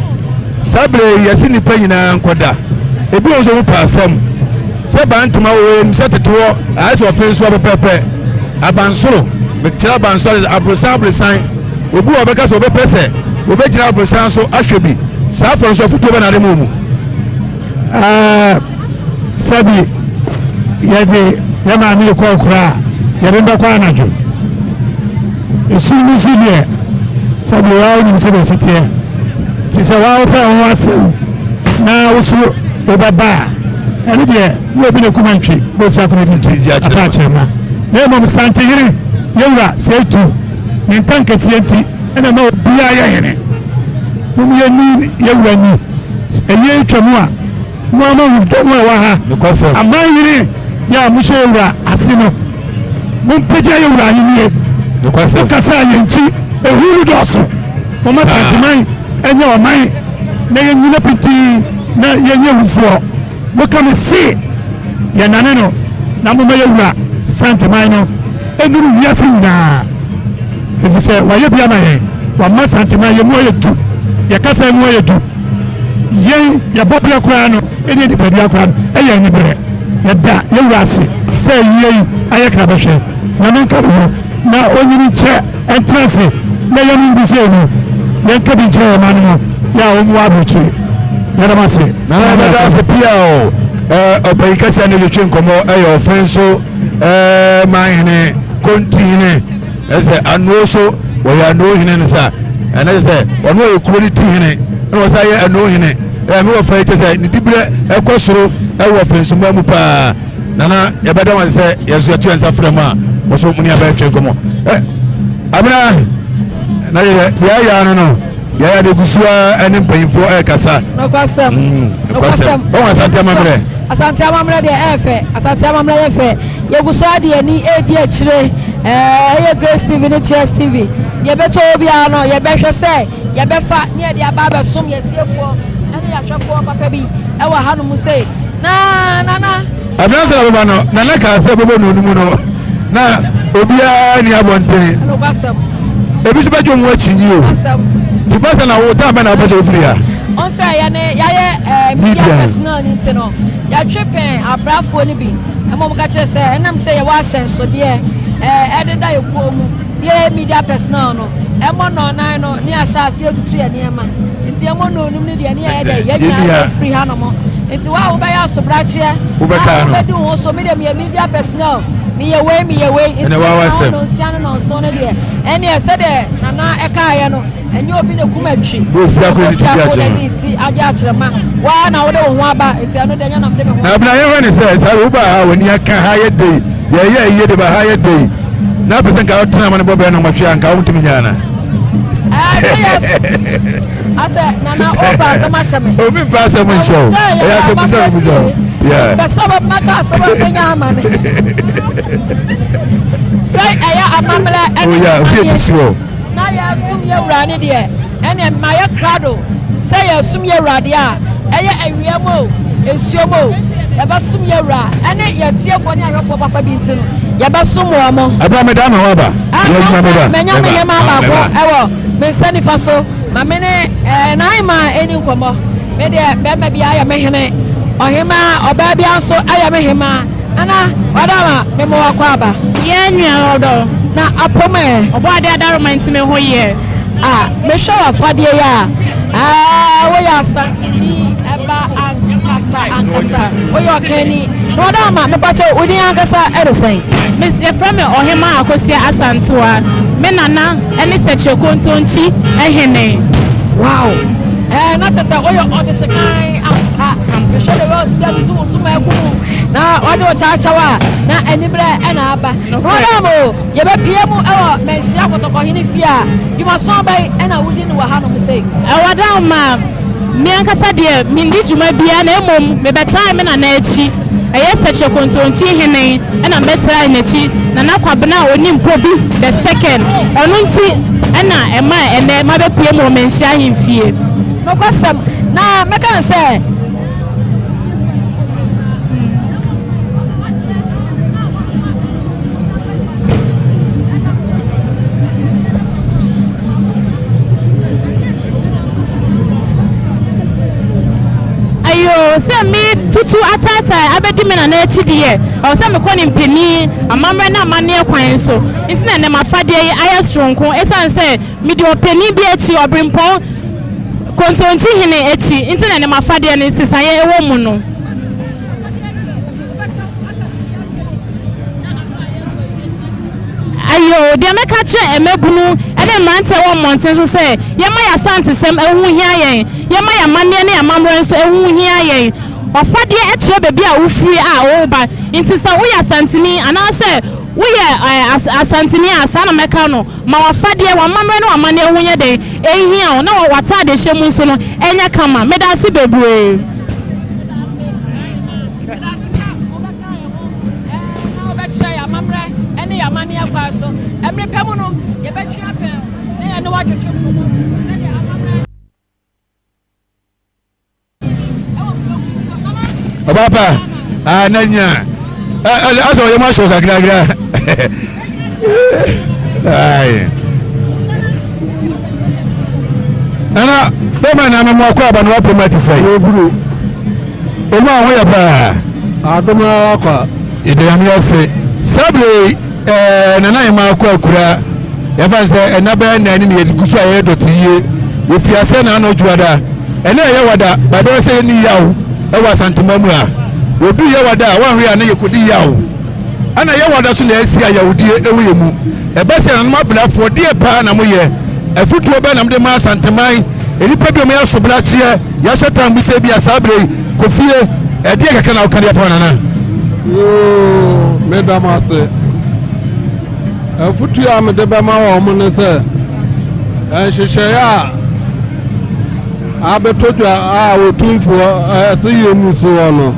saa berɛ yi yɛse nnipa nyinaa nkɔda ebi wɔ nso mo pɛ asɛm Sɛ baa ntoma wɔ hɔ yɛnim sɛ tete hɔ ayɛ sɛ ɔfe nso pɛpɛɛpɛ. Abansoro, mekyerɛ abansoro ayɛ sɛ aborosan aborosan. Obi wɔ ɔbɛka sɛ ɔbɛpɛ sɛ ɔbɛgyina aborosan so ahwɛ bi. Saa afɔ nso afotuo bɛ na ade mu mu. Ɛɛ sɛbi yɛde yɛ maame yɛ kɔɔ koraa yɛde bɛkɔ anadwo. Esum no so deɛ sɛbi waa wonim sɛ bɛsi teɛ. Te sɛ waa wopɛ ho asɛm na woso wobɛba a. Ɛno deɛ yɛ obi na kuma ntwi bɛ osi akɔnɔ di nti apa akyerɛma na mmom Santehene yɛwura sɛ etu ne ntankɛseɛ nti ɛna ma obiara yɛ hene. Mom yɛni yɛwura ni ɛyɛ atwa mu a mo ama hu dɔm a ɛwɔ ha aman hene yɛ a mohyɛ yɛwura ase no mompagya yɛwura ahennie mokasa a yɛnkyi ehu no dɔɔso moma Santeman ɛnyɛ ɔman. na yɛnyina pintinn na yɛnyɛ awufoɔ. Moka me se yɛnane no na momma yɛwura Santeman no nnuru wiase nyinaa, ɛfiri sɛ wayɛ bi ama yɛn. Wama Santeman yɛn mu ayɛ du, yɛn kasa mu ayɛ du, yɛn yɛn bɔberɛ koraa no ne yɛn nipadua koraa no ɛyɛ aniberɛ. Yɛda yɛn wura ase sɛ ayie yi ayɛ krabɛhwɛ. Nyame nka ne ho na ɔnyini nkyɛ ɛntena ase na yɛnom bi sei no yɛnka bi nkyerɛ yɛn mma no mu yɛ a wɔn wɔ aburokyire. Yɛda mo ase. Nana yɛbɛda ase pia o. Ɔpanyin kɛseɛ ne twetwe nkɔmmɔ ɛyɛ ɔfen so manhene kontihene ɛsɛ anuo so wɔyɛ anuo hene no sa ɛnɛ sɛ ɔno ɔyɛ kuro no ti hene ɛna wɔsa yɛ anuo hene ɛɛ me wɔfa yi kyɛ sɛ ne diberɛ ɛkɔ soro ɛwɔ fɛnsumma mu paa. Nana yɛbɛda wɔn sɛ yɛn nso yɛto yɛn nsa frɛ mu a wɔn nso mu ne abɛtwe nkɔmɔ ɛ abena na yɛ deɛ ayɛ ano no deɛ ayɛ de gu so a ɛne mpanyinfoɔ ɛrekasa. Nokwasɛm nokwasɛm wɔn Asante amammerɛ. Asante amammerɛ deɛ ɛyɛ fɛ Asante amammerɛ yɛ fɛ yɛgu so ade ani ɛredi akyire ɛɛ ɛyɛ Grace TV ne Cheers TV deɛ ɛbɛtɔ hɔ biara no yɛbɛhwɛ sɛ yɛbɛfa ne yɛde aba abɛsom yɛn tiefoɔ ɛne yɛahwɛfoɔ papa bi ɛwɔ hanom sei. Na Nana. Aberanteɛ na bɛba no, Nana kaa sɛ bɛbɔ no mu no, na obiara ni abɔnten. Ebi nso bɛgye wɔn akyi yi o. Nti basa na wo tan bɛ na wopɛ sɛ wofiri ha. Ɔn sɛ yɛne yɛayɛ eh, media personnel no nti no, yɛatwe pɛn abrafoɔ no bi ɛma wɔn ka kyerɛ sɛ ɛnam sɛ yɛwɔ ahyɛnsodeɛ eh, ɛdeda yɛ kuo mu yɛ media personnel no ɛmmɔ nnɔnnan no ne yɛahyɛ aseɛ atutu yɛn nneɛma nti ɛmmɔ nnɔnum no deɛ ne yɛyɛ dɛ yɛn nyinaa yɛfiri ha nom nti wo a wobɛyɛ asobrakyeɛ a wobɛdi wo ho so me deɛ meyɛ media personnel meyɛ wei meyɛ wei nti mɛtena hɔ nnɔnsia no nnɔnson no deɛ ɛneɛ sɛdeɛ Nana ɛkaeɛ no ɛnyɛ obi na kum atwi Bosia ko na ne ti agye akyerɛma waa na wode wo ho aba nti ɛno deɛ ɛnyɛ na mede me ho Na abena yɛhwɛ ne sɛ saa woba ha w'ani aka ha yɛ dei yɛyɛ ayie de ba ha yɛ dei na apɛ sɛ nka wotena ma no bɔ bɛɛ no nwɔtwe a nka wontumi nyɛ ana sɛ yɛ asɛ nana wopa asɛm ahyɛ me obi mpa asɛm nhyɛ o ɛyɛ asɛm bisa no bisa o pɛ sɛ bɛma ka asɛm a bɛnya ama ne sɛ ɛyɛ amammerɛ ɛne amanneɛ Na yɛresom yɛn Wura no deɛ, ɛnneɛ mayɛ krado sɛ yɛresom yɛn Awurade a, ɛyɛ awia mu o, nsuo mu o, yɛbɛsom yɛn Wura. Ɛne yɛn atiefoɔ ne ahwɛfoɔ papa bi nti no, yɛbɛsom wɔn. Ɛberɛ a meda ama woaba. Ah, Yɛ adwuma meba. Manya me nneɛma baako ɛwɔ me nsa nifa so. Ma me ne eh, n'ahemaa ɛni nkɔmmɔ. Me deɛ, bɛrima biara yɛ me hene. Ɔhemaa, ɔbaa biara nso ɛyɛ me hemaa. Nana Wadama me mo wakɔ aba. Yɛn nua ɔdɔ. Na apom ɛ. Ɔbɔ ade adaroma nti me ho yɛ. Ah me hwɛ w'afadeɛ yi a ah woyɛ Asanteni ɛba ankasa ankasa woyɛ ɔkani na Wadama me pakyɛ wo din ankasa ɛde sɛn. Miss yɛfrɛ me Ɔhemaa Akosua Asantewa me nana ɛne Sɛkyerɛ Kontonkyi hene. Wow ɛɛ na kyerɛ sɛ woyɛ ɔdehyekan ampa mehwɛ the rose bi atutu wo ntoma agu mu. Na wɔde wo kyawkyaw a, na aniberɛ na aba. Madam o, yɛbɛpue mu wɔ Manhyia Kɔtɔkɔhene fie a, dwumason bɛn na wodi no wɔ hanom sei? Madam ma, me ankasa deɛ menni dwuma biara na mmom mebɛtaa me nana akyi, ɛyɛ Sɛkyerɛ Kontonkyi hene na mebɛtrae n'akyi, Nana Kwabena a ɔnim Kobi the second, ɔno nti na ɛma ɛnnɛ mabɛpue mu wɔ Manhyia ahemfie. Nokwasɛm, na mɛka no sɛ. Ayoo, sɛ metutu ataatae abɛdi me nana akyi deɛ, ɛwɔ sɛ mekɔ ne mpanin amammerɛ ne amanneɛ kwan so. Nti na nnɛ m'afadeɛ yi ayɛ soronko ɛsiane sɛ medi ɔpanin bi akyi, ɔberempɔn Kontonkyi hene akyi nti na ne afadeɛ no nsesaeɛ wɔ mu no. Ayoo, deɛ mɛka akyerɛ mmabunu ne mmeranteɛ wɔ mmɔnten so sɛ, yɛmma yɛn Asantesɛm ho hia yɛn, yɛmma yɛn amanneɛ ne yɛn amammerɛ nso ho hia yɛn. W'afadeɛ kyerɛ baabi a wofiri a woreba, nti sɛ woyɛ Asanteni anaasɛ woyɛ Asanteni a, saa na mɛka no. Ma w'afadeɛ, w'amammerɛ ne w'amanneɛ ho nyɛ dɛn? Ɛnhia wo, na w'ataadehyɛ mu nso no ɛnyɛ kama. Meda ase bebree. Meda ase sɛ wobɛka yɛn ho na wobɛkyerɛ yɛn amammerɛ ne yɛn amanneɛ kwan so. Mmere pa mu no, yɛbɛtwe apɛn na yɛne wo atwetwe nkɔmmɔ sɛdeɛ amammerɛ. Ɔbaa pa ah na nya asɛ ɔyɛ mu ahyɛ kakrakra. Ayi. Nana bɛma na mɛmo akɔ aba na wapɛ mu ati sɛ. Oburu. Ɔmu a ho yɛ paa. Adom ara kwa. Yɛda Nyame ase. Saa bere yi ɛɛ Nana Ahemaa akɔ akura. Yɛfa no sɛ ɛna bɛyɛ nnan ni na yɛgu so a yɛyɛ dɔte yie. Yɛfiri aseɛ na ano dwoada. Ɛnɛ ɛyɛ wada, ba bɛyɛ sɛ yɛnni yaw ɛwɔ Asantema mu a. Wɔduru yɛ wada a, wɔanhwɛ a na yɛkɔdi yaw. Ɛna yɛ wada so na yɛasi ayawdie ɛwɔ yɛ mu. Ɛba sɛ nananom abrafoɔ, deɛ paa na moyɛ? Afutuo bɛn na mode ma Asanteman? Nnipa bi a wɔyɛ asobrakyeɛ, yɛahyɛ tam bi sɛ ebia saa berɛ yi, kɔ fie. Ɛdeɛn kakra na woka de afa ho, Nana? Yoo, meda mo ase. Afotuo a mede bɛma wɔn ne sɛ, nhyehyɛeɛ a abɛtɔ dwa a Otumfoɔ ɛsɛ yɛnni soɔ no,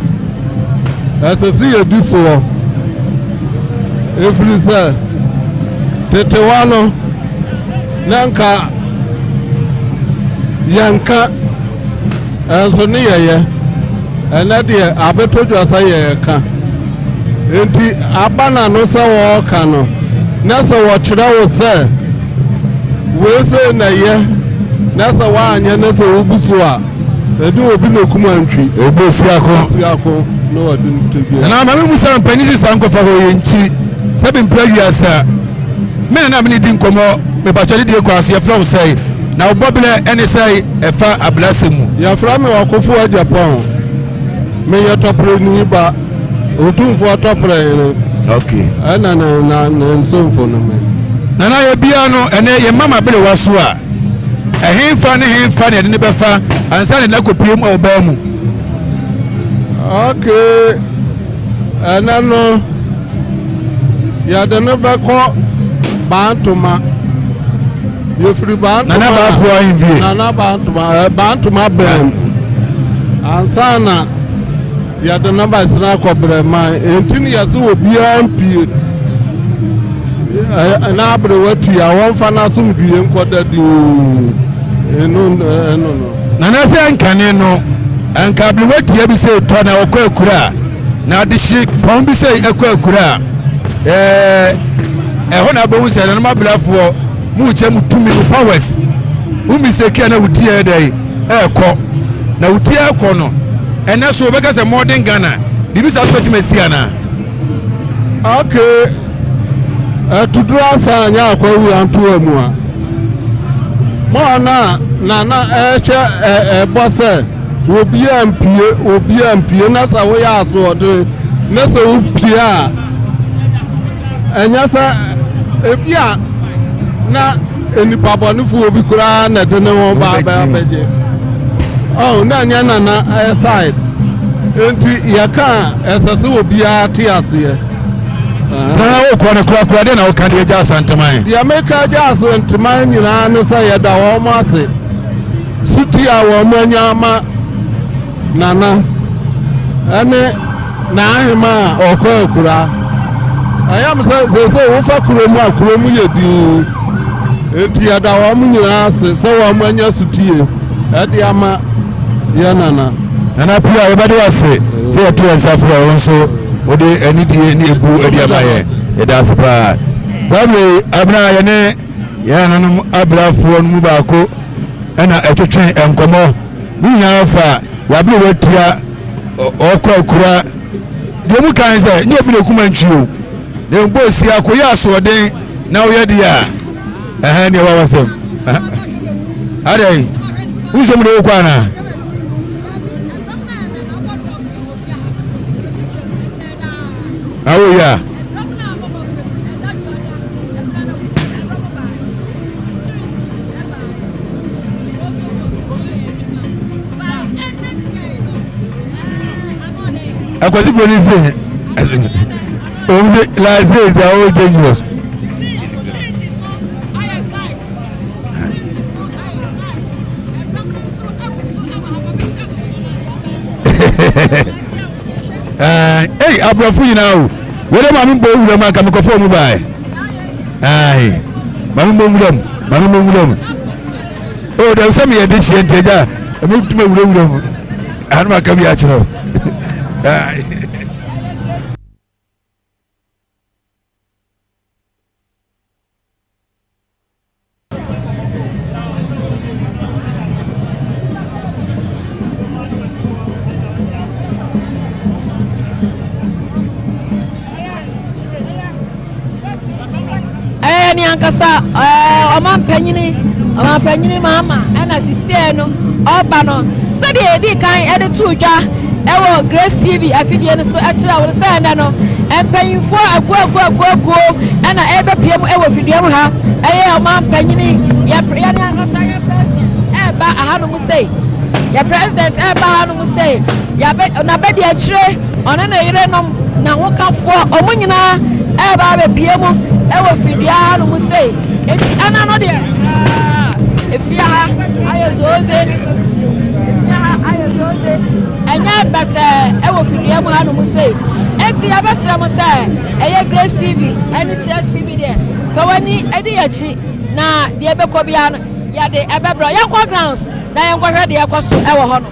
ɛsɛ sɛ yɛdi soɔ. Ɛfiri sɛ, tetewa no, na nka yɛnka nso ne yɛyɛ. Ɛnɛ deɛ abɛtɔ dwa sɛ yɛreka. Enti aba n'ano sɛ wɔreka no, na sɛ wɔkyerɛ wo sɛ wei sei na ɛyɛ, na sɛ woanyɛ na sɛ wobu so a, ɛde obi na okum antwi. Obi osiako. Osiako na wɔde no to dua. Nana maame musa mpanyin sisa nkɔfa hɔ yɛ nkyiri sɛbi mpira wiase Me na na me ne di nkɔmmɔ, mepakyɛ de die kɔ ase, yɛfrɛ wo sɛe, na wo bɔberɛ ɛne sɛe ɛfa ablasɛm mu? Yɛfrɛ me Ɔkofo Agyapong, meyɛ Tɔprɛni ba, Otumfoɔ Tɔprɛhene. Okay. Ɛna ne na ne nsomfo no me. Nana yɛ bia no ɛnɛ yɛ mama berewa so a, ɛhenfa ne henfa na yɛde ne bɛfa ansa na yɛde no akɔpue mu ɔbaa mu? Okay, ɛnɛ no. Yɛde no bɛkɔ Bantoma. Yɛfiri Bantoma. Nana Baafoɔ ahemfie. Nana Bantoma ɛ eh, Bantoma bɛn. Ansa na yɛde no bɛsena akɔ Brɛman. Enti no yɛsɛ obiara mpie. Eh, na aberewa tia wɔmfa n'asomdwie nkɔda dinn. Ɛno ɛno no. Nana sɛ nkane no, anka aberewa tia bi sɛ etɔ na ɔkɔ akura a. Na adehye pɔn bi sɛ ɛkɔ akura a, ɛɛ ɛhɔ na abɛhu sɛ nanom abrafoɔ mu kyɛ mu tumi mu powers wo mistake a na wo ti yɛ dɛ ɛɛkɔ na wo ti ɛɛkɔ no ɛnɛ so wɔbɛka sɛ modern Ghana biribi saa so bɛtumi asi anaa. Okay, atuduro asa anyɛ akwawu antoa mu a mo na nana ɛhyɛ ɛbɔ sɛ. Obiara mpue, obiara mpue, na sɛ woyɛ asoɔden na sɛ wopue a, ɛnyɛ sɛ ebi a na nnipa bɔnefoɔ bi koraa na ɛde ne ho ba abɛgye. Oh, na ɛnyɛ nana ɛyɛ side. Enti yɛka a ɛsɛ sɛ obiara te aseɛ. Na wokɔ no korakora deɛ na woka deɛ gya Asanteman? Deɛ meka gya Asanteman nyinaa ne sɛ yɛda wɔn ase. Sotie a wɔanya ama Nana ne n'ahema a ɔkɔ akura. Ɛyɛ me sɛ seesei wofa kurom a kurom yɛ dinn. Enti yɛda wɔn nyinaa ase sɛ wɔanya sotie de ama yɛn Nana. Nana Appiah, yɛbɛda wo ase sɛ yɛto yɛn nsa frɛ wo nso wode anidie ne ebu de ama yɛn. Yɛda ase paa. Saa bere yi, abena yɛne Yɛn nananom abrafoɔ no mu baako na ɛtwetwe nkɔmmɔ. Ne nyinaa fa yɛabere watua ɔkɔ akura. Deɛ mu kan sɛ nyɛ obi na okuma ntwi o. Na mpo si akoyɛ asoɔden na woyɛ deɛ a ɛhɛn deɛ wawa sɛm. Adɛn? Wosɛ mu de wokɔ anaa? Awo ya. Akwasi Broni se, ohun se last days they are always dangerous. Ei aborɔfo nyinaa o wei maame mbɔ nwura mu anka mekɔfo mu bae ai maame mbɔ nwura mu maame mbɔ nwura mu o dɛm sɛ meyɛ de hyia nti agya ɛmɛtumi awurawura mu ano maka bi akyerɛ o. Ɛyɛ ne ankasa ɛɛ ɔmampanyini ɔmampanyini Mahama ɛna sisiɛ no ɔba no sɛdeɛ yɛdi kan ɛde to dwa ɛwɔ Grace TV afidie no so ɛkyerɛ wɔn sɛ ɛnɛ no mpanyinfoɔ aguaguaguaguo ɛna ɛrebɛpie mu ɛwɔ fidua mu ha ɛyɛ ɔmampanyini yɛ yɛne ankasa yɛ president ɛreba ahanom sei yɛ president ɛreba ahanom sei yɛabɛ n'abɛdi akyire ɔne ne yerenom n'ahokafoɔ wɔn nyinaa ɛreba abɛpie mu ɛwɔ fidua hanom sei eti ɛna no deɛ efie ha ayɛ zooze efie ha ayɛ zooze ɛnyɛ bɛtɛɛ ɛwɔ fidua mu hanom sei eti yɛbɛsrɛ mo sɛ ɛyɛ Grace TV ɛne Cheers TV deɛ fa w'ani ɛdi akyi na deɛ ɛbɛkɔ biara no yɛde ɛbɛbrɛ yɛnkɔ grounds na yɛnkɔhwɛ deɛ ɛkɔ so ɛwɔ hɔ no.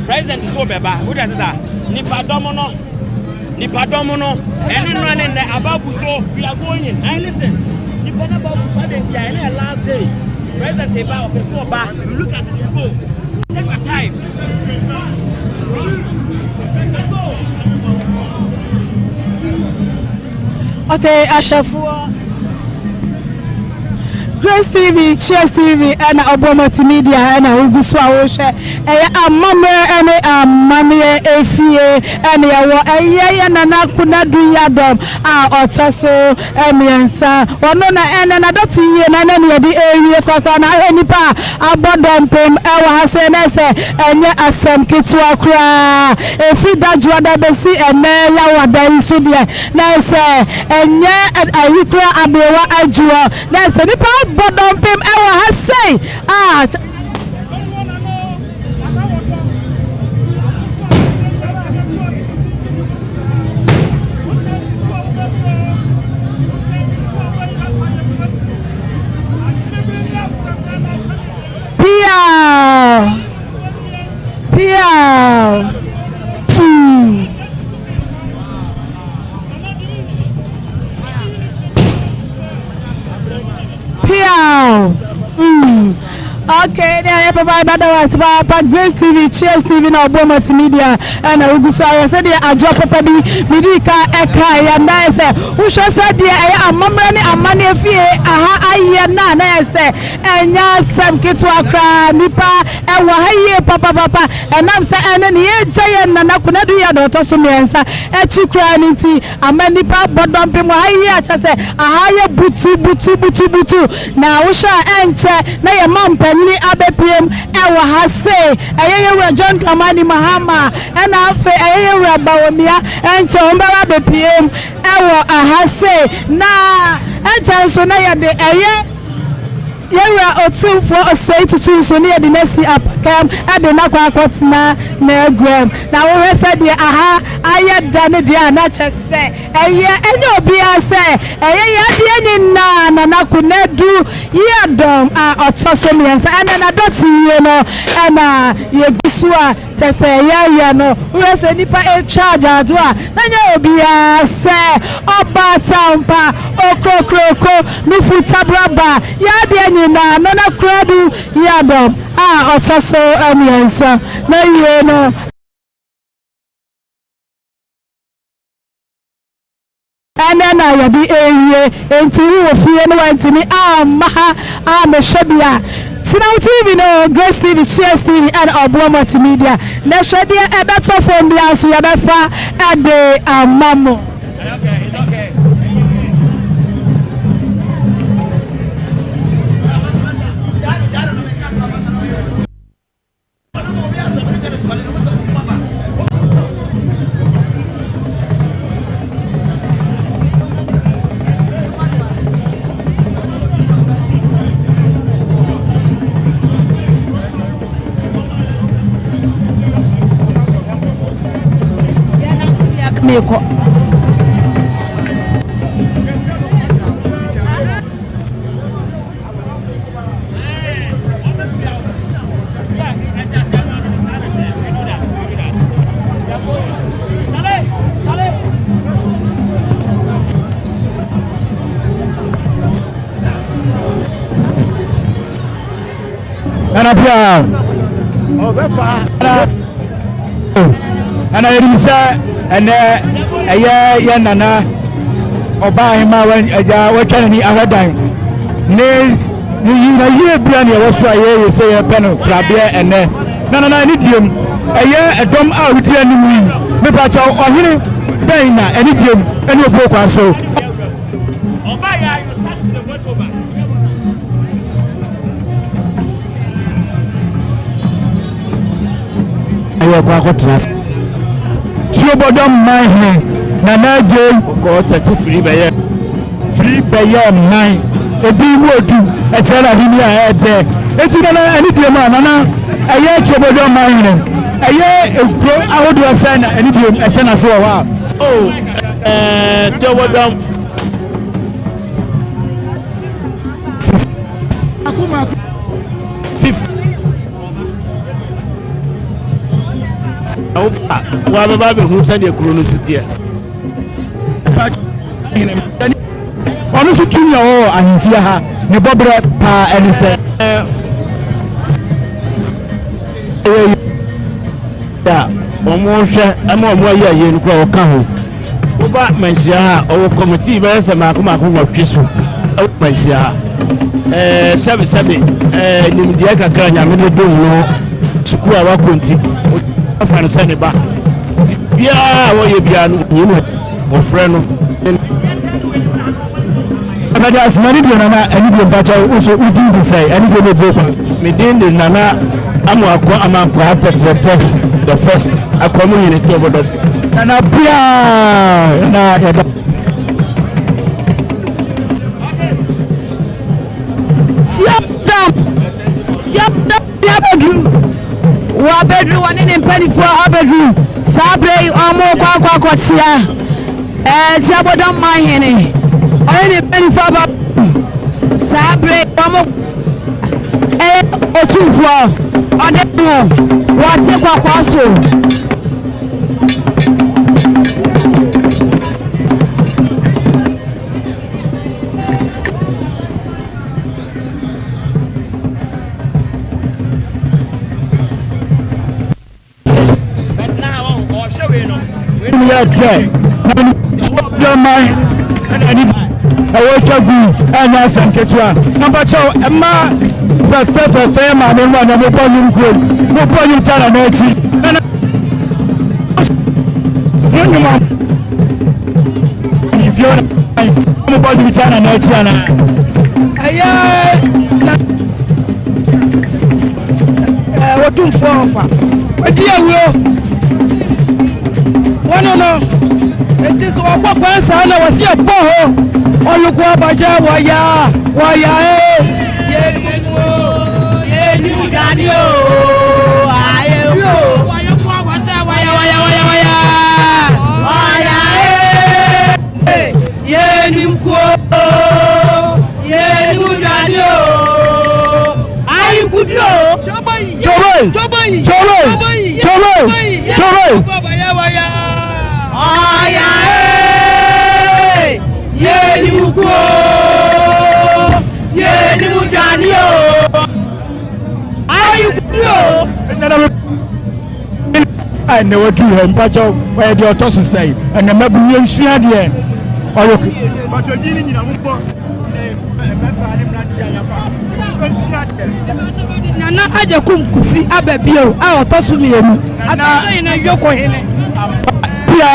President so bɛba wode ase sa nipadɔm no nipadɔm no ɛne nnora ne nnɛ aba bu so we are going I listen nipa no aba bu so ade nti a ɛne yɛ last day president ba ɔpɛ so ɔba you look at it you go take your time. Okay, ahwɛfoɔ Grace TV, Cheers TV, ɛna Ɔbɔ Multimedia ɛna wogu so a wohwɛ ɛyɛ amammerɛ ɛne amanneɛ efie ɛne ɛwɔ ɛyɛ yɛ Nana Konadu Yiadom a ɔtɔ so mmiɛnsa ɔno na ɛnɛ n'adɔte yie na ɛnɛ ne yɛde ɛrewie korakora na ahwɛ nipa a abɔ dɔmpem ɛwɔ ha sɛ ɛnɛ sɛ ɛnyɛ asɛm ketewa koraa ɛfiri da dwoada bɛsi ɛnɛ yawada yi so deɛ na sɛ ɛnyɛ ayi koraa aberewa adwoɔ na sɛ nipa abɔ dɔmpem ɛwɔ ha sei a. Piaw! Piaw! Puu! Piaw! Mm. Okay, ne ayɛ papa dada wa ase paapa Grace TV, Cheers TV na ɔbɔ multimedia ɛna wogu so ayɛ sɛdeɛ adwoɔ papa bi medi ka ɛka yɛ na yɛ sɛ wohwɛ sɛ deɛ ɛyɛ amammerɛ ne amanneɛ fie aha ayɛ na na yɛ sɛ Ɛnyɛ asɛm ketewa koraa, nnipa wɔ ha yie papapapa. Ɛnam sɛ ɛne ne yɛregya yɛn Nana Konadu Yado a ɔtɔ so mmiɛnsa akyi koraa no nti, ama nnipa abɔ dɔmpem wɔ ha yie a kyerɛ sɛ aha ayɛ butubutubutubutu. Na wohwɛ a ɛnkyɛ na yɛn mampanyini abɛpiem wɔ ha sei. Ɛyɛ yɛn Wura John Dramani Mahama ɛna afei ɛyɛ yɛn Wura Bawumia, ɛnkyɛ wɔn bɛba abɛpiem wɔ ha sei. Na ɛnkyɛ nso na yɛde ɛyɛ. Yɛn Wura Otumfoɔ Osei Tutu nso ne yɛde no asi apakam de no akɔ akɔtena n'aguam. Na wohwɛ sɛdeɛ aha ayɛ da no deɛ a, na kyerɛ sɛ ɛyɛ ɛnyɛ obiara sɛ ɛyɛ yɛn adeɛ nyinaa. Nana Konadu Yiadom a ɔtɔ so mmiɛnsa ɛna n'adɔte yie no ɛna yɛgu so a Kyɛ sɛ yɛyɛ no, wohwɛ sɛ nnipa retwa agyaadwo a, na nyɛ obiara sɛ ɔbaatan pa, okrokroko, nufu tabraba, yɛ adeɛ nyinaa, Nana Koradu Yiadom a ɔtɔ so mmiɛnsa na wie no. Ɛnnɛ na yɛde rewie, enti wowɔ fie na woantumi amma ha ammɛhwɛ bi a, tena wo TV no, Grace TV, Cheers TV ɛne Ɔboɔ Multimedia na hwɛ deɛ ɛbɛtɔ fam biara nso yɛbɛfa de ama mo. meekɔ. Nana Pia. Nana yɛnim sɛ ɛnɛ ɛyɛ yɛ nana ɔbaa ahema agya watwa n'ani ahwɛ dan ne ne yi na yie bia ne ɛwɔ so a yɛyɛ sɛ yɛpɛ no krabeɛ ɛnɛ na nana ɛne diem ɛyɛ ɛdɔm a wodi anim yi mepakyɛw ɔhene bɛn na ɛne diem ɛne obuo kwan so. Ɛyɛ kɔ akɔtena ase. Tuobɔdɔm man hene Nana Adjei. Kɔɔ tɛkyi firi bɛyɛ. Firi bɛyɛ man. Edin mu odu ɛkyerɛ n'ahenni a ɛɛdɛ. Eti Nana ɛne deɛ mu a Nana ɛyɛ Tuobɔdɔm man hene. Ɛyɛ ekuro ahodoɔ sɛn na ɛne deɛ mu ɛhyɛ n'ase wɔ hɔ a. Oh ɛɛ Tuobɔdɔm. Wabɛba abɛhu sɛdeɛ kuro no si teɛ. Ɔno nso tumi a ɔwɔ ahemfie ha ne bɔberɛ paa ɛne sɛ. A wɔhwɛ ma wɔn ayi ayie no koraa wɔka ho. Woba manhyia ha a, ɔwɔ kɔmitii bɛyɛ sɛ mmaako mmaako nwɔtwe so wɔ manhyia ha. Ɛɛ sɛbesɛbe ɛɛ nimdeɛ kakra nyame de dom no sukuu a wakɔ nti afa no sɛ ne ba. Nti biara a wɔyɛ biara no wɔnyi no wɔfrɛ no. Ɛbɛda ase na ne deɛ nana ɛne deɛ mpakyɛw wo so wo din de sɛn ɛne deɛ ne bro kwa. Me din de Nana Amoako Amankwaa Tɛtrɛtɛ the first Akwamu Hene Tobodɔ. Nana piaa na yɛda. Tiodam Tiodam abɛduru wɔabɛduru wɔne ne mpanimfoɔ abɛduru saa berɛ yi wɔrekɔ akɔ akɔkyea ɛɛ Tiabodam manhene ɔne ne mpanimfoɔ aba saa berɛ yi wɔn ɛyɛ otumfoɔ ɔde ho wɔte kɔkɔɔ so. Yɛ dɛ na man ɛna ani ɛwɔ atwa gu ɛnyɛ asɛm ketewa na mpakyɛw ɛma fɛfɛ fɛfɛ maame mu a na mobɔ nwom kurom mobɔ nwom tara n'akyi ɛna mo nwom a mfie na mobɔ nwom tara n'akyi anaa ɛyɛ na Otumfoɔ ɔfa wadi awuo wɔne no nti sɛ wɔbɔ kwan saa na wɔsi ɛbɔ hɔ ɔyoko abahyɛ wɔya wɔya ee yɛnim dwane o ayɛ o wɔyoko abahyɛ wɔya wɔya wɔya wɔya wɔya ee Yɛnim kuo, yɛnim dwane o, ayikudu o. Choboyi, choboyi, choboyi, choboyi. Ɔya ee, yɛnim kuo, yɛnim dwane o, ayikudu o. Ɛnna waduru ha mpakyɛw ɔyɛ deɛ ɔtɔ so sɛe ɛnna mmabu yɛ nsua deɛ ɔyɛ ok. Mpakyɛw din ne nyina mo bɔ ne mmɛbaa ne mmeranteɛ a yaba nsua deɛ. Nana Agyekum Kusi aba bio a ɔtɔ so mmienu. Asante hene Yoko hene. Ampa pia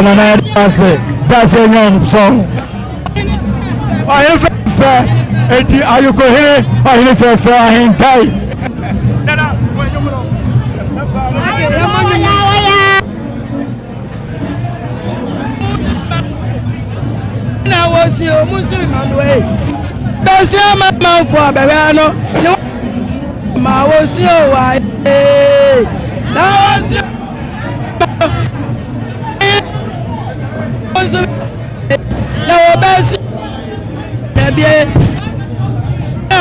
nana yɛda ase da ase nya nsɔn. Ɔhene fɛfɛ eti ayokohene ɔhene fɛfɛ ahentai. Nana wɔnyom no. Na wɔsi omu nsi mi ma no ee. Bɛsi ama manfo abɛwɛ no ne ma wɔsi o wa ee. Na wɔsi. Nso na wɔbɛsu baabi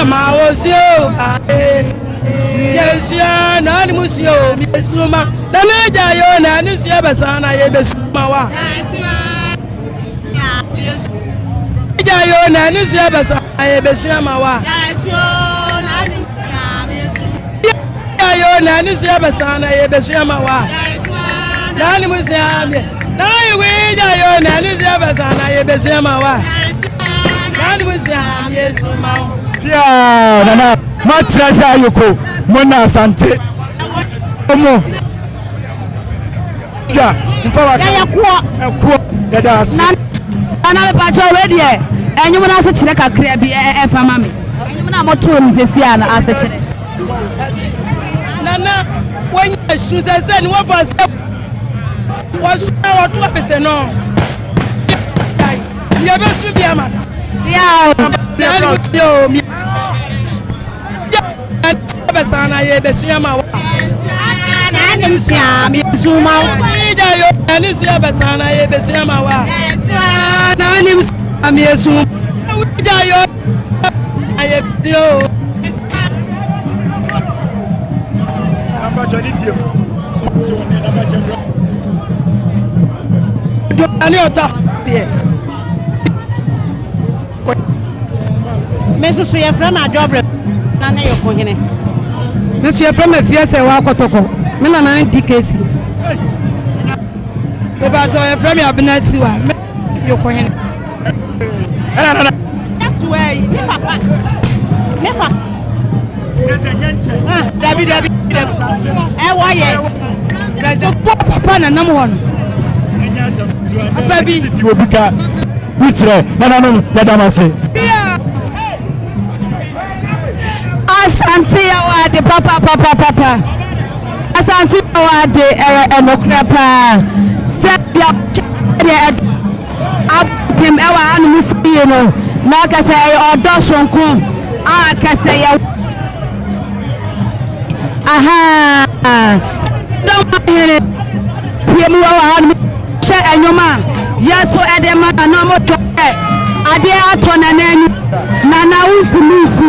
ma wɔsuo ae yɛsua na ne mu suo yɛsu ma na ne gya yɛ na ne sua bɛsa na yɛbɛsu ma wa gya yɛ na ne sua bɛsa na yɛbɛsua ma wa Yo na ne sua bɛsa na yɛbɛsua ma wa na ne mu sua meɛ na na yɛwe gya yo na ne sua bɛsa na yɛbɛsua ma wa na ne mu sua meɛ su ma wo. Yeah, nana makyerɛ sɛ ayoko mo na asante mo dwa mfa wa yɛyɛ koɔ ɛkoɔ yɛda ase. Nana mepakyɛ wei deɛ ɛnwom no ase kyerɛ kakra bi ɛfa ma me ɛnwom no a motoo no sɛsi a no ase kyerɛ. Nana wanya su sɛ sɛ ne wɔfa sɛ wɔsua wɔto apese no yɛbɛsu bi ama no bɛsan na yɛbɛsua ma wa ne sua bɛsan na yɛbɛsua ma wa Me nso so yɛfrɛ me Adwobrɛ na ne yɛ kohene. Me nso yɛfrɛ me Afia sɛ wakɔtɔkɔ. Me nana ne DKC. Mebakyɛ yɛfrɛ me Abena Tiwa. Me yɛ kohene. Ne papa ne papa. Dabi dabi dabi. Ɛwɔ yɛ. President bɔ papa na nam hɔ no. Papa bi. Titi obi ka bi kyerɛ nananom yɛda mo ase. Asante yɛ wɔ ade papapapapa. Asante yɛ wɔ ade ɛyɛ ɛnokorɛ paa. Sɛ deɛ deɛ ɛdɔ. Abɔpem wɔ hanom sie no, na ɔka sɛ ɛyɛ ɔdɔ soronko a kɛsɛ yɛ aha dɔm ahene pie mu wɔ hanom hyɛ ɛnwom a yɛto ɛde ma na ɔmo tɔ ɛ adeɛ atɔ nana ani nana wontumi nsu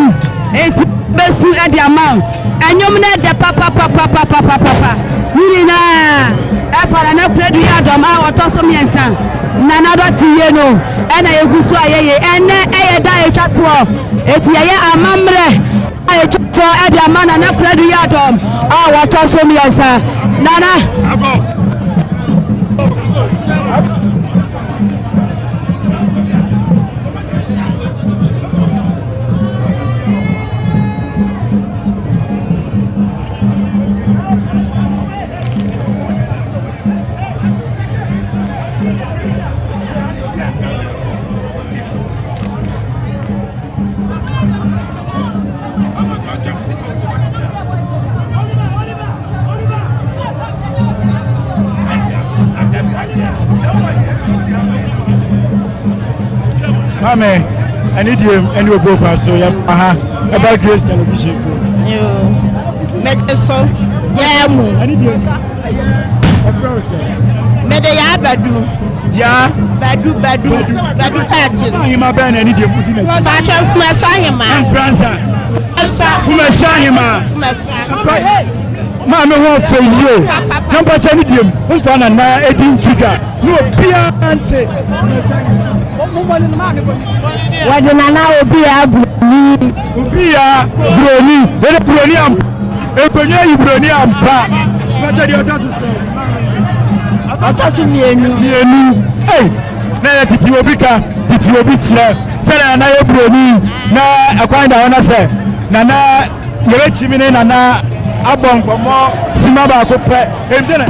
eti bɛsu ɛde ama wo Ɛnwom no ɛdɛ papapapapapapa. Ne nyinaa ɛfa Nana Konadu Yiadom a ɔtɔ so mmiɛnsa, Nana Dɔte yie no ɛna yɛgu so a yɛyɛ. Ɛnnɛ ɛyɛ da a ɛtwa toɔ, eti yɛyɛ amammerɛ a ɛtwa toɔ ɛde ama Nana Konadu Yiadom a wɔtɔ so mmiɛnsa. Nana. Maame, ɛne deɛ ɛne obuo kwan so yɛ ha ɛba Grace television so. Yoo, mede so yɛ mu. Ɛne deɛ ɛyɛ ɛfrɛ wo sɛ. Mede yɛ abadu. Ya. Badu badu badu kaakye. Ahema bɛn na ɛne deɛ mu di n'akyi. Paatwa nfumɛso ahema. Mpransa. Fumɛso ahema. Fumɛso. Maame ho ɔfɛ yie na mpakyɛ ne deɛ mu mfa nana edi ntudwa ne obiara nte. Wɔde nana obi ya buroni. Obi ya buroni yɛde buroni ampa nkonnwa yi buroni ampa mpakyɛ deɛ ɔtɔ so sɛ. Ɔtɔ so mmienu. Mmienu ei na yɛ tete obi ka tete obi kyerɛ sɛdeɛ nana yɛ buroni na ɛkwan da hɔ na sɛ nana. Yɛbɛtumi ne Nana abɔ nkɔmmɔ sima baako pɛ. Ɛfisɛ na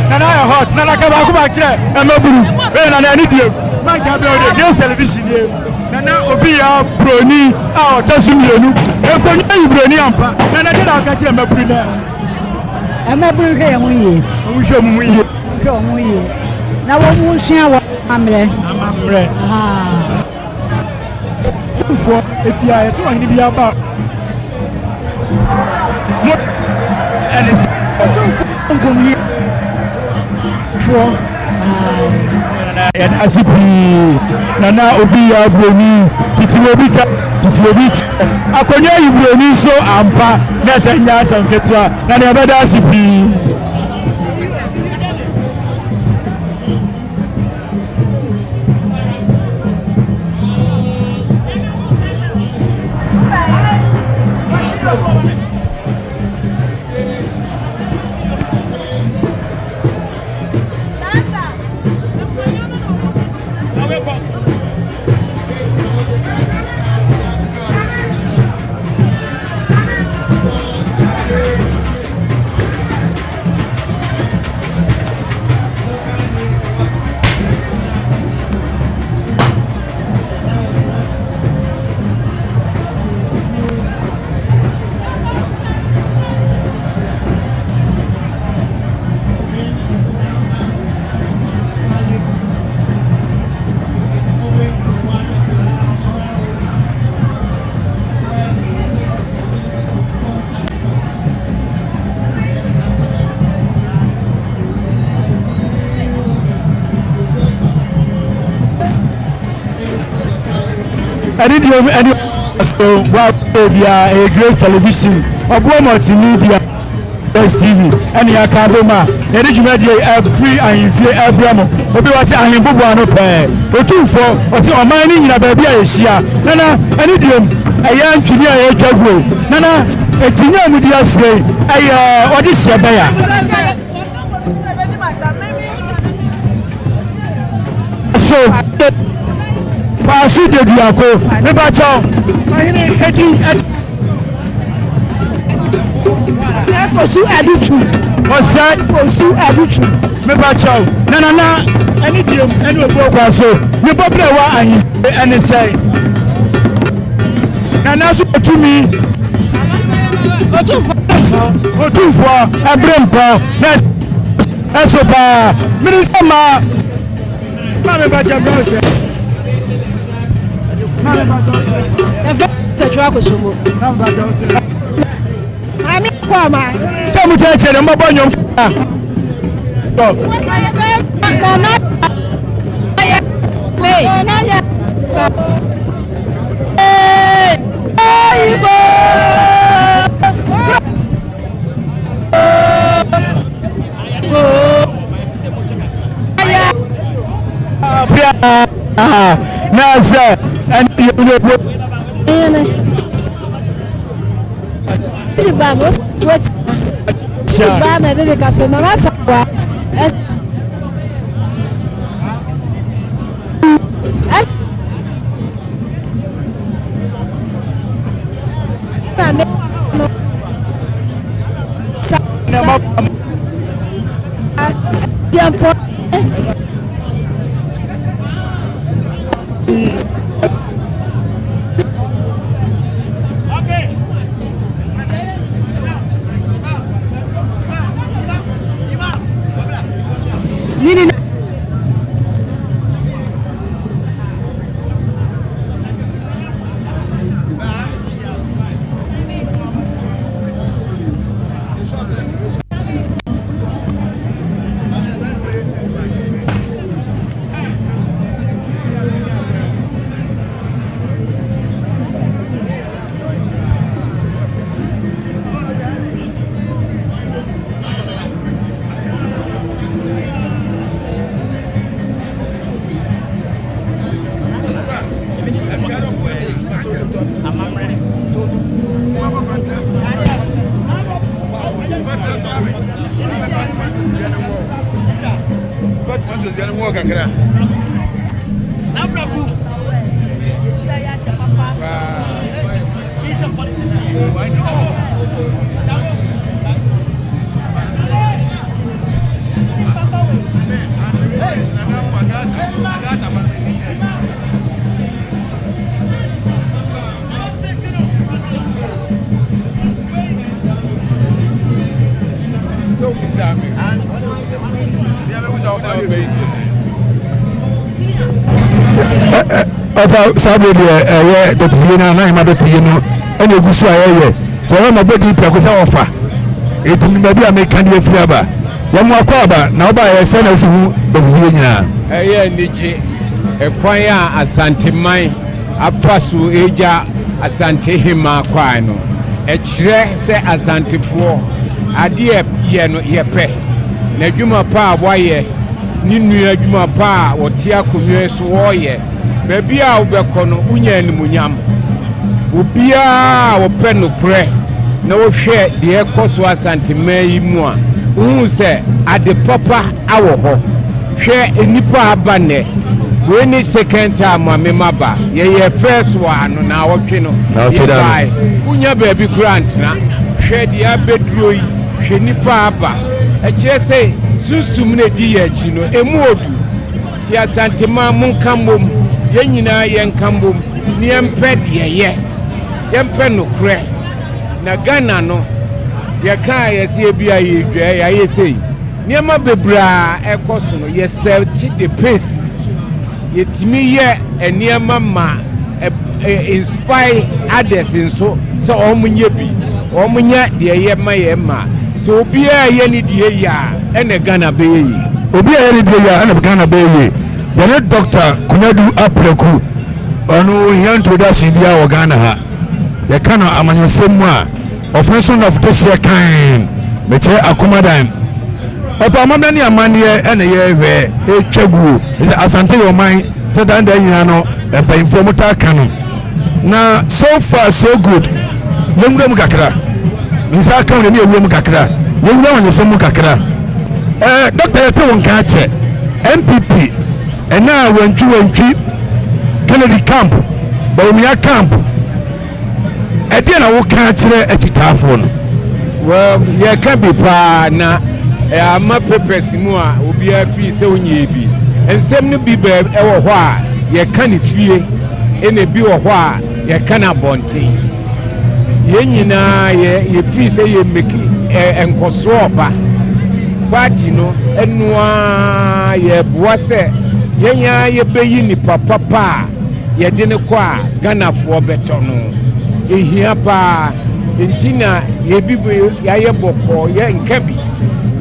Nana yɛ hot. Nana ka baako baako kyerɛ ɛmɛburu. Ɛyɛ Nana ɛne die. Mike Abel de Grace Television nie. Nana obi yɛ broni a ɔtɔ so mmienu. Nkonnwa yi broni ampa. Nana deɛ na ɔka kyerɛ mmɛburu nɛ. Mmɛburu hwɛ yɛn ho yie. Wɔn hwɛ wɔn ho yie. Hwɛ wɔn ho yie. Na wɔn mu nsua wɔn amammerɛ. Amammerɛ. Tumfoɔ efi a yɛsɛ ɔhene bi aba mo ɛne sɛ. Tumfoɔ nkomyɛfoɔ. Nana yɛda ase pii. Nana obi yɛ aburoni titi obi ka titi obi kyɛ akonnwa yi buroni nso ampa na ɛsɛ nyɛ asɛm ketewa na nea ɛbɛda ase pii. Ɛne deɛ ɛne so wa biara ɛyɛ Grace Television ɔboɔ multimedia STV ɛne yɛaka abom a yɛde dwumadie ɛfiri ahemfie ɛbrɛ mo. Obi wɔ sɛ ahemboboa no pɛɛ otumfoɔ ɔte ɔman no nyina baabi a yɛhyia nana ɛne deɛm ɛyɛ ntwene a yɛtwa guo nana ɛtinyi a mudi asie ɛyɛ ɔde hyɛ bɛya so paaso deduako mebakyɛw ahene ɛdi Fosu Adutu. Ɔsɛ Fosu Adutu. Mebakyɛw na nana ɛne diem ɛne obu okwa so ne bɔbrɛ wɔ ahemfie ɛne sɛn nana so otumi otumfoɔ ɛbere mpɔ na ɛso paa mene sɛ maa maa mebakyɛ fɛ sɛ sɛ mo kyerɛkyerɛ no mbɔbɔ nnwom na sɛ ɛne yɛ ne bu Ɔfa saa bere deɛ ɛyɛ dɔteyie no anaa dɔteyie no ɛna egu so a yɛyɛ sɛ ɔyɛ ma bɔdi prɛko sɛ ɔfa etum baabi a meka deɛ afiri aba. Yɛn mo akɔ aba na wobaeɛ sɛ na wosi hu bɛfufie nyinaa. Ɛyɛ anigye ɛkwan a Asanteman afa so regya Asantehemaa kwan no. Ɛkyerɛ sɛ Asantefoɔ adeɛ yɛ no yɛpɛ. N'adwuma pa a wayɛ, ne nua adwuma pa a wɔte akonnwa yi so wɔreyɛ. Baabi a wobɛkɔ no, wonya animuonyam. Obiara a ɔpɛ nokorɛ na ɔhwɛ deɛ ɛkɔ so Asanteman yi mu a, wohu sɛ ade papa awɔ hɔ. Hwɛ nnipa a aba nnɛ. Wei ne second time a me maba. Yɛyɛɛ first wɔ ano, naawɔtwe no yɛbae. Wonnya baabi koraa ntena. Hwɛ deɛ abɛduro yi, hwɛ nnipa a aba. Ɛkyerɛ sɛ sunsum no a ɛdi yɛn akyi no, ɛmu ɔdu. Nti Asanteman monka mmom, yɛn nyinaa yɛnka mmom na yɛmpɛ deɛ ɛyɛ, yɛmpɛ nokorɛ. Na Ghana no, yɛka a yɛse ebia yɛredwae, yɛayɛ sei. Nneɛma bebree a ɛkɔ so no, yɛ set the pace. Yɛtumi yɛ nneɛma ma inspire others nso sɛ wɔnyɛ bi, wɔnyɛ deɛ ɛyɛ ma yɛn ma. Sɛ obiara yɛ ne deɛ yie a, ɛna Ghana bɛyɛ yie. Obi a yɛ ne deɛ yie a, ɛna Ghana bɛyɛ yie. Yɛne Dr. Konadu Apraku, ɔno ohia introduction biara wɔ Ghana ha. Yɛka no amanyɔsɛm mu a, ɔfɛn so nɔf dehyeɛ kan, mekyerɛ Akomadan. Ɔfa amammerɛ ne amanneɛ ɛna yɛhwɛ ɛtwa guo. Sɛ Asante yɛ ɔman sɛ dan dan nyinaa no mpanyinfoɔ mo taa ka no. Na so far so good. Yɛnwura mu kakra. Nsa aka wo na ne yɛwura mu kakra. Yɛnwura amanyɔsɛm mu kakra. Ɛɛ dɔkta yɛte wo nka akyɛ. NPP ɛna a wantwi wantwi Kennedy camp, Bawumia camp. Ɛdeɛ na woka akyerɛ akyitaafoɔ no? Well, yɛka bi paa na ama papers mu a obiara fii sɛ onyɛɛ bi. Nsɛm no bi bɛ ɛwɔ hɔ a yɛka no fie, ɛna ebi wɔ hɔ a yɛka no abɔnten. Yɛn nyinaa yɛ yɛfii sɛ yɛ meki ɛ nkɔsoɔ ɔba. Party no ɛnoaa yɛboa sɛ yɛn ara yɛbɛyi nipa papa a yɛde no kɔ a Ghanafoɔ bɛtɔ no. Ɛhia paa nti na yɛbi yɛayɛ bɔkɔɔ yɛ nka bi.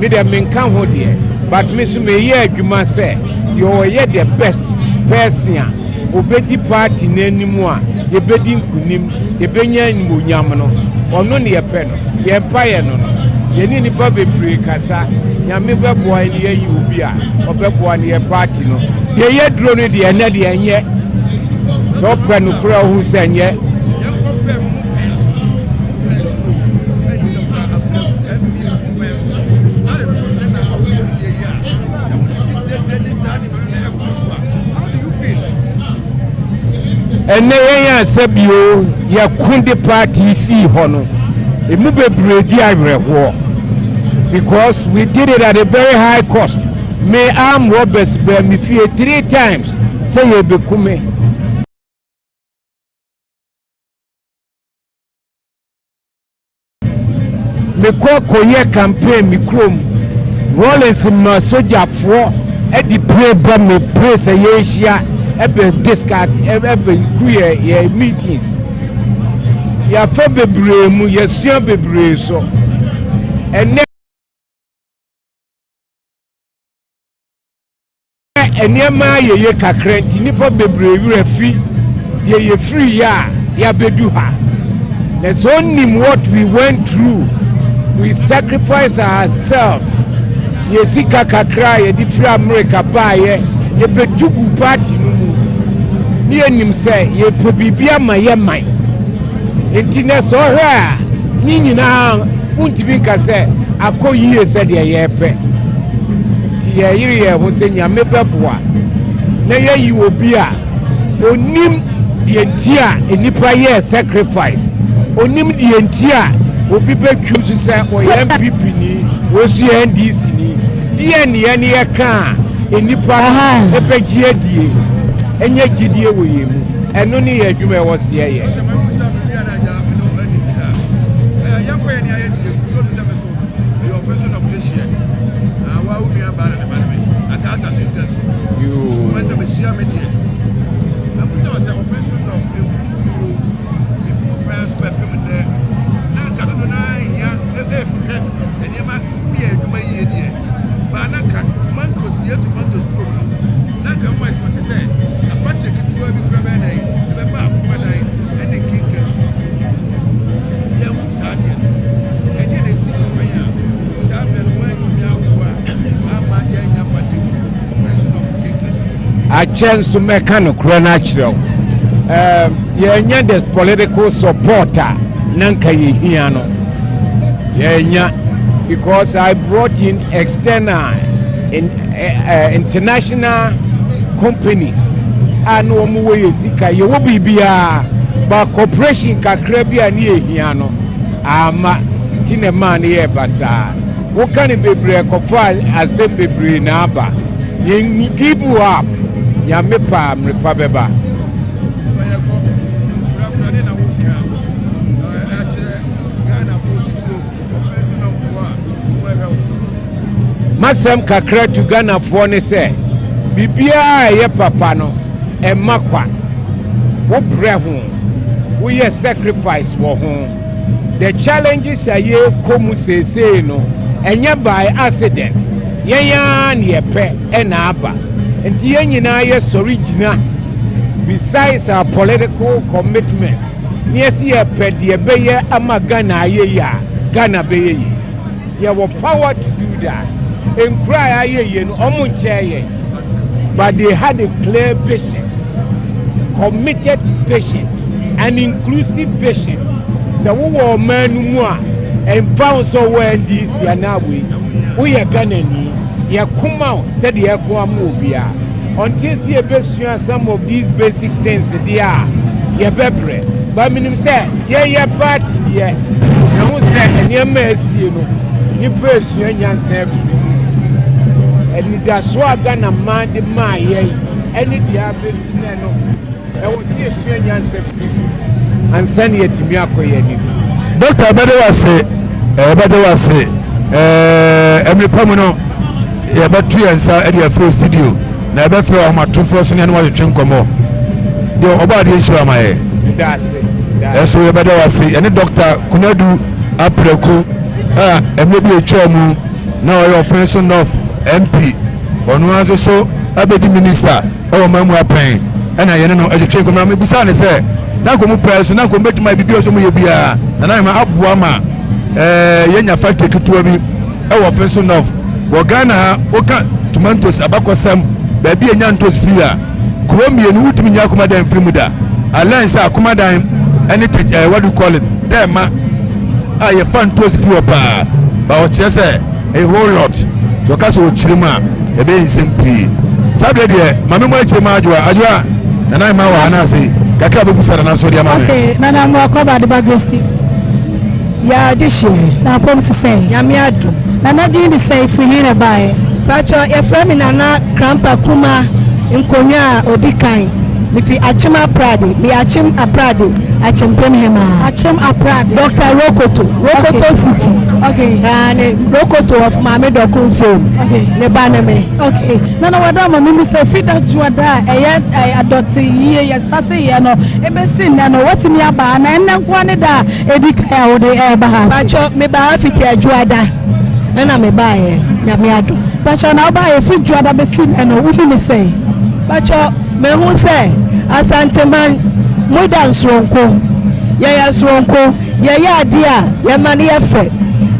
Me deɛ menka ho deɛ but me nso meyɛ adwuma sɛ deɛ ɔyɛ the best person a ɔbɛdi party no anim a yɛbɛdi nkunim, yɛbɛnya animuonyam no, ɔno ne yɛpɛ no. Yɛn mpaeɛ no no, yɛne nnipa bebree kasa, Nyame bɛboa yɛn na yɛayi obi a ɔbɛboa ne yɛ party no. Deɛ yɛaduro no deɛ ɛnɛ deɛ ɛnyɛ. Sɛ ɔpɛ nokorɛ a ɔhu sɛ ɛnyɛ. Ɛnnɛ yɛn a sɛbio yɛko de party sii hɔ no, emu bebree di awerɛhoɔ because we did it at a very high cost. Me armed robbers baa me fie three times sɛ yɛbɛku me. Mekɔ kɔyɛ campaign me kurom, Rawlings ma sogyafoɔ de pire ba me place a yɛrehyia ɛbɛ discard ɛbɛ ku yɛ yɛ meetings. Yɛafa bebree mu, yɛasua bebree so. Ɛnɛ Nneɛma ayɛ yie kakra nti nnipa bebree werɛ fi deɛ yɛfiriiɛ a yɛabɛdu ha. Na sɛ ɔnim what we went through, we sacrifice ourselves, yɛ sika kakra a yɛde firi America baeɛ, yɛbɛtu gu party no mu, ne yɛnim sɛ yɛpɛ biribi ama yɛ man. Nti nɛ sɛ ɔhwɛ a ne nyinaa wontumi nka sɛ akɔ yie sɛdeɛ yɛpɛ. Nti yɛyere yɛn ho sɛ Nyame bɛboa na yɛayi obi a onim deɛ nti a nnipa yɛɛ sacrifice, onim deɛ nti a obi bɛ choose sɛ ɔyɛ NPP ni, wei nso yɛ NDC ni, deɛ ne yɛne yɛka a nnipa no bɛgye adie, ɛnyɛ gyidie wɔ yɛn mu. Ɛno ne yɛn adwuma a ɛwɔ sɛ yɛyɛ. Akyɛ nso mɛka nokorɛ no akyerɛ wo. Um, yɛanya the political support a na nka yɛhia no. Yɛanya because I brought in external in, uh, international companies a na wɔn wɔ yɛ sika yɛwɔ biribiara ba corporation kakra bi a ne yɛhia no ama ti na ɛmaa no yɛ basaa. Woka no bebree ɛkɔfa asɛm bebree na aba. Yɛn give up. Nyame pɛ a mmerepa bɛba. M'asɛm kakra to Ghanafoɔ ne sɛ, biribiara a ɛyɛ papa no, ɛmma kwa. Wo brɛ ho, woyɛ sacrifice wɔ ho. The challenges a yɛrekɔ mu seesei no, ɛnyɛ by accident. Yɛn ara na yɛpɛ na aba. Nti yɛn nyinaa yɛsɔre gyina besides our political commitments na yɛsi yɛpɛ deɛ ɛbɛyɛ ama Ghana ayɛ yie a, Ghana bɛyɛ yie. Yɛwɔ power to do that. Nkura a ayɛ yie no, wɔn nkyɛn yɛn. But they had a clear vision, committed vision, an inclusive vision. Sɛ wowɔ ɔman no mu a, ɛmfa ho sɛ ɔwɔ NDC anaa wei, woyɛ Ghanani, yɛko ma wo sɛdeɛ yɛko ama obiara. Until sɛ yɛbɛsua some of these basic things deɛ a, yɛbɛbrɛ. But menim sɛ yɛyɛ party deɛ, yɛho sɛ nneɛma a asie no, nnipa esua nyansa afiri mu. Anidasoɔ a Ghana man de maa yɛn ɛne deɛ abɛsi nnɛ no, ɛwɔ sɛ yɛsua nyansa firi mu ansa na yɛatumi akɔ yɛn anim. Dɔkta yɛbɛda wo ase, yɛbɛda wo ase. Ɛɛ mmere pa mu no yɛbɛto yɛn nsa de afiri studio na yɛbɛfrɛ ɔmatofoɔ so ne ɛne wɔatwetwe nkɔmmɔ. Deɛ ɔbɔ adeɛ nhyira ma yɛ. Ɛso yɛbɛda wo ase. Yɛne Dɔkta Kunadu Apraku a mmerɛ bi atwa mu na ɔyɛ Ɔfenso North MP, ɔno ara nso so abɛdi minista ɛwɔ man mu apɛn ɛna yɛne no ɛtwetwe nkɔmmɔ na mebisaa ne sɛ na nkɔmmɔ pɛɛ so na nkɔmmɔ bɛtumi ayɛ biribi a ɔsɛ ɔmo yɛ biara na na ɛma aboa ma ɛɛ yɛnya factory ketewa bi ɛwɔ Ɔfenso North wɔ Ghana ha. Woka tomatoes abakɔsɛm baabi a ɛnya ntos firi a, kuro mmienu wotumi nya Akomadan firi mu da alɛn sɛ Akomadan ɛne ɛɛ what do you call it dɛɛma a yɛfa ntos firi hɔ paa ba ɔkyerɛ sɛ a whole lot sɛ ɔka sɛ ɔkyerɛ mu a ɛbɛyɛ nsɛm pii. Saa berɛ deɛ maame mu akyerɛ mu adwoa adwoa nana mma wɔ ha no ase kakra bɛbusa nana so deɛ ma me. Okay, nana mu akɔ ba de ba Grace TV. Yaa de hyeɛ. Na apɔm te sɛn? Nyame adom. Nana din de sɛn, firi he na ɛbaeɛ? Pakyɛ yɛfrɛ me Nana Krampa Kuma Nkonwa a odi kan. Mefi Akyem Aprade. Meyɛ Akyem Aprade Akyempem hemaa. Akyem Aprade. Doctor Rokoto, Rokoto okay. City. Okay. Ne Rokoto of Maame Dɔkon fame. Okay. Ne ba ne me. Okay. Nana wada ma mimi sɛ fi da dwoada a ɛyɛ adɔte yie yɛ starte yɛ no ebesi nnɛ no watumi aba na ɛnnɛ nkoa ne da a Edi kan a wode ɛreba ha ase. Pakyɛ me baa ha fiti adwoada ɛna me baa yɛ Nyame adom. Pakyɛ na wo baa yɛ firi dwoada bɛsi nɛ no wo hu ne sɛn? Pakyɛ me hu sɛ Asanteman mo da nsoronko yɛ yɛ soronko yɛ yɛ adeɛ a yɛ ma no yɛ fɛ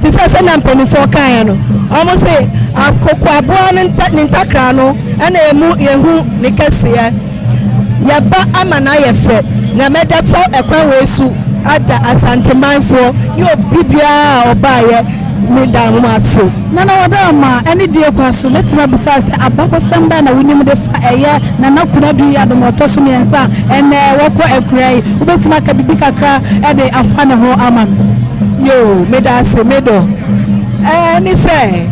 te sɛ sɛnea mpaninfoɔ kaeɛ no wɔn se akoko aboa no ne ntakra no ɛna emu yɛ hu ne kɛseɛ. Yɛba ama no ayɛ fɛ na mɛda fa ɛkwan wei so ada Asantemanfoɔ ne obi biara a ɔbaeɛ meda mo ase. Nana Wadaama ɛne die kwa so mɛtumi abisa wo sɛ abakɔsɛm bɛn na wonim de fa ɛyɛ Nana Konadu Yiadom ɔtɔ so mmiɛnsa a ɛnnɛ wɔkɔ akuraa yi wobɛtumi aka biribi kakra de afa ne ho ama me? Yoo meda ase me dɔ. Ɛne sɛ.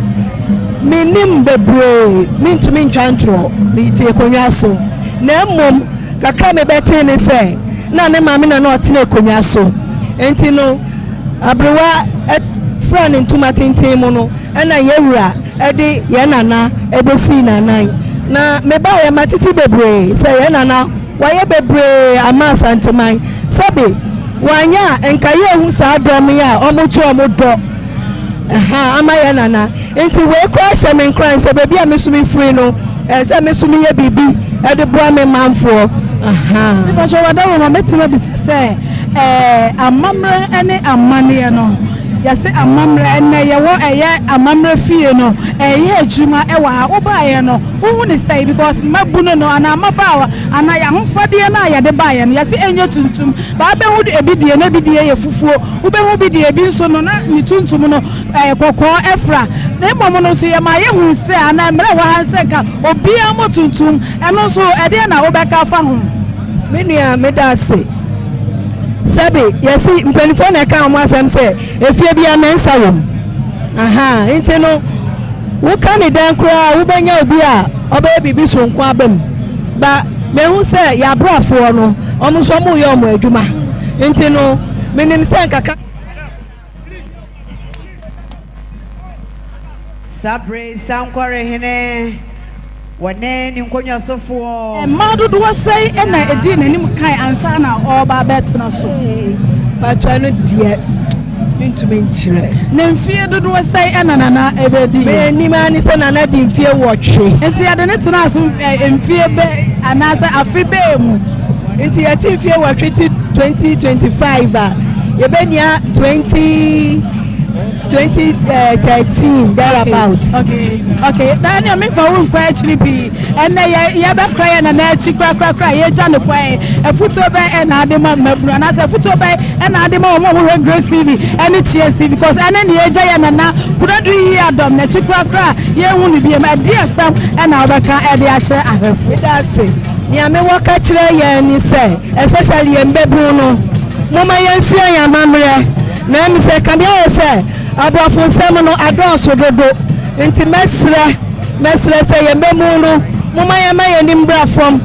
Mennim bebree, mentumi ntwa ntorɔ, mete akonnwa so. Na mmom, kakra a mebɛtee ne sɛ, na ne maame na na ɔtena akonnwa so. Enti no, aberewa fura ne ntoma tenten mu no, ɛna yɛn wura de yɛn nana bɛsii n'anan. Na mebaeɛ, matete bebree sɛ yɛn nana wayɛ bebree ama Asanteman. Sɛbe wanyɛ a, nka yɛnhu saa dɔm yi a wɔkyerɛ wɔn dɔ. Ahaa, ama yɛn nana. Nti wei koraa hyɛ me nkuran sɛ baabi a me nso mefiri no, ɛsɛ sɛ me nso meyɛ biribi de boa me manfoɔ. Ahaa. Mepakyɛ Wadawoma, mɛtumi abisa sɛ ɛɛ amammerɛ ne amanneɛ no, Yɛse amammerɛ, ɛnnɛ yɛwɔ ɛyɛ amammerɛ fie no, ɛyɛ adwuma ɛwɔ ha. Wobaeɛ no, wohu ne sɛn? Because mmabunu no anaa mmabaawa anaa yɛn ahofadeɛ no a yɛde baeɛ no, yɛse ɛnyɛ tuntum. But wobɛhu ebi deɛ na ebi deɛ yɛ fufuo, wobɛhu bi deɛ ebi nso no na ne tuntum no ɛyɛ kɔkɔɔ ɛfra. Na mmom no nso yɛma yɛhu sɛ anaa mmerɛ ɛwɔ ha sɛ nka obiara mmɔ tuntum. Ɛno nso ɛdeɛn na wobɛka afa ho? Me nua, meda ase. Sɛbe yɛse mpanimfoɔ na ɛka wɔn asɛm sɛ efie biara mɛnsa wɔ mu. Ahaa, nti no woka ne dɛn koraa wobɛnya obi a ɔbɛyɛ biribi soronko aba mu. Ba mehu sɛ yɛabrafoɔ no, wɔn nso wɔreyɛ wɔn adwuma. Nti no menim sɛ nkakra. Saa bere yi Sankɔrehene, wɔne ne nkonnwasofoɔ. Mmaa dodoɔ sɛn na ɛdii n'anim kan ansa na ɔreba abɛtena so? Mpakyɛ no deɛ mentumi nkyerɛ. Ne mfeɛ dodoɔ sɛn na Nana bɛdi? Menim ara ne sɛ Nana di mfeɛ wɔtwe. Nti yɛde no tenaa so mfeɛ bɛ anaasɛ afe bɛɛ mu? Nti yɛte mfeɛ wɔtwe te 2025 a, yɛbɛnya 20. 2013 thereabout. Okay, okay. Na ɛnna mi nfa wo nkɔ akyiri pii. Ɛnna yɛ yɛbɛkora yɛ nana akyi korakorakora yɛgya ne kwan. Afutuo bɛn ɛna ade ma mmabunu anaasɛ afutuo bɛn ɛna ade ma wɔn a wɔhwɛ Grace TV ɛne Cheers TV because ɛne ne yɛgya yɛ nana Kunadu yi adɔm n'akyi korakora yɛnhu ne biem. Ɛde asɛm ɛna wɔbɛka ɛde akyerɛ ahwɛfo. Meda ase. Nea mewɔ ka kyerɛ yɛn ne sɛ especially yɛn mmabunu no, momma yɛnsua yɛn amammerɛ. Na ɛne sɛ, kame ayɛ sɛ aborɔfo nsɛm no adɔɔso dodo, nti mɛsrɛ, mɛsrɛ sɛ yɛn mmamu no, momma yɛmma yɛn ani mmra fam,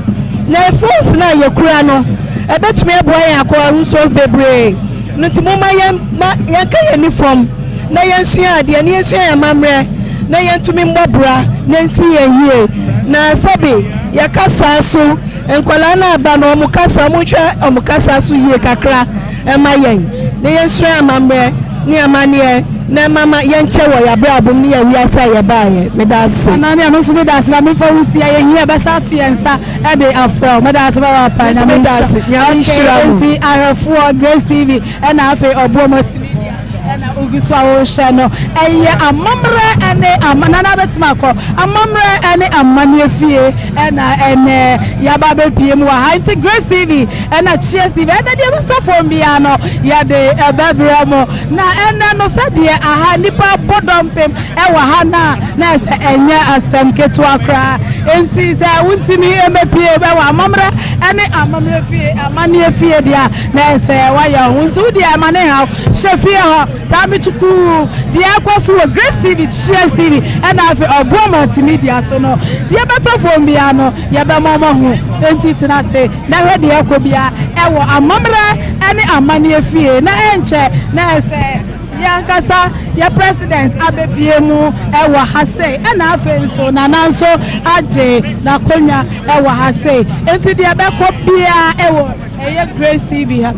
na phones no a yɛkura no, ɛbɛtumi aboa yɛn akɔ ahosuo bebree, no nti momma yɛmma yɛnka yɛn ani fam, na yɛnsua adeɛ, na yɛnsua yɛn amammerɛ, na yɛntumi mmɔ bra, na ɛnsi yɛn yie. Na sɛbe yɛkasa so, nkwadaa no aba no, wɔn kasa, wɔnhwɛ wɔn kasa so yie kakra. Ɛma yɛn na yɛnsua amammerɛ ne amanneɛ na ɛma ma yɛnkyɛ wɔ yɛabrabɔ mu ne yɛn wiase a yɛbaeɛ. Meda ase. Nana me nso meda ase ma memfa wo nsi a yɛhia bɛsa ato yɛn nsa de afrɛ wo. Meda ase papaapa. Nyame nhyira wo. Nyame nhyira mo. Enti ahwɛfoɔ Grace TV ɛna afei ɔboɔ multimedia ɛna wogu so a wohwɛ no ɛyɛ amammerɛ ɛne ama nana bɛtumi akɔ amammerɛ ɛne amanneɛ fie ɛna ɛnɛ yɛaba bɛpie mu wɔ ha nti Grace TV Ɛna Cheers TV, ɛnɛ deɛ ɛbɛtɔ fam biara no yɛde ɛbɛbrɛ mo. Na ɛnɛ no sɛdeɛ aha nnipa bɔ dɔmpem ɛwɔ ha no a, na ɛsɛ ɛnyɛ asɛm ketewa koraa. Enti sɛ wontumi mmɛpie ɛwɔ amammerɛ ɛne amammerɛ fie, amanneɛ fie deɛ a, na ɛsɛ woayɛ wo ho. Nti wo deɛ ɛma ne haw, hyɛ fie hɔ, taa me kyukuu. Deɛ ɛkɔ so wɔ Grace TV, Cheers TV ɛna afei Ɔboɔ Multimedia so no, deɛ ɛbɛtɔ fam biara no yɛbɛma moahu. Enti tena ase. Na hwɛ deɛ ɛrekɔ biara ɛwɔ amammerɛ ne amanneɛ fie, na ɛnkyɛ na ɛsɛ yɛn ankasa yɛ president abɛpue mu ɛwɔ ha sei, ɛna afei nso Nana nso agye n'akonnwa ɛwɔ ha sei, nti deɛ ɛbɛkɔ biara ɛwɔ ɛyɛ Grace TV ha,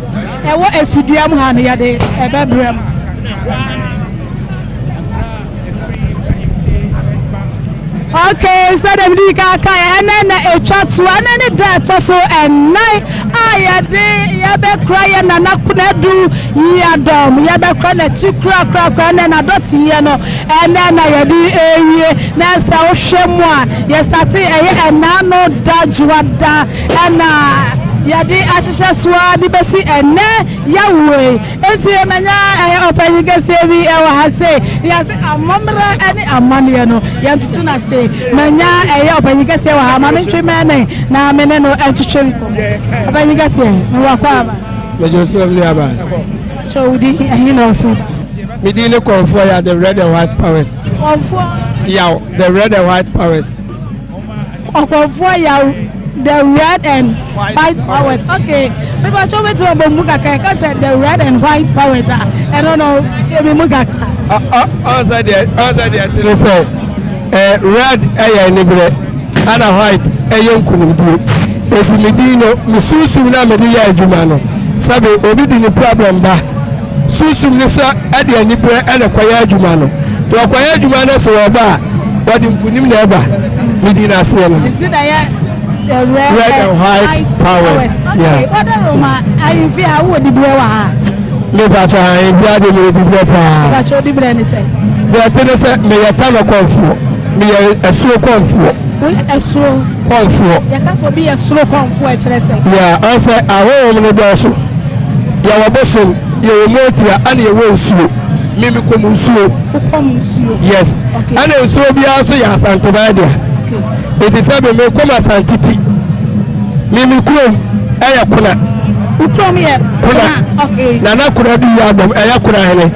ɛwɔ afidua mu ha no yɛde ɛbɛbrɛ mo. Okay, sɛdeɛ mede ka kaeɛ, ɛnɛ na ɛtwa to, ɛnɛ ne da ɛtɔ so ɛnan a yɛde yɛbɛkora yɛ Nana Konadu Yiadom, yɛbɛkora n'akyi korakorakora, ɛnɛ n'adɔteyɛ no, ɛnɛ na yɛde ɛrewie, na sɛ wohwɛ mu a, yɛstate ɛyɛ ɛna no da dwoada, ɛna yɛde ahyehyɛ so ara de bɛsi ɛnɛ yɛwoe. Enti manya ɔpanyin kɛseɛ bi wɔ ha sei. Yɛase amammerɛ ne amanneɛ no, yɛntoto no ase. Manya ɛyɛ ɔpanyin kɛseɛ wɔ ha. Ma mentwe mɛne na me ne no ntwetwe nkɔmmɔ. Ɔpanyin kɛseɛ, mewɔ akɔ aba. Mɛgye so me aba. Kyɛ wo din ɛhe na ɔfiri ba? Me din ne Kɔmfoɔ Yaw, the red and white powers. Kɔmfoɔ? Yaw, the red and white powers. Ɔkɔmfoɔ yaw the red and white powers okay mepa kyɛw bɛtumi abɔ mu kakra ɛka sɛ the red and white powers a ɛno no hyɛ mi mu kakra. Ɔnsɛ deɛ ɔnsɛ deɛ ti ne sɛ ɛ red ɛyɛ anibrɛ ɛna white ɛyɛ nkunimdie eti mi din no mi sunsum na mi de yɛ adwuma no sɛbi obi di ne problem ba. Sunsum no sɛ ɛde aniberɛ na ɛkɔyɛ adwuma no. Deɛ ɔkɔyɛ adwuma no sɛ ɔba a, ɔde nkunim na ɛba. Medi no aseɛ no. Nti na yɛ the red, red and white, white powers. Okay, yeah. Wɔde Roma ahemfie ha wowɔ diberɛ wɔ ha. Mepakyɛ ae bia de meyɛ dibrɛ paa. Mepakyɛ wo dibrɛ ne sɛn? Deɛ ɛte ne sɛ meyɛ tanɔ kɔmfoɔ, meyɛ ɛsoro kɔmfoɔ. Woyɛ ɛsoro? Kɔmfoɔ. Yɛka sɛ obi yɛ soro kɔmfoɔ ɛkyerɛ sɛn? Yeah, ɔn sɛ ahonhom no dɔɔso. Yɛwɔ bosom, yɛwɔ motia, ɛna yɛwɔ nsuo. Me mekɔ mu nsuo. Wokɔ mu nsuo? Yes. Okay. Ɛna nsuo biara nso yɛ Asanteman dea. Okay. Eti sɛ me mekɔ mu Asante ti. Me me kurom ɛyɛ Kona. Wo kurom yɛ Kona? Okay. Nana Kona bi yɛ abɔm ɛyɛ Kona hene.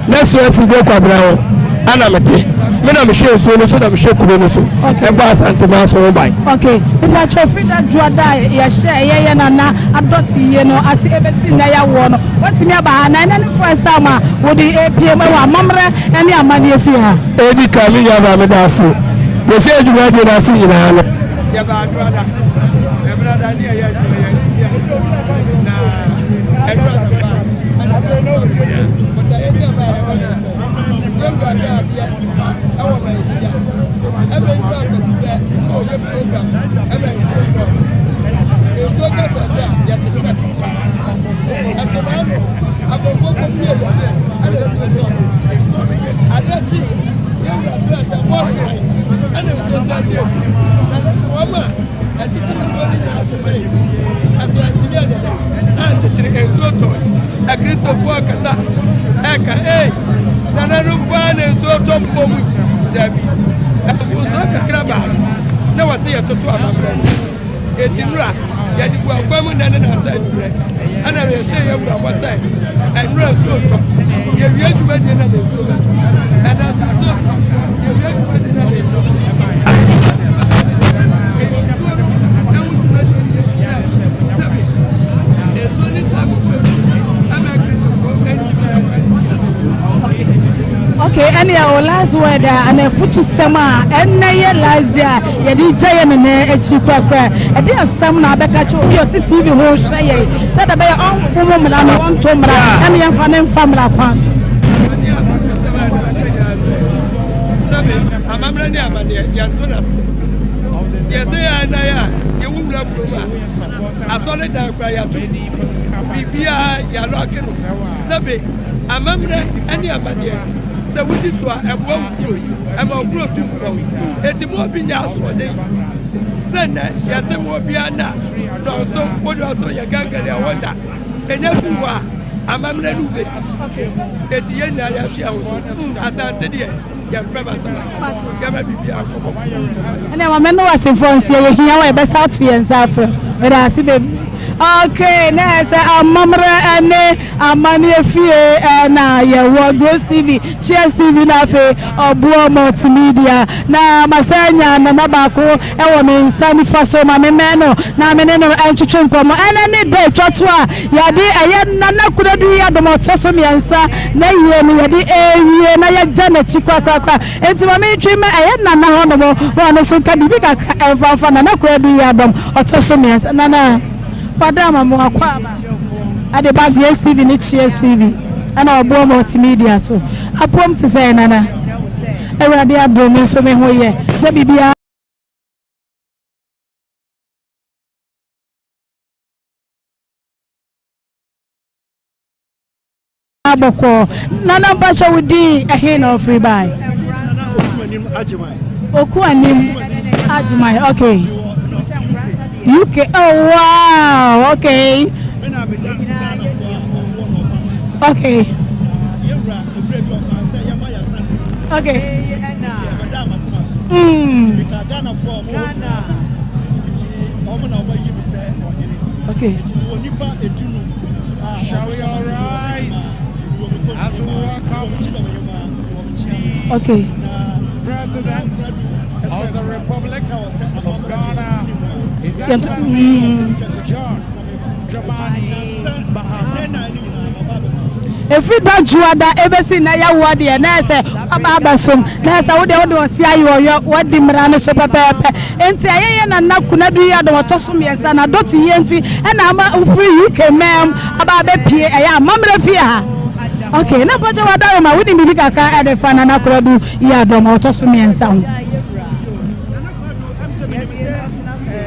Na so asi gye Kwabena ho ɛna mete. Me na mehwɛ nsuo no so na mehwɛ kuro no so. Okay. Ɛbɔ Asanteman so ho ban. Okay. Mepakyɛw Frida Dwoada a yɛhyɛ ɛyɛ yɛ nana adɔte yie no ase ɛbɛsi nnɛ yɛawoɔ no watumi aba ha na ɛnɛ ne first time a wode ɛrepie mu ɛwɔ amammerɛ ne amanneɛ fie ha. Edi kan me nuabaa meda ase. Yɛhyɛ adwumadie no ase nyinaa no. Yɛbaa Adwoada, Ɛbenada ne yɛyɛ adwuma yɛantumi ankɔ na ɛnora na mebaa ɛna mebaa botaeɛ nti a mebaa yɛba ne sɛ yɛwura yɛ adeɛ ɛwɔ manhyia ɛmɛ nwura akwasi sɛ ɔyɛ program ɛmɛ nkurɔfoɔ nsuo kasa bi a yɛkyekyere akyekyere ɛso n'ano akɔfoɔ kɔpie yɛ ɛna nsuo tɔ adeɛ kye yɛwura tena sɛ bɔɔlo nan ɛna nsuo san gye na wɔn a ɛkyekyere nsuo no nyinaa kyekyere ɛso antumi anyɛ dɛ ankyekyere nsuo tɔ akristofoɔ kasa ɛka ee nananom paa na nsuo tɔ mbɔ mu dabi mfomsoɔ kakra baa na wɔse yɛtoto amammerɛ no Enti nnora, yɛde gu akwan mu nnɛ ne nnansa anwummerɛ, ɛna yɛhyɛ yɛn wura bɔ sɛ ɛnnora nsuo ntɔ. Yɛwie dwumadie na na nsuo bɛtɔ. Ɛnna nso nsuo ntɔ. Yɛwie dwumadie na na nsuo bɛtɔ. Ɛyɛ nsuo no ɛho dwumadie ne yɛdi sɛ sɛbe nsuo ne saa agogo ɛma Kristofoɔ ɛntumi ɛkwan. Okay, ɛne o last word a ana afutusɛm a ɛnnɛ yɛ last day a Yɛde gya yɛn nene akyi korakora. Ɛdeɛn asɛm na wobɛka akyerɛ obi a ɔte TV ho rehwɛ yɛn sɛdeɛ ɛbɛyɛ ɔmfom mmara no, ɔnto mmara, ɛne yɛmfa no mfa mmara kwan so? Sɛbe amammerɛ ne amanneɛ yɛnto no ase. Deɛ ɛsɛ yɛ anan a yɛwo wura kurom a asɔredan koraa yɛato biribiara yɛalɔke no. Sɛbe amammerɛ ne amanneɛ sɛ wodi so a ɛboa wo kuro ɛma wo kuro tu mpɔn. Enti mo obi nyɛ asoɔden sɛ nnɛ yɛse mo obiara nna dɔnso wo deɛ ɔso yɛ gangani a wɔnda ɛnya firi hɔ a amammerɛ no wubɛdi enti yɛn nyinaa yɛahwe ɛho so Asante deɛ yɛmpɛ basabasa yɛma biribiara nkɔ bɔkɔɔ. Ɛnna ma me ne w'asefoɔ nsi yɛ hia wa yɛbɛsa ato yɛn nsa afrɛ meda ase bebree okay na ɛsɛ amammerɛ ɛne amanneɛ fie ɛna yɛwɔ Grace TV Cheers TV na afei Ɔboɔ Multimedia. Na masan anya nana baako wɔ me nsa nifa so ma memmɛn no na me ne no ntwetwe nkɔmmɔ. Ɛnnɛ ne da a ɛtwa to a yɛde ɛyɛ Nana Konadu Yiadom ɔtɔ so mmiɛnsa n'ayie no yɛde rewie na yɛagya n'akyi korakorakora. Enti ma mentwe mmɛn ɛyɛ Nana hɔnom na ɔno nso nka biribi kakra mfa mfa Nana Konadu Yiadom ɔtɔ so mmiɛnsa. Nana, wada ama mo akwaaba de ba Grace TV ne Cheers TV ɛna Ɔboɔ Multimedia so. Apom te sɛ nana. Awurade adom me nso me ho yɛ sɛ biribiara. Bɔkɔɔ. Nana mpakyɛ wo din ɛhe na ɔfiri bae? Oku anim Agyeman okay. UK oh wow okay. Okay. Okay. Mm. Okay. Shall we all rise as we welcome the okay. President of the Republic of Ghana, His Excellency John Dramani Mahama. Ɛfiri da dwoada ɛbɛsi nnɛ yɛwoɔ deɛ na ɛsɛ waba abɛsom na ɛsɛ wo deɛ wode ɔse ayɛ ɔyɔ wadi mmara no so pɛpɛɛpɛ enti ɛyɛ yɛ nana Kunadu yi adom ɔtɔ so mmiɛnsa na dɔte yie nti ɛna ama wofiri UK man mu aba abɛpie ɛyɛ amammerɛ fie ha ok na mpakyɛ wadaroma wonim biribi kakra ɛde fa nana Kunadu yi adom ɔtɔ so mmiɛnsa ho.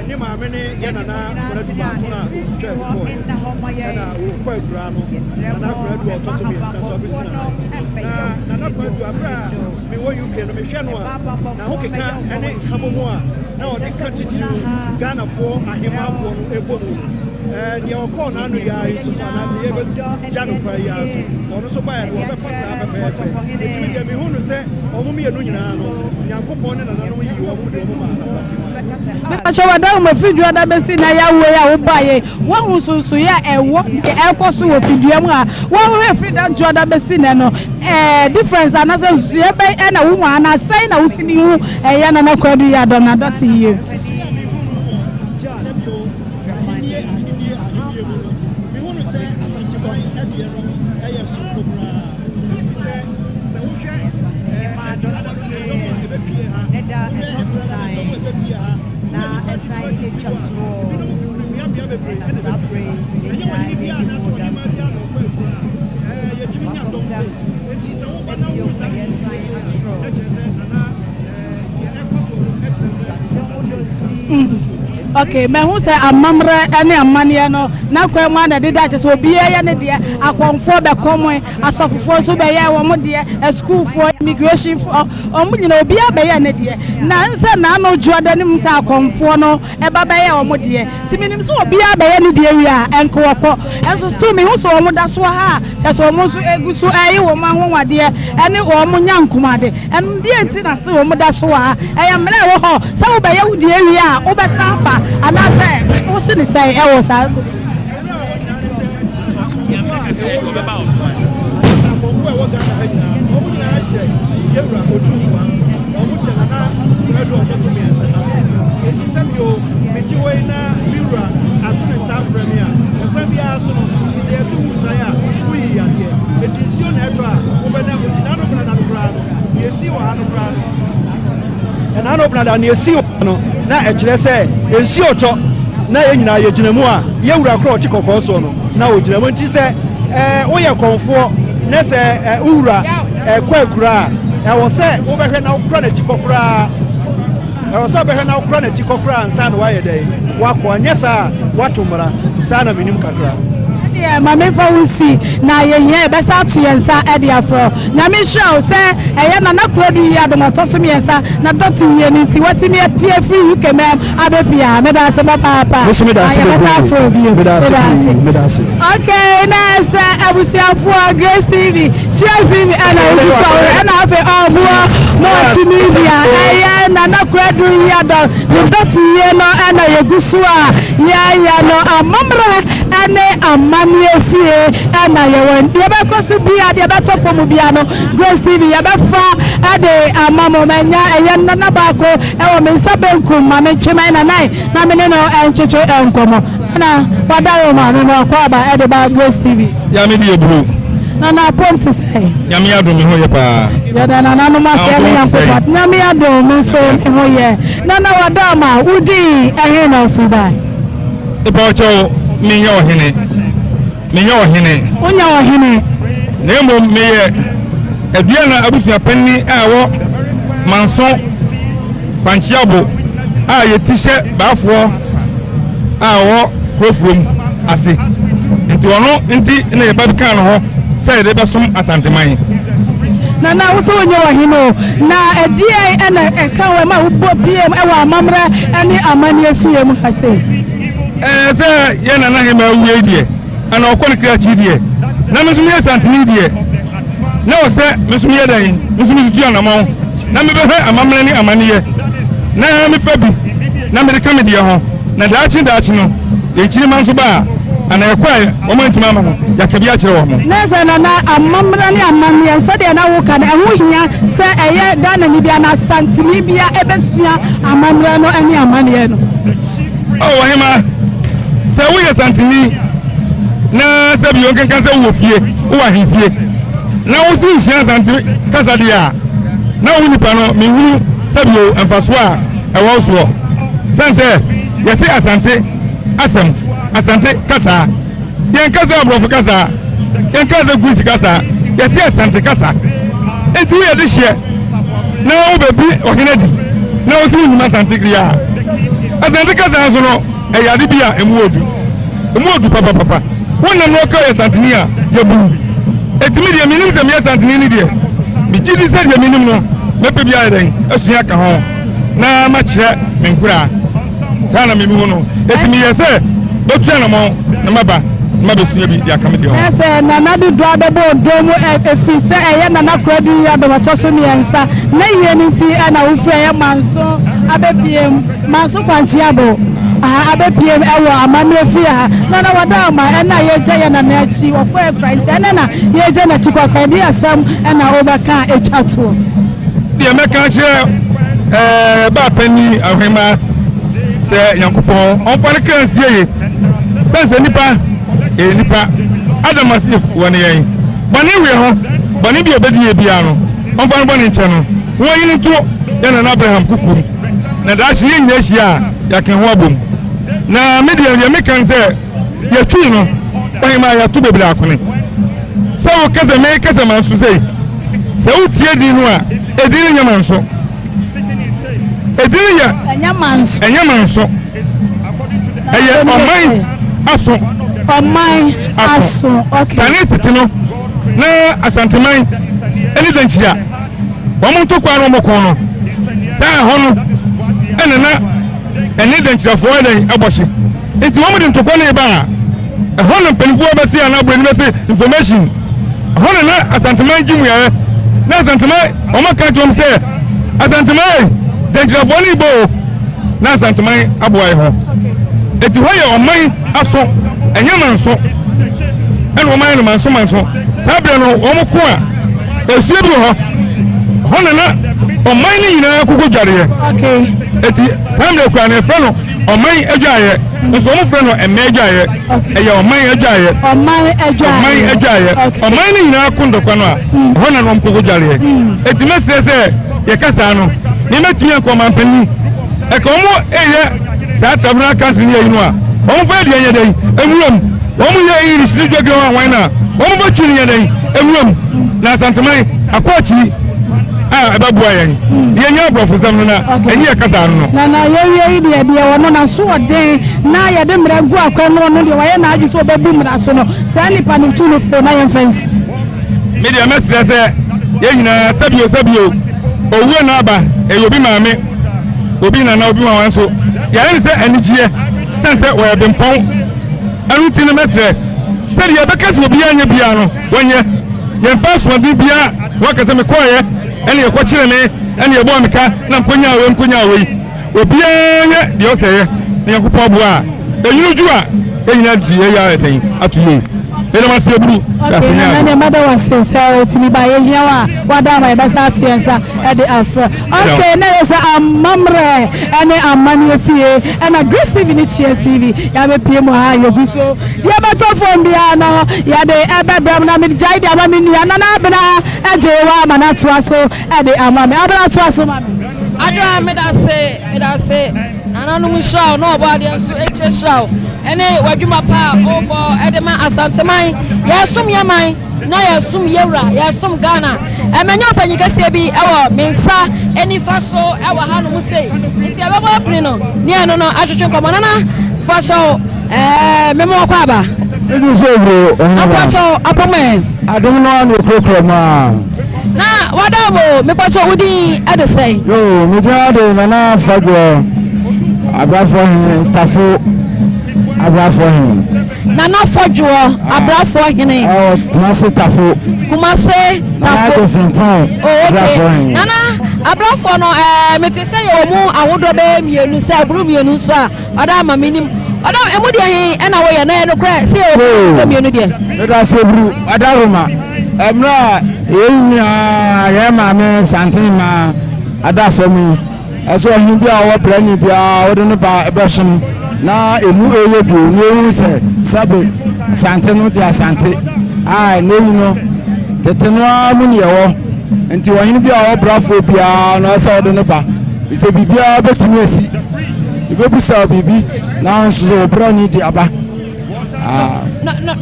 Ne maame ne yɛ nana Kunadu baako no a ɔtwaa mu kɔɔeɛ. Ɛna wɔkɔ akuraa no, Nana Konadu a ɔtɔ so mmiɛnsa nso abɛsi n'anan. Na Nana Konadu, aberɛ a mewɔ UK no, mehwɛ no a, n'ahokeka ne nkabomu a na ɔde ka titiriw Ghanafoɔ ahemaafoɔ no bɔ mu no, deɛ ɔkɔɔ n'ano yi ara yi nso so, anaasɛ yɛbɛgya no koraa yi ara so, ɔno nso baeɛ no, wɔbɛfa saa pɛpɛɛpɛ. Enti me deɛ mehu no sɛ wɔn mmienu nyinaa no, Nyankopɔn ne nananom yii wɔn de wɔn maa Asanteman. Mepakyɛ w'adaworoma firi dwoada bɛsi nnɛ yɛawoe a wobaeɛ yi woahu nsonsoeɛ a ɛwɔ deɛ ɛrekɔ so wɔ fidua mu a woahwɛ firi da dwoada bɛsi nnɛ no ɛɛ difference anaasɛ nsonsoeɛ bɛn ɛna wohu anaa sɛn na wosi ne hu ɛyɛ Nana Kwadu yi adɔm na dɔte yie. Ne da a ɛtɔ so nan na ɛsan twa toɔ, ɛna saa berɛ yi yɛn nyinaa redi ho adanseɛ. Abakɔsɛm bio na yɛresan atwerɛ. Asante ho dɔ nti. Ok, mahu sɛ amammerɛ ne amanneɛ no n'akwan mu ara na ɛdeda, kyerɛ sɛ obiara yɛ ne deɛ, akɔmfoɔ bɛkɔmoe, Asɔfofoɔ nso bɛyɛɛ wɔn deɛ, asukuufoɔ, immigrationfoɔ, wɔn nyinaa obiara bɛyɛɛ ne deɛ. Na nsɛ n'ano dwoada no mu sɛ akɔmfoɔ no ba bɛyɛɛ wɔn deɛ. Nti menim sɛ obiara bɛyɛ ne deɛ wie a, ɛnka wɔkɔ. Nso still mehu sɛ wɔn da so wɔ ha a, kyerɛ sɛ wɔn nso gu so reyɛ wɔn anwanwadeɛ ne wɔn nyankomade. Ɛno deɛ nti na still wɔn da so wɔ ha? Ɛyɛ mmara a ɛwɔ hɔ sɛ wobɛyɛ wo deɛ wie a, wobɛsan aba anaasɛ wose ne sɛn wɔ saa question yi so? No, na ɛkyerɛ sɛ nsuo tɔ na yɛn nyinaa yɛgyina mu a, yɛn wura korɔ ɔte kɔkɔɔ soɔ no na ɔgyina mu. Nti sɛ ɛɛ woyɛ kɔnfoɔ na sɛ ɛɛ wo wura ɛkɔ akura a, ɛwɔ sɛ wobɛhwɛ na wokora n'akyi kɔ koraa. Ɛwɔ sɛ wobɛhwɛ na wokora n'akyi kɔ koraa ansa na woayɛ dɛn wakɔ. Anyɛ saa a woato mmara. Saa na menim kakra. Ɛdeɛ ma memfa wo nsi na yɛhia yɛbɛsa ato yɛn nsa de afrɛ wo. Nyame nhyira wo sɛ ɛyɛ Nana Konadu yi adom ɔtɔ so miɛnsa na dɔte yie no nti watumi apue afiri UK man mu abɛpue ha. Meda ase papaapa. Me nso meda ase Ah, yɛbɛsan bebree. afrɛ wo bio. Meda ase Meda pii. ase. Meda ase. Okay, na sɛ abusuafoɔ Grace TV, Cheers TV ɛna ogu so ɔwɔ ɛna afei ɔboɔ multimedia ɛyɛ Nana Konadu yi adom ne dɔte yie no ɛna yɛgu so a yɛyɛ no amammerɛ ɛne amanneɛ fie ɛna yɛwɔ deɛ ɛbɛkɔ so bia deɛ ɛbɛtɔ fam bia no Grace TV yɛbɛfa ɛde ama mo manya ɛyɛ nana baako ɛwɔ me nsa benkum ma mentwe ma nanan na me ne no ɛntwetwe nkɔmmɔ na wada wo maame mu akɔ aba ɛde ba Grace TV. Nyame di eburu. Nana apɔm te sɛ. Nyame adom me ho yɛ paa. Yɛda nananom ase ɛne Nyankopɔn. Nyame adom me nso me ho yɛ. Nana wada ama wodin ɛhe na ofiri bae? Mepa wo kyɛw, menyɛ ɔhene. Menyɛ ɔhene. Wonyɛ ɔhene. Na mmom meyɛ Aduana abusuapanini a ɛwɔ Manso Kwankyeabo a yɛti hyɛ Baafoɔ a ɛwɔ Kurofurom ase. Nti ɔno nti na yɛba kaa no hɔ sɛ yɛde bɛsom Asanteman. Nana, wo sɛ wonyɛ ɔhene o, na ɛdeɛn ɛna ɛka wo ɛma wobɔ pie mu ɛwɔ amammerɛ ɛne amanneɛ fie mu ha sei? Ɛɛ sɛ yɛn nana hema awie deɛ, ana ɔkɔ ne kra akyi deɛ, na me nso meyɛ santene deɛ, na wɔ sɛ me nso meyɛ dɛn, me nso mesutu anamɔn na mebɛhwɛ amammerɛ ne amanneɛ na mefa bi na mede ka me deɛ ho, na daakye daakye no yɛn nkyirimma nso ba a, ana ɛkɔ a wɔn antumi ama no, yɛaka bi akyerɛ wɔn. Na sɛ nana amammerɛ ne amanneɛ sɛdeɛ na woka no, ɛho hia sɛ ɛyɛ Ghanani bi anaa Asanteni bi a ɛbɛsua amammerɛ no ne amanneɛ no. Oh, ɔhema, sɛ woyɛ Santini na sɛ bio nkenka sɛ wowɔ fie, wowɔ ahemfie, na wo se wosua Asante kasa deɛ a, na wo nipa no menhunu sɛ bio mfasoɔ a ɛwɔ wo soɔ. Sɛne sɛ yɛse Asante asɛm, Asante kasa. Yɛnka sɛ aborɔfo kasa, yɛnka sɛ Greece kasa, yɛse Asante kasa. Enti woyɛ dehyeɛ na wobɛbi ɔhene adi na wo sɛ wonim Asante kiri a. Asante kasa nso no, ɛyɛ ade bi a ɛmu ɔdu. Ɛmu ɔdu papapapa. Wonam na ɔka yɛ Santini a, yɛbu wo. Enti me deɛ, menim sɛ meyɛ Santini no deɛ, megye di sɛ deɛ menim no, mɛpɛ bi ayɛ dɛn asua aka ho na makyerɛ me nkoraa. Saa na mehu no. Enti meyɛ sɛ mɛtu anamɔn na maba na mabɛsua bi de aka me deɛ ho. Ɛyɛ sɛ Nana de dɔ abɛbɔ ɔdɔ mu ɛfiri sɛ ɛyɛ Nana Koradu Yiadom ɔtɔ so mmiɛnsa. N'ayie no nti na wofiri ɛyɛ Manso abɛpiem. Manso Kwankyeabo aha abɛpiem ɛwɔ amammerɛ fie ha. Nana wada ama ɛna yɛgya yɛ Nana akyi ɔkɔ akura nti ɛnɛ na yɛgya n'akyi kɔ akura ɛde asɛm ɛna wobɛka a ɛtwa toɔ. Deɛ mɛka akyerɛ ɛɛ baa panyin ahwɛma sɛ Nyankopɔn ɔmfa ne kra nsie ye sɛn sɛ nipa yɛyɛ nipa Adam ase wɔ ne yɛn bɔne weɛ ho bɔne bi a ɔbɛdi yɛ biara no ɔmfa no bɔne nkyɛ no wɔnyi no nto yɛn nana Abraham kukum na daakye yɛn nyinaa hyia a yɛaka ho abom na me deɛ deɛ meka ne sɛ yɛtwii no ɔhemaa yɛato bebree akone sɛ wo kasa me kasa manso sei sɛ wotie din no a edin no nyɛ manso edin no yɛ ɛnyɛ manso ɛyɛ ɔman aso ɔman aso okay kane tete no na asanteman ɛne dankyia wɔn ntokwa no wɔn kɔn no saa ɛhɔ no ɛna na ɛne dɛnkyerɛfoɔ ɛdɛn ɛbɔ hye nti wɔn de ntokwa no ba a ɛhɔ na mpanimfoɔ bɛse anaa buroni bɛse information ɛhɔ na na asanteman gye muaɛ na asanteman wɔn aka kyerɛ wɔn sɛ asanteman dɛnkyerɛfoɔ no bɔ o na asanteman aboa yɛ ho eti hɔ yɛ ɔman aso ɛnyɛ manso ɛna wɔn ayɛ no manso manso saa berɛ no wɔn ko a esuo bi wɔ hɔ hɔ na na ɔman no nyinaa koko dwareɛ eti saa mmerɛ kura no yɛfrɛ no ɔman adwaeɛ nso wɔn frɛ no ɛmɛ adwaeɛ ɛyɛ ɔman adwaeɛ ɔman adwaeɛ ɔman no nyinaa ko ntɔkwa no a hmm. hɔ na wɔn koko dwareɛ hmm. eti mɛsrɛ sɛ yɛka saa no ne mɛtumi akɔ ɔman panyin ɛka wɔn ɛyɛ saa tribunal council ne yɛ yi no a wɔn fɛ deɛ yɛ dɛ nwuram wɔn yɛ English ne dwa wɔn ahwan na wɔn fɛ twi ne yɛ dɛ nwuram na asanteman akɔ akyiri a ɛbɛboa yɛn yɛnyɛ aborɔfo nsɛm no na ɛnyɛ yɛ kasa no no. Na na yɛwie yi deɛ deɛ ɔno n'aso ɔden na yɛde mmara gu akwan no ɔno deɛ wayɛ n'adwe sɛ ɔbɛbu mmara so no saa nipa no tu no fo na yɛmfa nsi. Me deɛ mɛsrɛ sɛ yɛn nyinaa sɛbio sɛbio owuo na aba ɛyɛ obi maame obi nana obi wawa nso yɛayɛ no sɛ anigyeɛ sɛn sɛ wɔyɛ bempɔn ɛno nti no mɛsrɛ sɛdeɛ yɛbɛka sɛ obiara nyɛ biara no wɔnyɛ yɛmpa asoɔden biara wɔka sɛ mekɔɔyɛ ɛne yɛkɔkyere me ɛne yɛbɔɔ me ka na mkɔnyaa wei mkɔnyaa wei Obiara nyɛ deɛ ɔsɛ yɛ, na Nyankopɔn aboa a, ɛnwunu dwo a, yɛn nyinaa de yɛn yɛ ayɛ dɛn ato yie. Yɛda mo ase aburu, yɛ ase Okay, nyɛ Nana ade. nea mɛda wo ase sɛ wotumi ba yɛhia wo a wada ama yɛbɛsa ato yɛn nsa de afrɛ. Okay, na yɛ sɛ amammerɛ ne amanneɛ fie ɛna Grace TV ne Cheers TV yɛabɛpie mu ha yɛgu so deɛ ɛbɛtɔ fam biara no yɛde ɛbɛbrɛ mu na megyae de ama me nua Nana Abena agye wa ama no atoa so de ama me. Abena toa so ma me. Adwoa medase medase nananom nhyira wo na ɔbɔ adeɛ nso nhyirahyira wo ɛne w'adwuma pa a wobɔ ɛde ma Asanteman yɛsom yɛ man na yɛsom yɛwura yɛsom Ghana ɛmɛnyɛ ɔpanyin kɛseɛ bi ɛwɔ me nsa nifa so ɛwɔ ha nom sei nti ɛbɛbɔ apini no ne ɛno no atwetwe nkɔmmɔ nana bɔhyɛw ɛɛ mema wakɔ aba Edu so eburo ɔhene ba. Apɔkyɛw apɔmɛ. Adom no ano kurakura mu a. Na wada mo mepɔkyɛ wo din ɛde sɛn? Yoo, me din ade Nana Fadwoɔ Abrafoɔ Hene Tafo Abrafoɔ Hene. Nana Fadwoɔ Abrafoɔ Hene. Ɛwɔ Kumase Tafo. Kumase Tafo. Nana Addo Frimpong oh, okay. Abrafoɔ Hene. Nana Abrafoɔ no ɛɛ mete sɛ yɛwɔ mu ahodoɔ bɛyɛ mmienu sɛ aburu mmienu nso a. Ɔdɔ ama menim. Ɔdɔ emu deɛ he ɛna woyɛ na ɛyɛ nokorɛ sɛ yɛwɔ mu nipa mmienu deɛ. Meda ase bru Ɔdaroma. Mmerɛ a yɛn nyinaa yɛn maame Santene maa ada fam yi, ɛsɛ ɔhene bi a ɔwɔ brani biara wode no ba bɛsom na emu ɛyɛ bio na yɛhu sɛ sɛbe Sante no de Asante a ɛnɛ yi no tete no ara mu ne yɛwɔ nti ɔhene bi a ɔwɔ brafoɔ biara no ɛsɛ wode no ba sɛ biribiara bɛtumi asi. Yɛbɛbisa wo biribi na wo nso sɛ ɔbra ni de aba. Ah.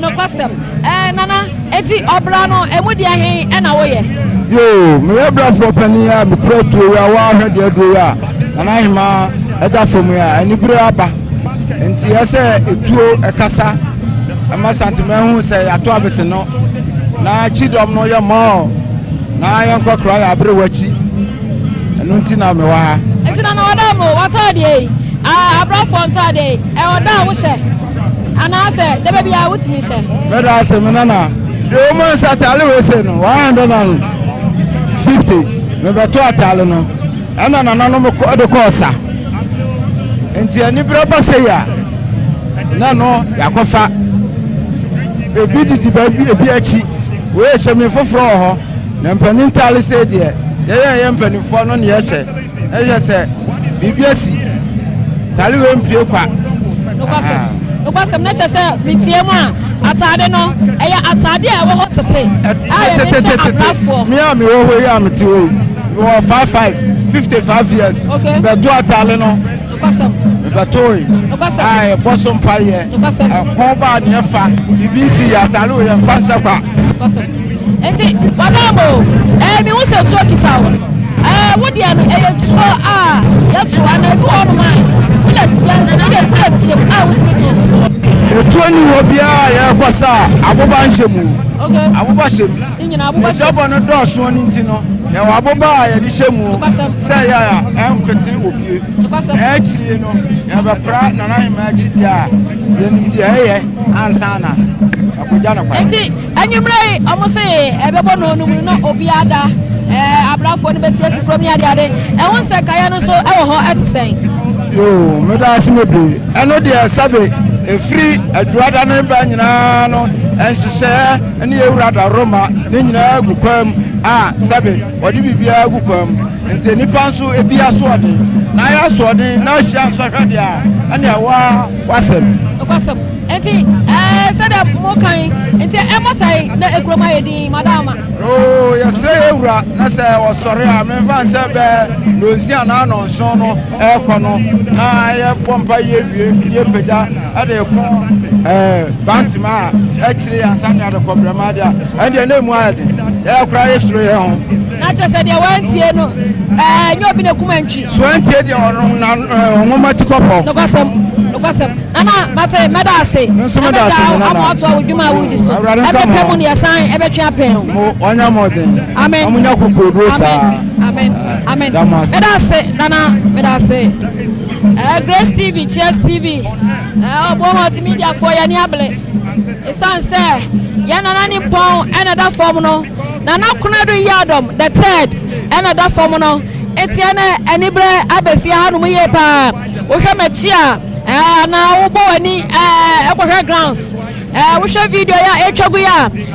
Nokwasɛm. Eh, nana, eti ɔbra no emu deɛ he ɛna woyɛ? Yoo, meyɛ brafoɔ panin a mekura tuo yi a woahwɛ deɛ aduro yi a nana ahema ɛda fam yi a anibere aba. Nti ɛsɛ etuo ɛkasa. Ɛma Santeman hu sɛ yɛato abese no na kyidɔm no yɛ mɔɔ na yɛnkɔ kora yɛ abere wakyi. Ɛno nti na mewɔ ha. Nti na na ɔda mo w'ataadeɛ yi, abrafoɔ ntaadeɛ yi, ɛwɔ da a wohyɛ anaasɛ dɛbɛ biara wotumi hyɛ? Mɛda ase me nana. Deɛ wɔn mu nsa ataale wei se no 150 mebɛto ataale no ɛna nananom de kɔɔ sa. Nti aniberɛ ba sei a na no yɛakɔfa ebi didi baabi ebi akyi. Wei hyɛ me foforɔ wɔ hɔ. Na mpanin ntaale sei deɛ yɛyɛ yɛ mpanimfoɔ no ne yɛhyɛ ɛyɛ sɛ biribi asi taale wei mpie kwa. Nokwasɛm nokwasɛm na kyerɛ sɛ metie mu a ataade no ɛyɛ ataade a ɛwɔ hɔ tete a yɛde hyɛ abrafoɔ. Me a mewɔ hɔ yi a mete hɔ yi mewɔ 55 55 years bɛto ataale no mebɛtoe a ɛbɔ so mpayɛ ɛko baa neɛ fa biribi si yɛ ataale wɔ yɛmfa nhyɛ kwa. Nti madam o, ɛɛ mehu sɛ tuo kita wo. Ɛɛ wo deɛ no ɛyɛ tuo a yɛto anaa ebi wɔ hɔnom a bullet bia nhyɛ mu, wode bullet hyɛ mu a wotumi to. Etuo ni hɔ biara a yɛrekɔ sa a aboba nhyɛ mu. Okay. Aboba hyɛ mu. Ne nyinaa aboba hyɛ mu. Ne dɔbɔ no dɔɔso no nti no yɛwɔ aboba a yɛde hyɛ mu sɛ ɛyɛ a ɛnkwete obie. Na akyire no yɛbɛkora Nana Ahemmaa akyi deɛ a yɛnim deɛ ɛyɛ ansa na akɔgya no kwan. Nti Anwummerɛ yi, wɔn se ɛbɛbɔ nnɔn mu no na obiara da, ɛɛ abrafoɔ no bɛti asi kurom ne adeade. Ɛho nsɛnkaeɛ no nso ɛwɔ hɔ ɛte sɛn? Yoo, meda ase bebree. Ɛno deɛ sɛbe ɛfiri Aduada no ba nyinaa no, nhyehyɛeɛ ne yɛwura da Roma ne nyinaa gu kwan mu a sɛbe wɔde biribiara gu kwan mu. Nti nnipa nso ebi asoɔden na ayɛ asoɔden na ahyia nsɔhwɛ deɛ a, ɛne ɛwɔ w'asɛm. Nokwasɛm. Enti, ɛɛ, sɛdeɛ moka yi, nti ɛmmɔ sɛe na ekurom ayɛ dinn, Madama. Oo, yɛsrɛ yɛn Wura na sɛ ɔsɔre a, memfa nsɛ bɛɛ nnɔnsia anaa nnɔnson no ɛrekɔ no, na yɛbɔ mpa yɛ wie, yɛpagya ɛde kɔ ɛɛ Bantama a akyire yɛn ansa ne ade kɔ Brɛma deɛ a, ɛndeɛ na emu ayɛ den. Yɛyɛ koraa yɛsuro yɛn ho. Na kyerɛ sɛ deɛ wantie no, ɛɛ, nyɛ obi na ekum antwi. So antie deɛ ɔno na ɛɛ nwoma ti kɔpɔ. Nokwasɛm, nokwasɛm. Nana, mate, mɛda ase. Nso Na meda ase, mɛgya wo me ama nana. woatoa wo dwuma a woredi so. Awurade nka Ɛberɛ mo pa ho. mu no yɛsan ɛbɛtwe apɛn o. Mo ɔnya mmɔden. Amen. Ɔmo nya kokooduro saa. Amen. Amen. Da mo ase. Meda ase, Nana. Meda ase. Eh, Grace TV, Cheers TV, eh, Ɔboɔ Multimedia foɔ yɛne abere. Ɛsiane sɛ yɛn nana ne mpɔn ɛna ɛda fam no, Nana Konadu Yiadom the third ɛna ɛda fam no, nti ɛnɛ aniberɛ aba fie hanom yie paa. Wohwɛ m'akyi a, ɛɛ anaa wobɔ w'ani ɛɛ ɛkɔhwɛ grounds ɛɛ wohwɛ video yi a ɛretwa gu yi a,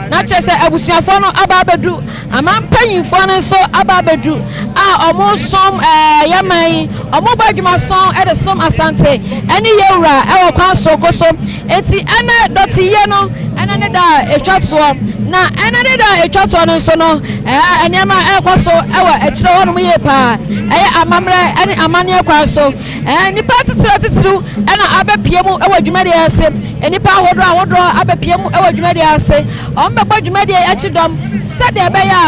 na kyerɛ sɛ abusuafoɔ no aba abɛdu, aman mpanyinfoɔ no nso aba abɛdu a wɔresom ɛɛ yɛn man yi, wɔrebɔ adwuma sɔn ɛde som Asante ɛne Yɛwura ɛwɔ kwan soronko so. Enti ɛnɛ dɔteyie no ɛnɛ ne da a ɛtwa toɔ, na ɛnɛ ne da a ɛtwa toɔ no nso no ɛɛ nneɛma a ɛrekɔ so ɛwɔ akyire hɔnom yie paa, ɛyɛ amammerɛ ɛne amanneɛ kwan so. Ɛɛ nnipa atitiriw atitiriw ɛna abɛpue mu ɛwɔ dwumadie yi ase, nnipa ahodoɔ ahodoɔ abɛpue mu ɛwɔ dwumadie yi ase, wɔn bɛbɔ dwumadie yi akyi dɔm sɛdeɛ ɛbɛyɛ a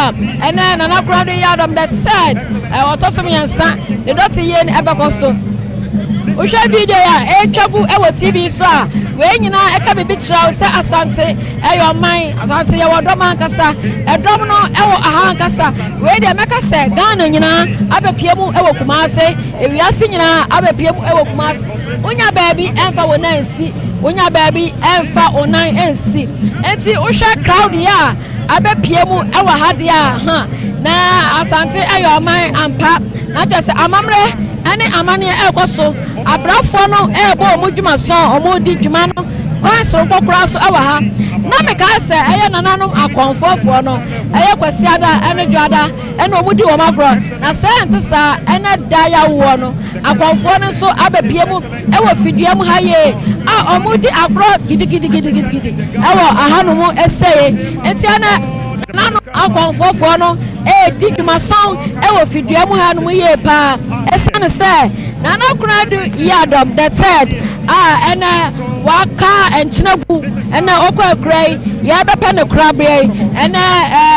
ɛnɛ Nana Konadu Yiadom the third ɛɛ ɔtɔ so mmiɛnsa ne dɔteyie no ɛbɛkɔ so. Wohwɛ video yi a ɛretwa gu wɔ TV so a, wei nyinaa ɛka biribi kyerɛ wo sɛ Asante ɛyɛ ɔman. Asante yɛwɔ dɔm ankasa. Ɛdɔm no ɛwɔ aha ankasa. Wei deɛ mɛka sɛ Ghana nyinaa abɛpie mu wɔ Kumase. Ewiase nyinaa abɛpie mu wɔ Kumase. Wonya baabi ɛmfa wo nan nsi. Wonya baabi ɛmfa wo nan nsi. Enti wohwɛ crowd yi a abɛpie mu wɔ ha deɛ a, ha na Asante ɛyɛ ɔman ampa. Na kyerɛ sɛ amammerɛ ne amanneɛ rekɔ so. Abrafoɔ no rebɔ wɔn dwuma sɔn, wɔredi dwuma no kwan soronko koraa so wɔ ha. Na mekae sɛ ɛyɛ nananom akɔmfoɔfoɔ no, ɛyɛ Kwasiada ne Dwoada na wɔdi wɔn agorɔ. Na sɛ ɛnte saa, ɛnɛ da yɛawoɔ no, akɔmfoɔ no nso abɛpue mu wɔ fidua mu ha yie a wɔredi agorɔ gidigidigidigidi wɔ ahanom sei. Nti ɛnɛ nananom akɔmfoɔfoɔ no redi dwumason wɔ fidua mu hanom yie paa ɛsiane sɛ Nana Konadu Yiadom the third a ɛnɛ waka nkyene gu ɛnɛ ɔkɔ akura yi yɛbɛpɛ ne koraberɛ yi ɛnɛ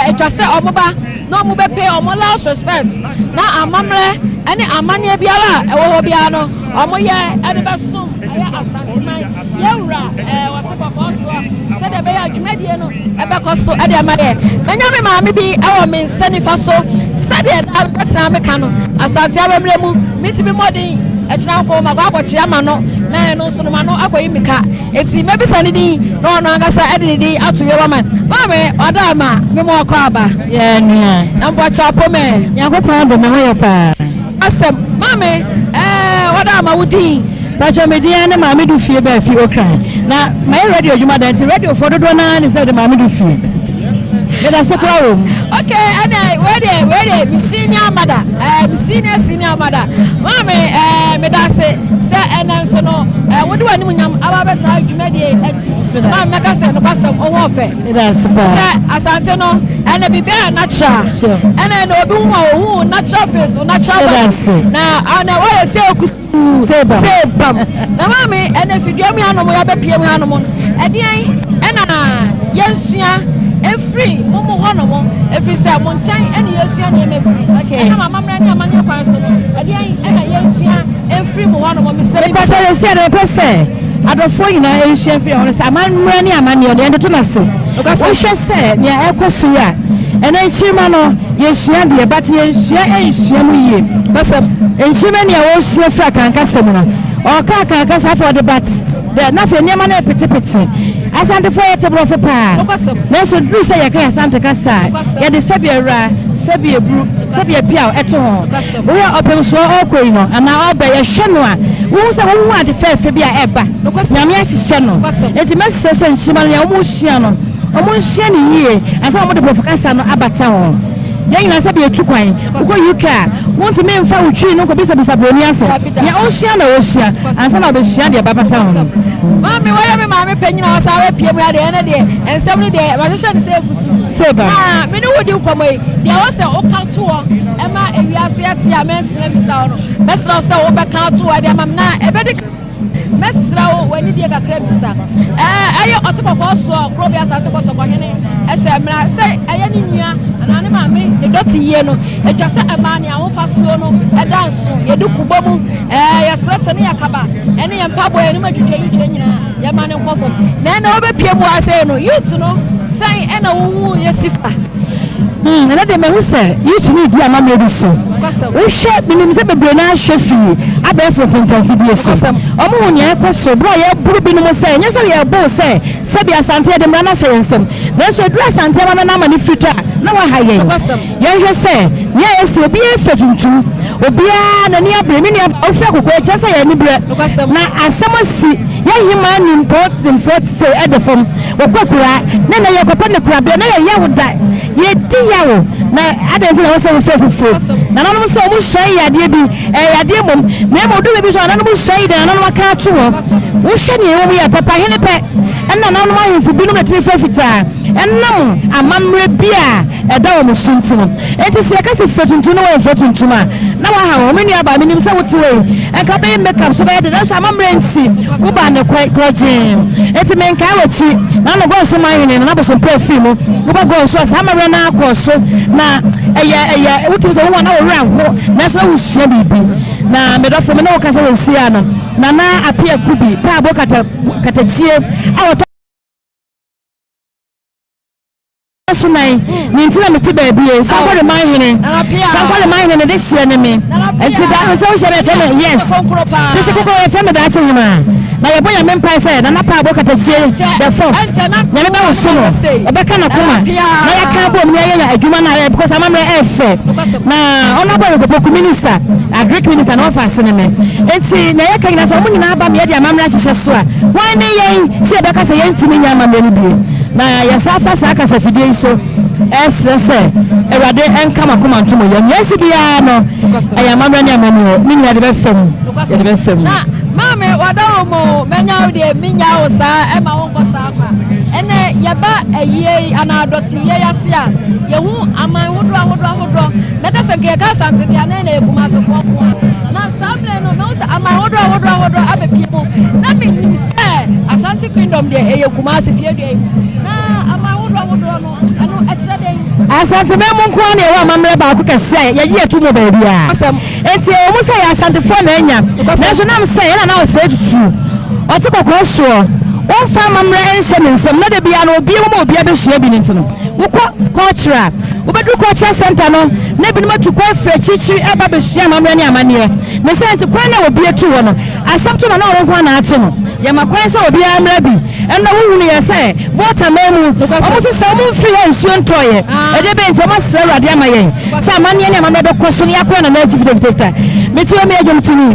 ɛtwa sɛ ɔmo ba na ɔmo bɛpay ɔmo last respect na amammerɛ ɛne amanneɛ biara a ɛwɔ hɔ biara no ɔmo yɛ ɛde bɛsom ɛyɛ Asanteman. Asanteman yɛwura ɛɛ wɔte kɔkɔɔ soɔ sɛdeɛ ɛbɛyɛ a dwumadie no ɛbɛkɔ so ɛde ama yɛ. Manya me maame bi ɛwɔ me nsa nifa so sɛdeɛ daa mebɛtena meka no Asante amammerɛ mu metumi mmɔden ɛkyena nko makɔ akɔkyea ma no na ɛno nso no ma no akɔyi me ka. Enti mɛbisa ne din na ɔno ankasa de ne din ato wiem ama me. Maame, ɔda ama me ma ɔkɔ aba. Yɛ nua. Na mpakyɛ apo me. Nyankopɔn adom me ho yɛ paa. Asɛm, Maame, ɛɛ ɔda ama wo din. Mpakyɛ me din ara ne Maame Du Fie Baafi Okran. Na mayɛ radio adwuma da nti radio foɔ dodoɔ no ara nim sɛ mede Maame Du Fie. Meda so koraa wɔ mu. Okay, ɛnna wei deɛ wei deɛ me senior mother, ɛɛ me senior senior mother. Maame, ɛɛ meda ase sɛ ɛnɛ nso no ɛɛ wode w'animuonyam aba abɛtaa dwumadie akyi. Maame mɛka sɛ nokwasɛm wo ho ɔfɛ. Meda ase paa. Sɛ Asante no ɛnɛ biribiara yɛ natural. Sure. Ɛnɛ na obi hu a ohu natural face, wo natural Meda body. ase. Na ɛnɛ woayɛ sɛ okutu. Sɛ bam. Na maame, ɛnɛ fidua mu hanom, yɛabɛpue mu hanom no, ɛdeɛn ɛna yɛnsua mfiri mo mo hɔnom, ɛfiri sɛ mo nkyɛn ɛna yɛsua nneɛma firi. Ɛnam amammerɛ ne amanneɛ kwan so no, ɛdeɛn ɛna yɛnsua mfiri mo hɔnom? Mesrɛ Mepɛ mebisa. sɛ yɛsua deɛ mepɛ sɛ adɔfoɔ nyinaa nsua mfiri ɛhɔ no sɛ amammerɛ ne amanneɛ no yɛntoto no ase. Wohwɛ sɛ nea ɛrekɔ so yi a, ɛnɛ nkyirimma no Yɛsua deɛ but yɛnsua nsua mu yie. Nkyima nea ɔresua firi Akan kasa mu no, ɔreka Akan kasa afei ɔde but dɛ na afei nneɛma no repetepete. Asantefoɔ yɛte borɔfo paa nanso ɛduru sɛ yɛka Asante kasa a, yɛde sɛbi awura, sɛbi aburu, sɛbi apiaw ɛto ho. Wohwɛ ɔpemsoɔ ɔrekɔ yi no anaa ɔreba yi, yɛhwɛ no a, wohu sɛ wohu ade fɛɛfɛ bi a ɛreba. Nyame ahyehyɛ no. Enti mɛsrɛ sɛ nkyima no nea wɔresua no, Wɔnsua no yie ansa na wɔde Borɔfo kasa no abata ho. Yɛn nyinaa sɛbi yɛtu kwan, wokɔ UK a, wontumi mfa wo Twi no nkɔbisabisa Buroni asɛm. Nea ɔsua na ɔsua ansa na ɔbɛsua deɛ ɛbɛbata ho no. Maame, woyɛ me maame panyin a ɔsan abɛpue mu ha deɛ, ɛnnɛ deɛ nsɛm no deɛ mahyehyɛ no sɛ kutuu. Teba. Na me ne wo di nkɔmmɔ yi, deɛ ɛwɔ sɛ woka to hɔ ma ewiase ate a mantumi ammisa wo no, mɛsrɛ wo sɛ wobɛka ato hɔ de ama me na ɛbɛdi kan. Mɛsrɛ wo w'anidie kakra bisa. Ɛɛ ɛyɛ ɔte kɔkɔɔ soɔ kuro bi Asante Kɔtɔkɔ hene ɛhyɛ mmara sɛ ɛyɛ ne nua anaa ne maame ne dɔte yie no ɛtwa sɛ ɛmaa ne ahofasuo no ɛda nso yɛde kubɔ mu ɛɛ yɛsrɛ sɛ ne yɛkaba ɛne yɛn mpaboa yɛn atwitwa nyinaa yɛma ne nkɔ fam na ɛna wobɛpie mu asɛ no youth no sɛn ɛna wohu yɛ sifa. Ɛnɛ deɛ mahu sɛ youth no redi amammerɛ bi so. Wohwɛ, menim sɛ bebree no ara hwɛ firi abɛɛfo ntentanfidie so. Wɔhu nea ɛrekɔ so berɛ a yɛreboro binom sɛ, ɛnyɛ sɛ yɛrebo wo sɛ sɛbi Asante yɛde mmara no ahyɛ yɛn nsam, nanso ɛduru Asante amammerɛ no amane firi tɔ a, na wɔaha yɛn. Yɛnhwɛ sɛ nea ɛsi, obiara fira tuntum, obiara n'ani abere. Me nua baa, wofira kɔkɔɔ, ɛkyerɛ sɛ yɛn ani berɛ. Na asɛm asi, yɛn hemaa nimpɔn nimfoɔ te sɛ ɛda fam. Wɔkɔ akuraa, na nnɛ yɛrekɔpɛ no korabea, na yɛn yaw da, yɛdi yaw, na adɛn nti na ɛwɔ sɛ wofira fufuo? Nananom sɛ wɔn sua yɛ adeɛ bi, ɛyɛ yadeɛ mmom, na mmom ɔduru baabi nso a nananom sua yi deɛ nananom aka ato hɔ. Wohwɛ nea ɛwɔ mu yɛ papa, hene pɛ, ɛna nananom ahemfo binom na ɛtumi fira fitaa, ɛnam amammerɛ bi a ɛda wɔn so nti no. Enti sɛ yɛka sɛ fira tuntum na woamfira tuntum a, na woahaw wɔn. Me nuabaa, menim sɛ wote hɔ yi, anka wobɛyɛ makeup so bɛyɛ den, nanso amammerɛ nti, wobaa no korɔgyee. Enti menkae w'akyi. Na ano Gɔnso man hene, Nana Bosompɛ firi mu. Woba Gɔnso a, saa amammerɛ no ara kɔɔ so. Na ɛyɛ, ɛyɛ, wotumi sɛ wohu a na wo werɛ aho, nanso na wosua biribi. Na me dɔfo, me ne wo kasa seesei ara no, Nana Appiah Kubi, Paabo kata, katakyie a wɔtɔ. So nan ne nti na mete baabi yi Sankwale man hene Sankwale man hene ne de hyeɛ ne me nti da sɛ wohyɛ me ɛfɛ me yes de hye kokoro ɛfɛ me daakye hema na yɛbɔ nyame mpae sɛ nana pa abɔ katakyie the fourth nyame bɛ wo so no ɔbɛka na koma na yɛka abom ne yɛyɛ adwuma no ayɛ because amammerɛ ɛfɛ na ɔno abɔ yɛkɔpɔku minister agric minister na ɔfa ase ne me nti na yɛka nyina sɛ ɔmo nyinaa ba me yɛde amammerɛ ahyehyɛ so a wɔn ne yɛn sɛ yɛbɛka sɛ yɛntumi nyɛ amammerɛ no bie. Na yɛsan fa saa kasafidie yi so srɛ sɛ Awurade nka mo akoma nto mo yam. Nea asi biara no, ɛyɛ amammerɛ ne amanneɛ. Ne nyinaa yɛde bɛfa mu. Yɛde bɛfa mu. Na maame wadaworo mu mɛnya wo deɛ menya wo saa ɛma wo nkɔ saa kwa. Ɛnɛ yɛba ayie yi anaa adɔteyɛ yi ase a yɛhu aman hodoɔ ahodoɔ ahodoɔ. Mɛka sɛ nka yɛka Asante deɛ a na ɛna yɛ Kumasefoɔ nko ara. Na saa berɛ no mɛhu sɛ aman hodoɔ ahodoɔ ahodoɔ abɛpie mu. Na menim sɛ Asante Kingdom deɛ ɛyɛ Kumasi fie dua yi mu. Na aman ahodoɔ ahodoɔ no, ɛno ɛkyerɛ dɛn? Asanteman mu nko ara na yɛwɔ amammerɛ baako kɛseɛ a yɛgye yɛto mu wɔ baabiara. Enti ɛwɔ mu sɛ yɛ Asantefoɔ na anya, nanso nam sɛ yɛn nana Osei Tutu. ɔte kɔkɔɔ soɔ, wɔmfa amammerɛ nhyɛ ne nsam na da biara no obie mu ma obiara bɛsua bi no nti no, wokɔ culture a, wobɛduru cultural center no na ebinom atu kwan firi akyirikyiri ɛreba abɛsua amammerɛ ne amanneɛ. Ne saa nti, kwan no a obi atu hɔ no, asɛm to na na ɔno nko ara na ato no. Yɛma kwan sɛ obiara mmra bi. Ɛnna wohunuiɛ sɛ Volta man mu, wɔn se sɛ wɔn mfiri ha nsuo ntɔeɛ. Ɛdeɛ bɛn nti? Wɔn asrɛ Awurade ama yɛn sɛ amanneɛ ne amammerɛ bɛkɔ so na yɛakɔ yɛn nana akyi fitafitafita. Mete hɔ meyɛ dwomtoni,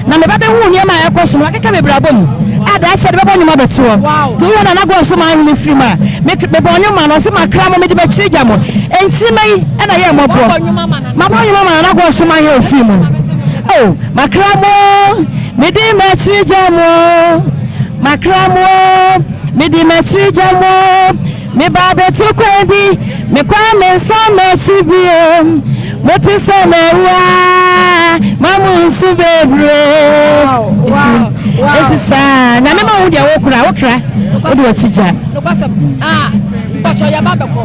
na me ba bɛhuu nneɛma a ɛrekɔ so no, wakeka bebree abɔ mu a daakye yɛde bɛbɔ nnwom abɛtoɔ. Nti wohwɛ Nana Gɔɔ so maa ahome firi mu a, me mebɔɔ nnwom maa no, ɔse makra mo, mede m'akyiri gya mo. Nkyirimma yi na ɛyɛɛ mmɔbɔ. Mabɔ nnwom ama Nana Gɔɔ so maa ahene ofiri mu. Oh, makra mo, mede m'akyiri gya mo. Makra mo o, mede m'akyiri gya mo o, Meba abɛto kwan bi, mekɔ a mensan m'akyi bio. Mote sɛ mawu a, ma mo nsu bebree. Enti saa, Nyame ma wo deɛ wokora, wokra, wode w'akyi gya. Nokwasɛm, ah, mpakyɛw yɛba bɛkɔ.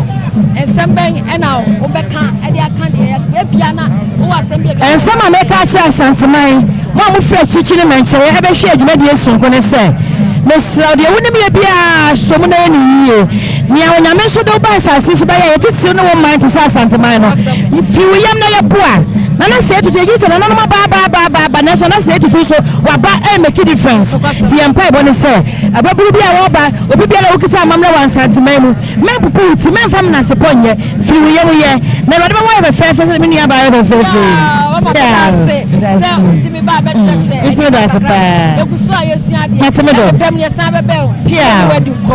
Nsɛm bɛn ɛna wobɛka ɛde aka deɛ ebia na wowɔ asɛm bi a. Nsɛm a mɛka akyerɛ Asanteman, mo a mofiri akyirikyiri ne mmɛnkyɛeɛ ɛbɛhwɛ yɛn dwumadie sononko ne sɛ, mesrɛ wo, deɛ wonim yɛ biara, sɔ mu na yɛ no yie. Nea Onyame nso de wo ba asase so bɛyɛ yɛ titiriw ne wo man te sɛ Asanteman no, firi wo yam na yɛ boa. Nana Sɛɛ Tutu, yɛgye di sɛ nananom aba aba aba aba aba nanso Nana Sɛɛ Tutu nso waba ɛremake difference. Nti yɛn mpaebɔ ne sɛ, ababunu bi a wɔreba, obi biara a wokita amammerɛ wɔ Asanteman mu, Mɛmpopo wo ti, mɛmfa menasepɔ nyɛ, firi wo yam yɛ, na Awurade bɛma woayɛ fɛfɛɛfɛ sɛdeɛ me nuabaa yɛ fɛfɛɛfɛ yi. Yeah, Meda ase. Nso meda ase paa. Mate me dɔ. Pia,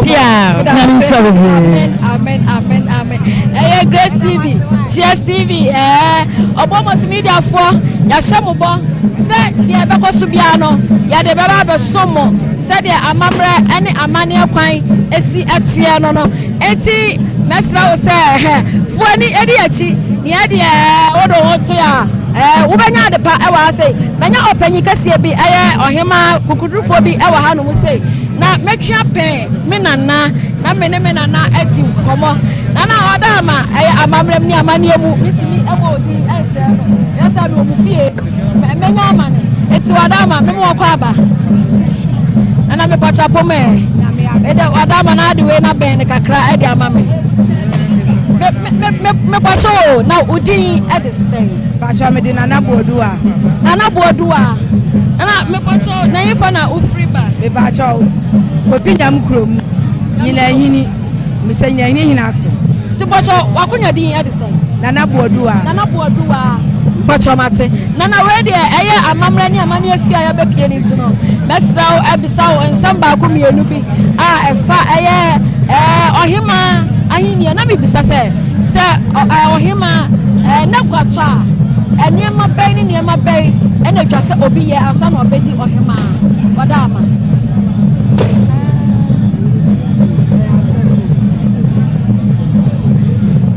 pia, Nyame nhyira wo bebree. Amen, amen, amen, amen. Ɛyɛ Grace TV, Cheers TV, ɛɛ ɔbɔ multimediafoɔ, yɛahyɛ mo bɔ sɛ deɛ ɛbɛkɔ so biara no, yɛde bɛba abɛsom mo. Sɛdeɛ amammerɛ ne amanneɛ kwan si teɛ no no nti, mɛsrɛ wo sɛ fo ani di akyi. Nea ɛdeɛ wode wo ho to a, wobɛnya ade pa wɔ ha sei. Manya ɔpanyin kɛseɛ bi, ɛyɛ ɔhemaa kokodurufoɔ bi wɔ hanom sei, na mɛtwe apɛn me nana na me ne me nana adi nkɔmmɔ. Nana ɔda ama ɛyɛ amammerɛ mu ne amanneɛ mu, metumi bɔ odin nsɛe no. Ɛyɛ sɛ mewɔ mo fie. Menya amane. Eti wada ama me mo kɔ aba. Nana me pacha pom eh. Ede wada ama na ade wei na bɛn ne kakra ɛde ama me. Me me me me pacha o na odin ɛde sɛn. Pacha me de Nana Boadua. Nana Boadua. Nana me pacha na yifa na ufiri ba. Me pacha o. Kopi nyam krom. Nyina hini. Me hyɛ nyina hini hina ase. Ti pacha wakonya din ɛde sɛn. Nana Boaduwa. Nana Boaduwa, mpakyɛw mate. Nana wei deɛ ɛyɛ amammerɛ ne amanneɛ fie a yɛabɛpie no nti no, mɛsrɛ wo abisa wo nsɛm baako mmienu bi a ɛfa ɛyɛ ɛɛ ɔhemaa ahennie. Na mebisa sɛ, sɛ ɔhemaa ɛɛ n'aguatɔ a, nneɛma bɛn ne nneɛma bɛn ɛna atwa sɛ obi yɛ ansa na ɔbɛdi ɔhemaa? Ɔda ama.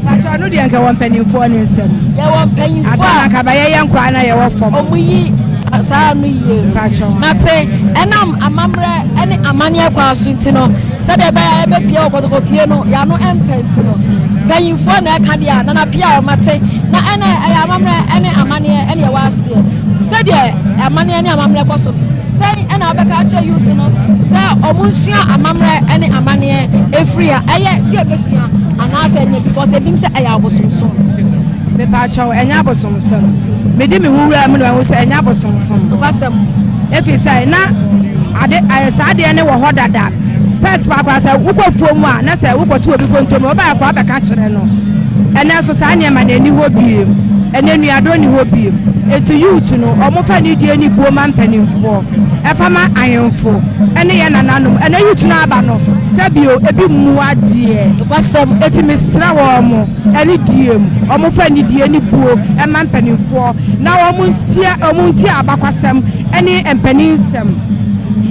Pakyɛ ɔno deɛ nka wɔ mpanimfoɔ ne nsam. Yɛwɔ mpanyinfoɔ a. Asa na nka bɛyɛ yɛ nkoraa na yɛwɔ fam. Ɔmo yi saa ano yie no. Pakyɛ. Mate ɛnam amammerɛ ɛne amaneɛ kwan so nti no sɛdeɛ ɛbɛyɛ a yɛbɛpie wɔ kɔtɔkɔ fie no yɛano ɛmpɛ nti no mpanyinfoɔ na ɛka deɛ a nana pia a ɔmate na ɛnɛ ɛyɛ amammerɛ ɛne amaneɛ ɛne ɛwɔ aseɛ sɛdeɛ amaneɛ ne amammerɛ kɔ so. Sɛn na wobɛka akyerɛ youth no sɛ ɔmo nsua amammerɛ ne amanneɛ ɛfiri ha? Ɛyɛ sɛ yɛbɛsua anaasɛ ɛnyɛ because ebinom sɛ ɛyɛ abosomsom. Mepaakyɛw, ɛnyɛ abosomsom. Mede me ho wuraa mu na mahu sɛ ɛnyɛ abosomsom. Nokwasɛm. Efisɛ na ade ɛɛ saa adeɛ no wɔ hɔ dada. First paapaa sɛ wokɔ fuo mu a na sɛ wokɔto obi kontomire ɔba akɔ abɛka kyerɛ no. Ɛnɛ nso saa nneɛma no ɛnni hɔ biem. Ɛnɛ nnuadɔ nni hɔ biem. Enti youth no ɔmo fa nidie ne buo ma mpaninfoɔ, ɛfa ma ahenfo ɛne yɛn nananom. Ɛnɛ youth no aba no sɛbio ebi mmu adeɛ. Nokwasɛm. Enti mesrɛ wɔn ɛne die mu ɔmo fa nidie ne buo ɛma mpaninfoɔ na ɔmo ntia ɔmo ntie abakwasɛm ɛne mpanin nsɛm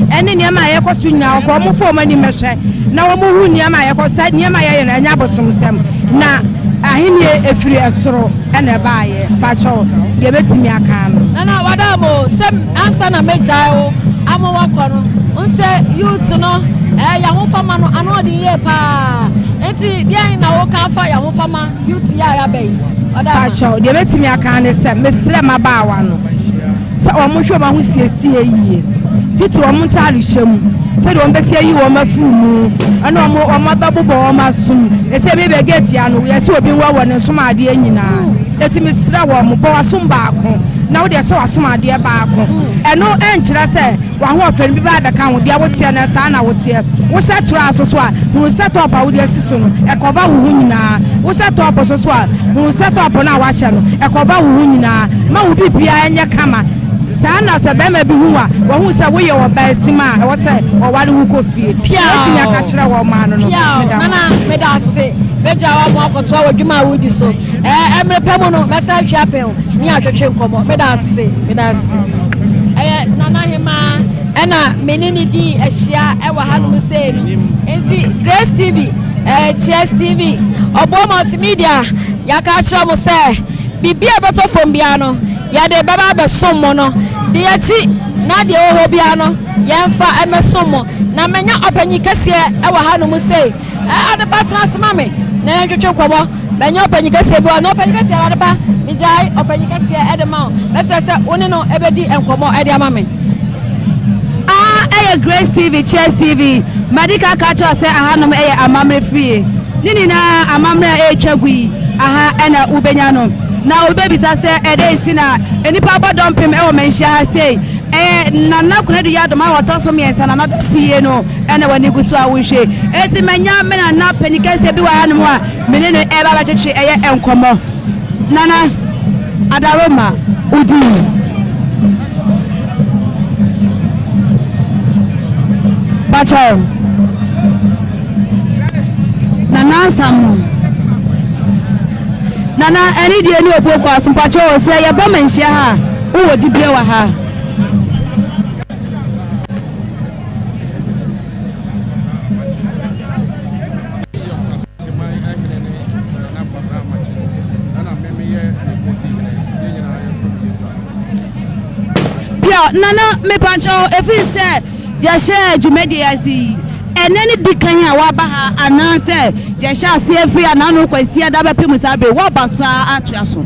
ɛne nneɛma a ɛkɔ so nyinaa ɔkɔ ɔmo fa ɔmo ani mmɛhwɛ na ɔmo hu nneɛma a ɛkɔ sɛ nneɛma a yɛyɛ no ɛnyɛ abosomsɛm na ahennie ɛfiri ɛsoro. Ɛna ɛbaayɛ mpakyɛw deɛ bɛtumi aka ano. Nana wada mo sɛ ansa na mɛgyae wo ama wakɔ no nsɛ youth no ɛɛ yahofama no ano ɔden yie paa nti deɛn na woka afa yahofama youth yi a yaba yi ɔda ama. Mpakyɛw deɛ bɛtumi aka ne sɛ mesrɛ mmabaawa no sɛ wɔn hwɛ wɔn ahosiesie yie. Titiriw wɔn ntadehyɛ mu, sɛdeɛ wɔbɛsi ayi wɔn afiri mu, ɛne wɔn wɔn abɛbobɔ wɔn asom. Ɛsɛ bi bɛ gate ano, yɛsɛ obi nwɔwɔ ne nsom adeɛ nyinaa. Eti mesrɛ wɔn, bɔ w'asom baako na wode hyɛ w'asom adeɛ baako. Ɛno ɛnkyerɛ sɛ w'ahoɔfɛ no bi ba abɛka ho, deɛ woteɛ no saa na woteɛ. Wohyɛ traa so so a, hunu sɛ tɔp a wode asi so no, ɛkɔva wo ho nyinaa. Wohyɛ tɔp so so a, hunu sɛ tɔp no a wahyɛ no, ɛkɔva wo ho nyinaa. Ma wo biribiara nyɛ kama. Saa na sɛ barima bi hu wo a, wahu sɛ woyɛ ɔbaasim a ɛwɔ sɛ ɔware wo kɔ fie. Mɛtumi aka akyerɛ wɔn mmaa no no. Piaw! Meda mo Nana, ase. meda ase. Mɛgya wo ama woakɔtoa w'adwuma a woredi so. Ɛɛ, mmere pa mu no, mɛsan ahwɛ apɛn wo ne yɛatwetwe nkɔmmɔ. Meda ase, meda ase. Ɛyɛ Nana Hemaa ɛna me ne no dii ahyia wɔ hanom sei no. Nti Grace TV, ɛɛ, Cheers TV, Ɔboɔ Multimedia, yɛaka akyerɛ mo sɛ biribi a ɛbɛtɔ fam biara no, Yɛde bɛba abɛsom mo no, di akyi, na deɛ ɛwɔ hɔ biara no, yɛmfa mmɛsom mo. Na manya ɔpanyin kɛseɛ wɔ hanom sei. Ɛ, Adepa, tena ase ma me na yɛntwetwe nkɔmmɔ. Manya ɔpanyin kɛseɛ bi wɔ ha. Na ɔpanyin kɛseɛ no, Adepa, megyae ɔpanyin kɛseɛ de ma wo. Mɛsrɛ sɛ wo ne no bɛdi nkɔmmɔ de ama me. Aha yɛ Grace TV, Cheers TV. Madi kan aka akyerɛ wo sɛ ahanom yɛ amammerɛ fie. Ne nyinaa amammerɛ a ɛretwa gu yi, aha na wobɛnya no. Na obi bɛbisa sɛ ɛdɛn nti na nnipa abɔ dɔmpem wɔ manhyia ha sei? Ɛyɛ Nana Konadu Yiadom a ɔtɔ so mmiɛnsa, Nana Dɔteyie no na w'ani gu so a wohwɛ. Enti manya me nana panin kɛseɛ bi wɔ hanom a me ne no reba abɛtwetwe ɛyɛ nkɔmmɔ. Nana Adaroma, wo din? Pakyɛw. Nana Asamoah. Nana ɛne deɛ ne obuo kɔ aso mpakyɛw sɛ yɛbɔ manhyia ha a wowɔ dibea wɔ ha. Pia Nana mepakyɛw ɛfiri sɛ yɛhyɛɛ dwumadie ase yi ɛnɛ ne di kan a waba ha anaasɛ yɛhyɛ aseɛ firi anano Kwasiada bɛpem saa bere woaba so ara atoa so.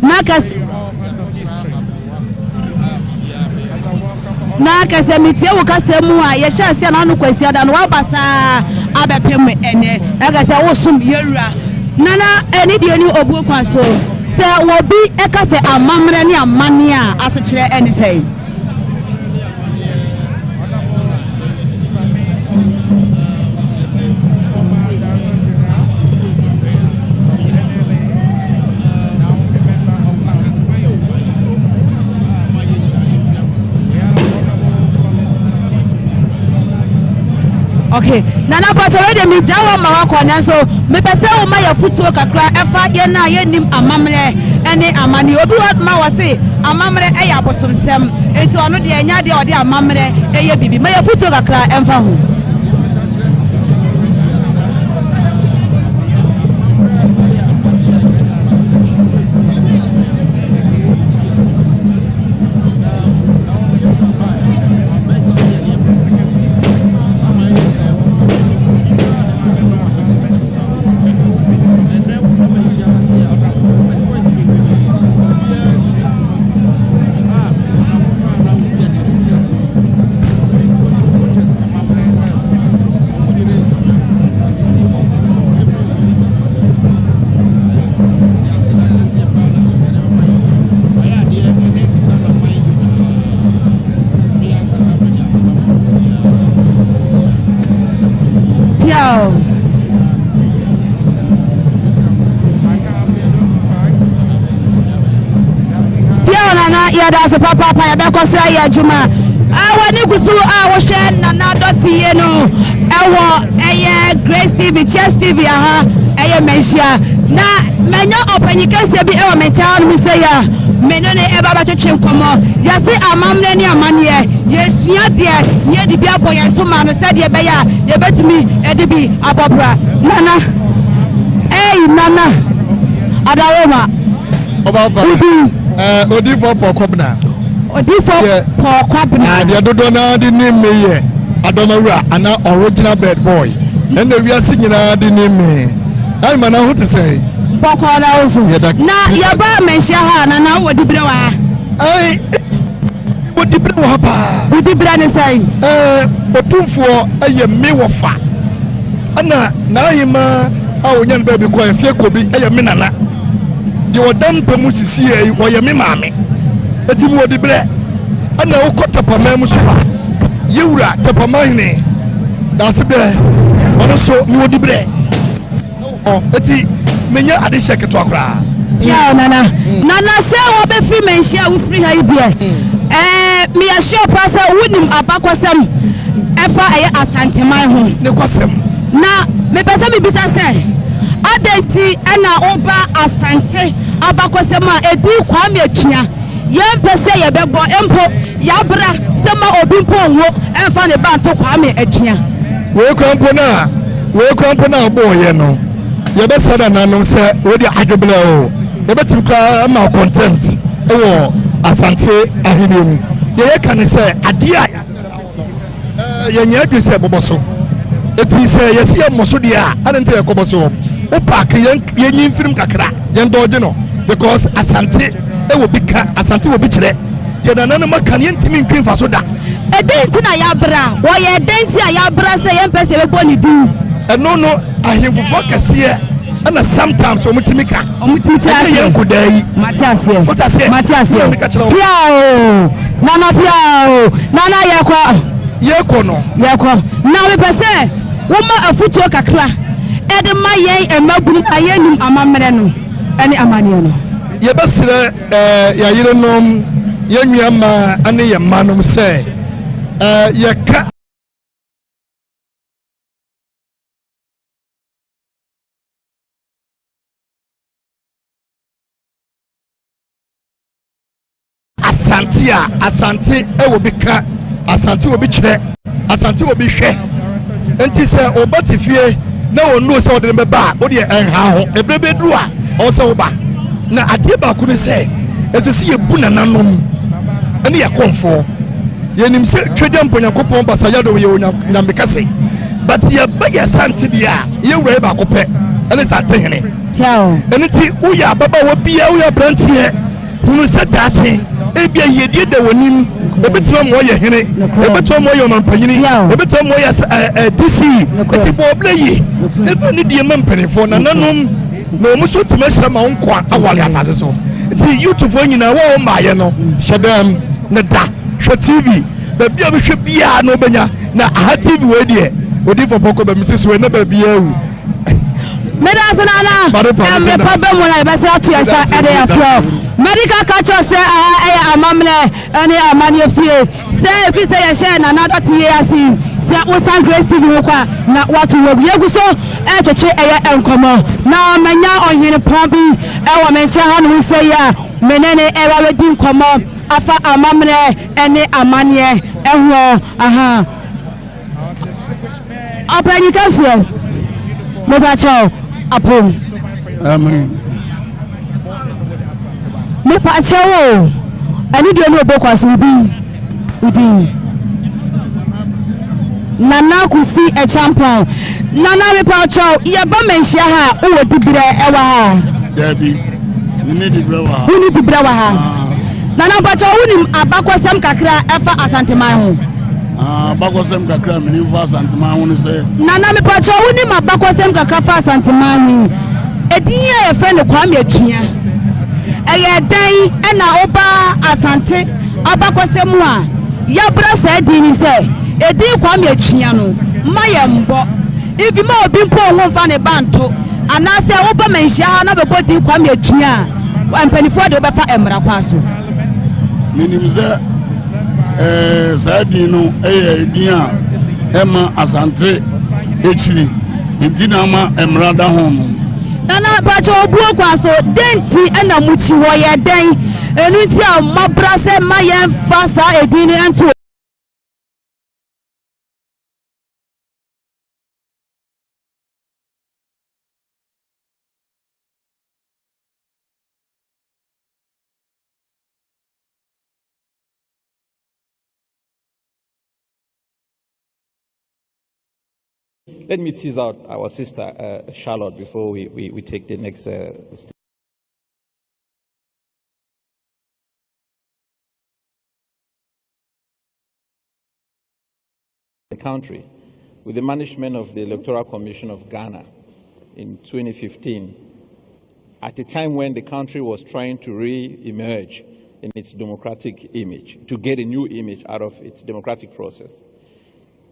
Na kɛse na kɛsɛ metie wo kasa mu a yɛhyɛ aseɛ na ano Kwasiada no woaba saa abɛpem ɛnɛ na kɛsɛ wosom yɛwura Nana ɛne deɛ ni obuo kwan so sɛ wɔbi ɛka sɛ amammerɛ ne amanneɛ a asekyerɛ ɛne sɛn? Okay, Nana Pacho, wei de megya wɔ ma wakɔ nanso mepɛ sɛ woma yɛ fotuo kakra ɛfa yɛn a yɛnnim amammerɛ ne amanneɛ. Obi wɔ ma wɔ se amammerɛ ɛyɛ abosomsɛm. Enti ɔno deɛ ɛnyɛ adeɛ a ɔde amammerɛ yɛ biribi. Ma yɛ afotuo kakra ɛmfa ho. Piao. Piaw Nana yɛda ase papaapa yɛbɛkɔ so ayɛ adwuma. W'ani gu so a wohwɛ Nana Dɔte yie no ɛwɔ ɛyɛ Grace TV, Cheers TV aha ɛyɛ manhyia na manya ɔpanyin kɛseɛ bi ɛwɔ me nkyɛn hanom sɛ yɛ a me ne no ɛba bɛtwetwe nkɔmmɔ. Yɛse amammerɛ ne amanneɛ yɛsua deɛ ne yɛde bi abɔ yɛn ntoma no sɛdeɛ ɛbɛyɛ a yɛbɛtumi ɛde bi abɔ bra. Nana, ei Nana Adaroma. Ɔba Wodin? Ɛɛ Odiifo Paul Kwabena. Odiifo Paul Kwabena. Deɛ dodoɔ naa de nim me yɛ. Adɔmawura anaa Original Bed Boy ɛna wiase nyinaa de nim me. Ɛma na ho te sɛn? Bɔkɔɔ na wo so. Yɛda Na yɛba manhyia ha a, Nana wowɔ diberɛ wɔ ha? Ɛn, wɔ diberɛ wɔ ha paa. Wo diberɛ ne sɛn? Ɛɛ, Otumfoɔ ɛyɛ me wɔfa. Ɛna n'ahemaa a ɔnya no baabi kɔ Afie Kobi ɛyɛ me nana. Deɛ ɔda mpa mu sisi yɛ yi, ɔyɛ me maame. Eti mewɔ diberɛ. Ɛna wokɔ Tapaman mu so a, yɛwura Tapamahene Daasebrɛ, ɔno nso mewɔ diberɛ. Hɔ eti menyɛ adehyɛ ketewa koraa. Yaw nana nana sɛ wobɛfiri manhyia a wofiri ha yi deɛ ɛɛ meyɛ sure paa sɛ wonim abakɔsɛm ɛfa ɛyɛ asanteman ho. Ne kɔsɛm. Na mepɛ sɛ mebisa sɛ adɛn nti ɛna woba asante abakɔsɛm a ɛdi Kwame Atua yɛmpɛ sɛ yɛbɛbɔ mpo yɛabra sɛ ma obi mpo nwo ɛmfa ne ba nto Kwame Atua. Wei kora mpo no a wei kora mpo no a wobɔɔyɛ no yɛbɛsrɛ nananom sɛ wei deɛ adwebrɛ o yɛbɛtumi koraa ma contempt wɔ Asante ahenni mu. Deɛ yɛka ne sɛ adeɛ a yɛnyɛ adwene sɛ yɛbɔbɔ so eti sɛ yɛsi yɛ mmɔ so deɛ a ɛne nti yɛkɔbɔ so wo paaki yɛn yɛnyi mfirim kakra yɛn dɔɔgye no because Asante ɛwɔ bi ka Asante wɔ bi kyerɛ. Deɛ nananom aka no, yɛntumi ntwe mfa so da. Ɛdɛn nti na yɛabra? Wɔyɛɛ dɛn nti a yɛabra sɛ yɛmpɛ sɛ yɛbɛbɔ ne din? Ɛno no, ahemfofoɔ akɛseɛ ɛna sometimes wɔn tumi ka. Wɔn tumi kyerɛ aseɛ. Ɛnyɛ yɛn nkodaa yi. Mate aseɛ. Wote aseɛ? Mate aseɛ. Ɛna meka kyerɛ wo. Pia o, nana pia o, nana yɛkɔ. Yɛkɔ no. Yɛkɔ. Na mepɛ sɛ woma afutuo kakra ɛde ma yɛn mmabunu a yɛnnim amammerɛ no ɛne amanneɛ no. Yɛbɛsrɛ. Yɛn yerenom, yɛn nua mmaa ne yɛn mma nom sɛ yɛka. Asante a, Asante wɔ bi ka, Asante wɔ bi kyerɛ, Asante wɔ bi hwɛ. Nti sɛ ɔba te fie na ɔnnuu sɛ ɔde no bɛba a, wodeɛ ɛnha ho. Ɛberɛ bɛduru a, ɔwɔ sɛ woba. Na adeɛ baako ne sɛ, ɛsɛ sɛ yɛbu nananom ne yɛn akɔmfoɔ. Yɛnim sɛ Twedeɛ mpo Nyankopɔn Basayadom yɛ Onyame kɛse. But yɛba yɛ Asante deɛ a, yɛn wura yɛ baako pɛ, ɛne Santehene. Ɛno nti woyɛ ababaawa biara, woyɛ aberanteɛ, Hunu sɛ daakye ebia yiedie da w'anim. Ebetumi ama woayɛ hene, ebetumi ama woayɛ ɔmampanyini, ebetumi ama woayɛ DC. Eti bɔ ɔbra yie na fa nidie ma mpanimfoɔ, nananom, na wɔn nso atumi ahyira ma wo nkwa aware asase so. Nti youthfoɔ nyinaa, wɔn a wɔmmaeɛ no, hyɛ dɛm na da, hwɛ TV, baabi a wobɛhwɛ biara na wobɛnya. Na aha TV wei deɛ, odiyifoɔ pɔnkɔ bɛ mesi so wei na baabiara awu. Meda ase nana. Mmerɛ pa bɛ mu na yɛbɛsɛ ato yɛn nsa ɛde afrɛ wo. Mɛdi ka ka kyerɛ sɛ aha ɛyɛ amammerɛ ɛne amanneɛ fie. Sɛ ɛfiri sɛ yɛhyɛɛ nana dɔte yei ase yi, sɛ wosan Grace TV ho kɔ a na woato wo agu. Yɛgu so ɛretwetwe ɛyɛ nkɔmmɔ na manya ɔhene pɔn bi ɛwɔ me nkyɛn hanom sɛ yi a me ne ne ɛreba bɛdi nkɔmmɔ afa amammerɛ ɛne amanneɛ ɛho. Aha. Ɔpanyin kɛseɛ, mepakyɛw, apo. Amen. Mepakyɛw o, ɛne deɛ ne ɔbɔ kwa so, wo din, wo din. Nana Kusi Ɛkyampɔn. Nana mepakyɛw, yɛba manhyia ha a, wowɔ dibrɛ ɛwɔ ha? Dabi, menni dibrɛ wɔ ha. Wonni dibrɛ wɔ ha? Nana mpakyɛw, wonim abakɔsɛm kakra ɛfa Asanteman ho? Ah, abakɔsɛm kakra a menim fa Asanteman ho ne sɛ. Nana mepakyɛw wonim abakɔsɛm kakra fa Asanteman ho yi? Edin yi a yɛfrɛ no Kwame Atua, ɛyɛ dɛn ɛna woba Asante abakɔsɛm mu a yɛabra saa din yi sɛ edin Kwame Atua no mma yɛmmɔ even ma obi mpo nwo mfa ne ba nto anaasɛ woba manhyia ha na bɛbɔ din Kwame Atua a mpanimfoɔ de wobɛfa mmara kwan so? Menim sɛ ɛɛ saa din no yɛ din a ɛma Asante akyiri nti na ama mmara da ho no. Nana mpakyɛ obuo kwa so dɛn nti ɛna mo kyi hɔ yɛ dɛn ɛno nti a moabra sɛ ma yɛnfa saa edin no nto. Let me tease out our sister uh, Charlotte before we, we, we take the next uh, step. The country with the management of the Electoral Commission of Ghana in 2015, at a time when the country was trying to re emerge in its democratic image, to get a new image out of its democratic process.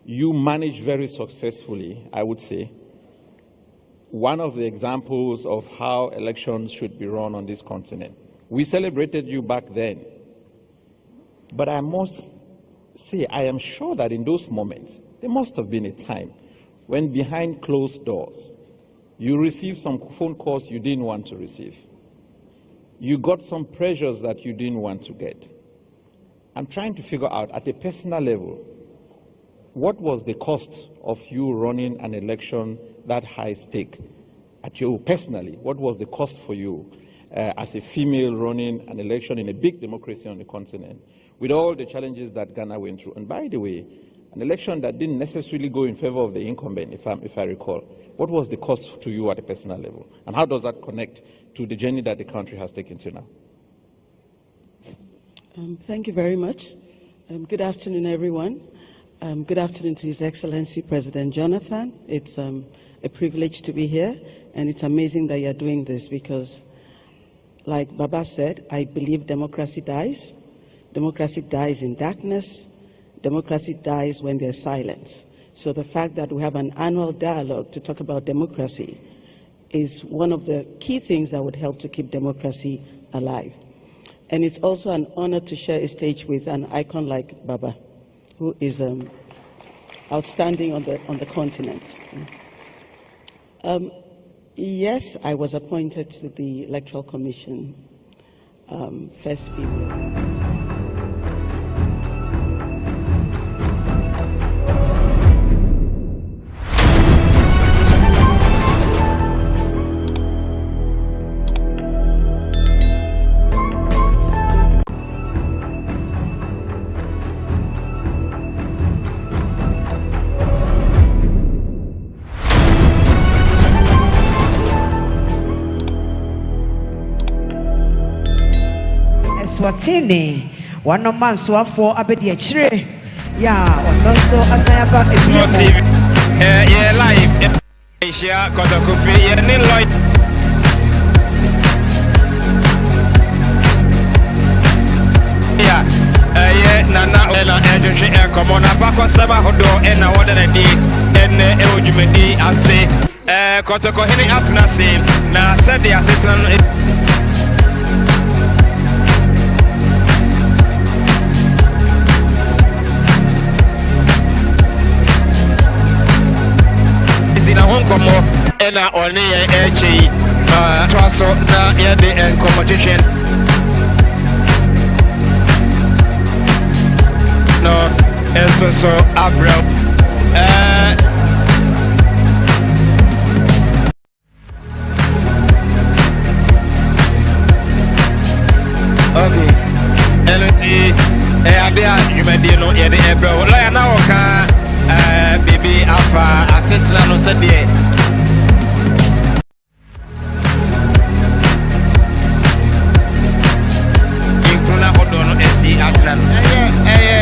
You managed very successfully, I would say, one of the examples of how elections should be run on this continent. We celebrated you back then. But I must say, I am sure that in those moments, there must have been a time when behind closed doors, you received some phone calls you didn't want to receive. You got some pressures that you didn't want to get. I'm trying to figure out at a personal level, what was the cost of you running an election that high stake? At you personally, what was the cost for you as a female running an election in a big democracy on the continent, with all the challenges that Ghana went through? And by the way, an election that didn't necessarily go in favor of the incumbent, if, if I recall. What was the cost to you at a personal level? And how does that connect to the journey that the country has taken to now? Thank you very much. Good afternoon, everyone. Good afternoon to His Excellency President Jonathan. It's a privilege to be here, and it's amazing that you're doing this because, like Baba said, I believe democracy dies. Democracy dies in darkness. Democracy dies when there's silence. So the fact that we have an annual dialogue to talk about democracy is one of the key things that would help to keep democracy alive. And it's also an honor to share a stage with an icon like Baba, who is outstanding on the continent. Yes, I was appointed to the Electoral Commission, first female. Eswatini, wɔn mansoafoɔ abɛdi akyire yɛ a ɔno nso asan aba ebien mu. TV yɛ live nhyia Kɔtɔkofi yɛ ne lawyer ɛyɛ Nana ɛna ɛdwetwe nkɔmɔ na abakɔsɛm ahodoɔ ɛna wɔda n'adi ɛnɛ ɛwɔ dwumadi ase. Kɔtɔkɔhene atena ase na sɛdeɛ asetena no si na ho nkɔmmɔ ɛna ɔne yɛn ɛrekyɛ yi toa so na yɛde nkɔmmɔ twetwe no nso so abrɛ ɛɛ. Okay, ɛno nti ɛyɛ ade a dwumadie no yɛde ɛbrɛ wo. Lɔya na wɔka biribi afa asetena no sɛdeɛ nkuro no ahodoɔ no asi atena no. Ɛyɛ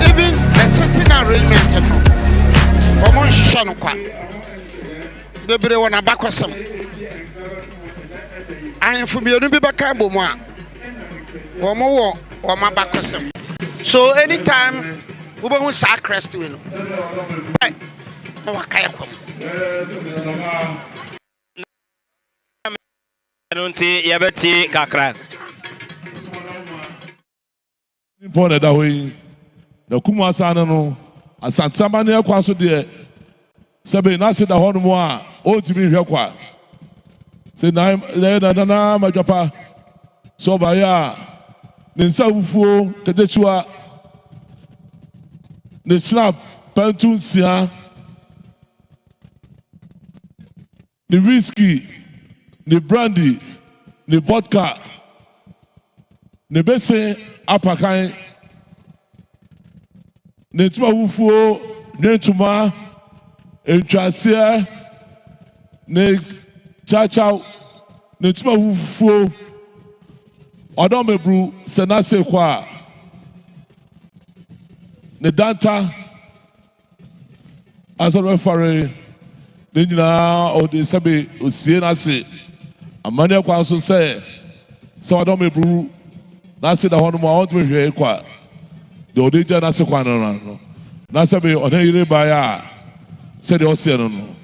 even the sitting arrangement no, wɔn nhyehyɛ no kwa bebree wɔ n'abakɔsɛm. Ahemfo mmienu bi bɛka bɔ mu a, wɔn wɔ wɔn abakɔsɛm. So anytime wobɛhu saa crest wei no pɛ na waka yɛ kɔm. Ɛno nti yɛbɛtie kakra. Mfoɔ na ɛda hɔ yi na kum asa no Asante amanneɛ kwan so deɛ, sɛbe n'ase da hɔ nom a ɔntumi nhwɛ kwa sɛ na na nana madwapa sɛ ɔbaeɛ a, ne nsa fufuo katakyiwa, ne schnapps pɛntu nsia, ne whisky, ne brandy, ne vodka, ne bese apakan, ne ntoma fufuo, ne ntoma. Ntwaseɛ ne kyakyaw ne ntoma fufuo ɔdɔ meburu sɛ n'ase kɔ a ne danta ansa na ɔbɛfare ne nyinaa ɔde sɛbe osie n'ase amanneɛ kwan so sɛ sɛ ɔdɔ meburu n'ase da hɔ nom a ɔntumi hwee kwa deɛ ɔde gya n'ase kwan no no na sɛbe ɔne yere baeɛ a sɛdeɛ ɔseɛ no no.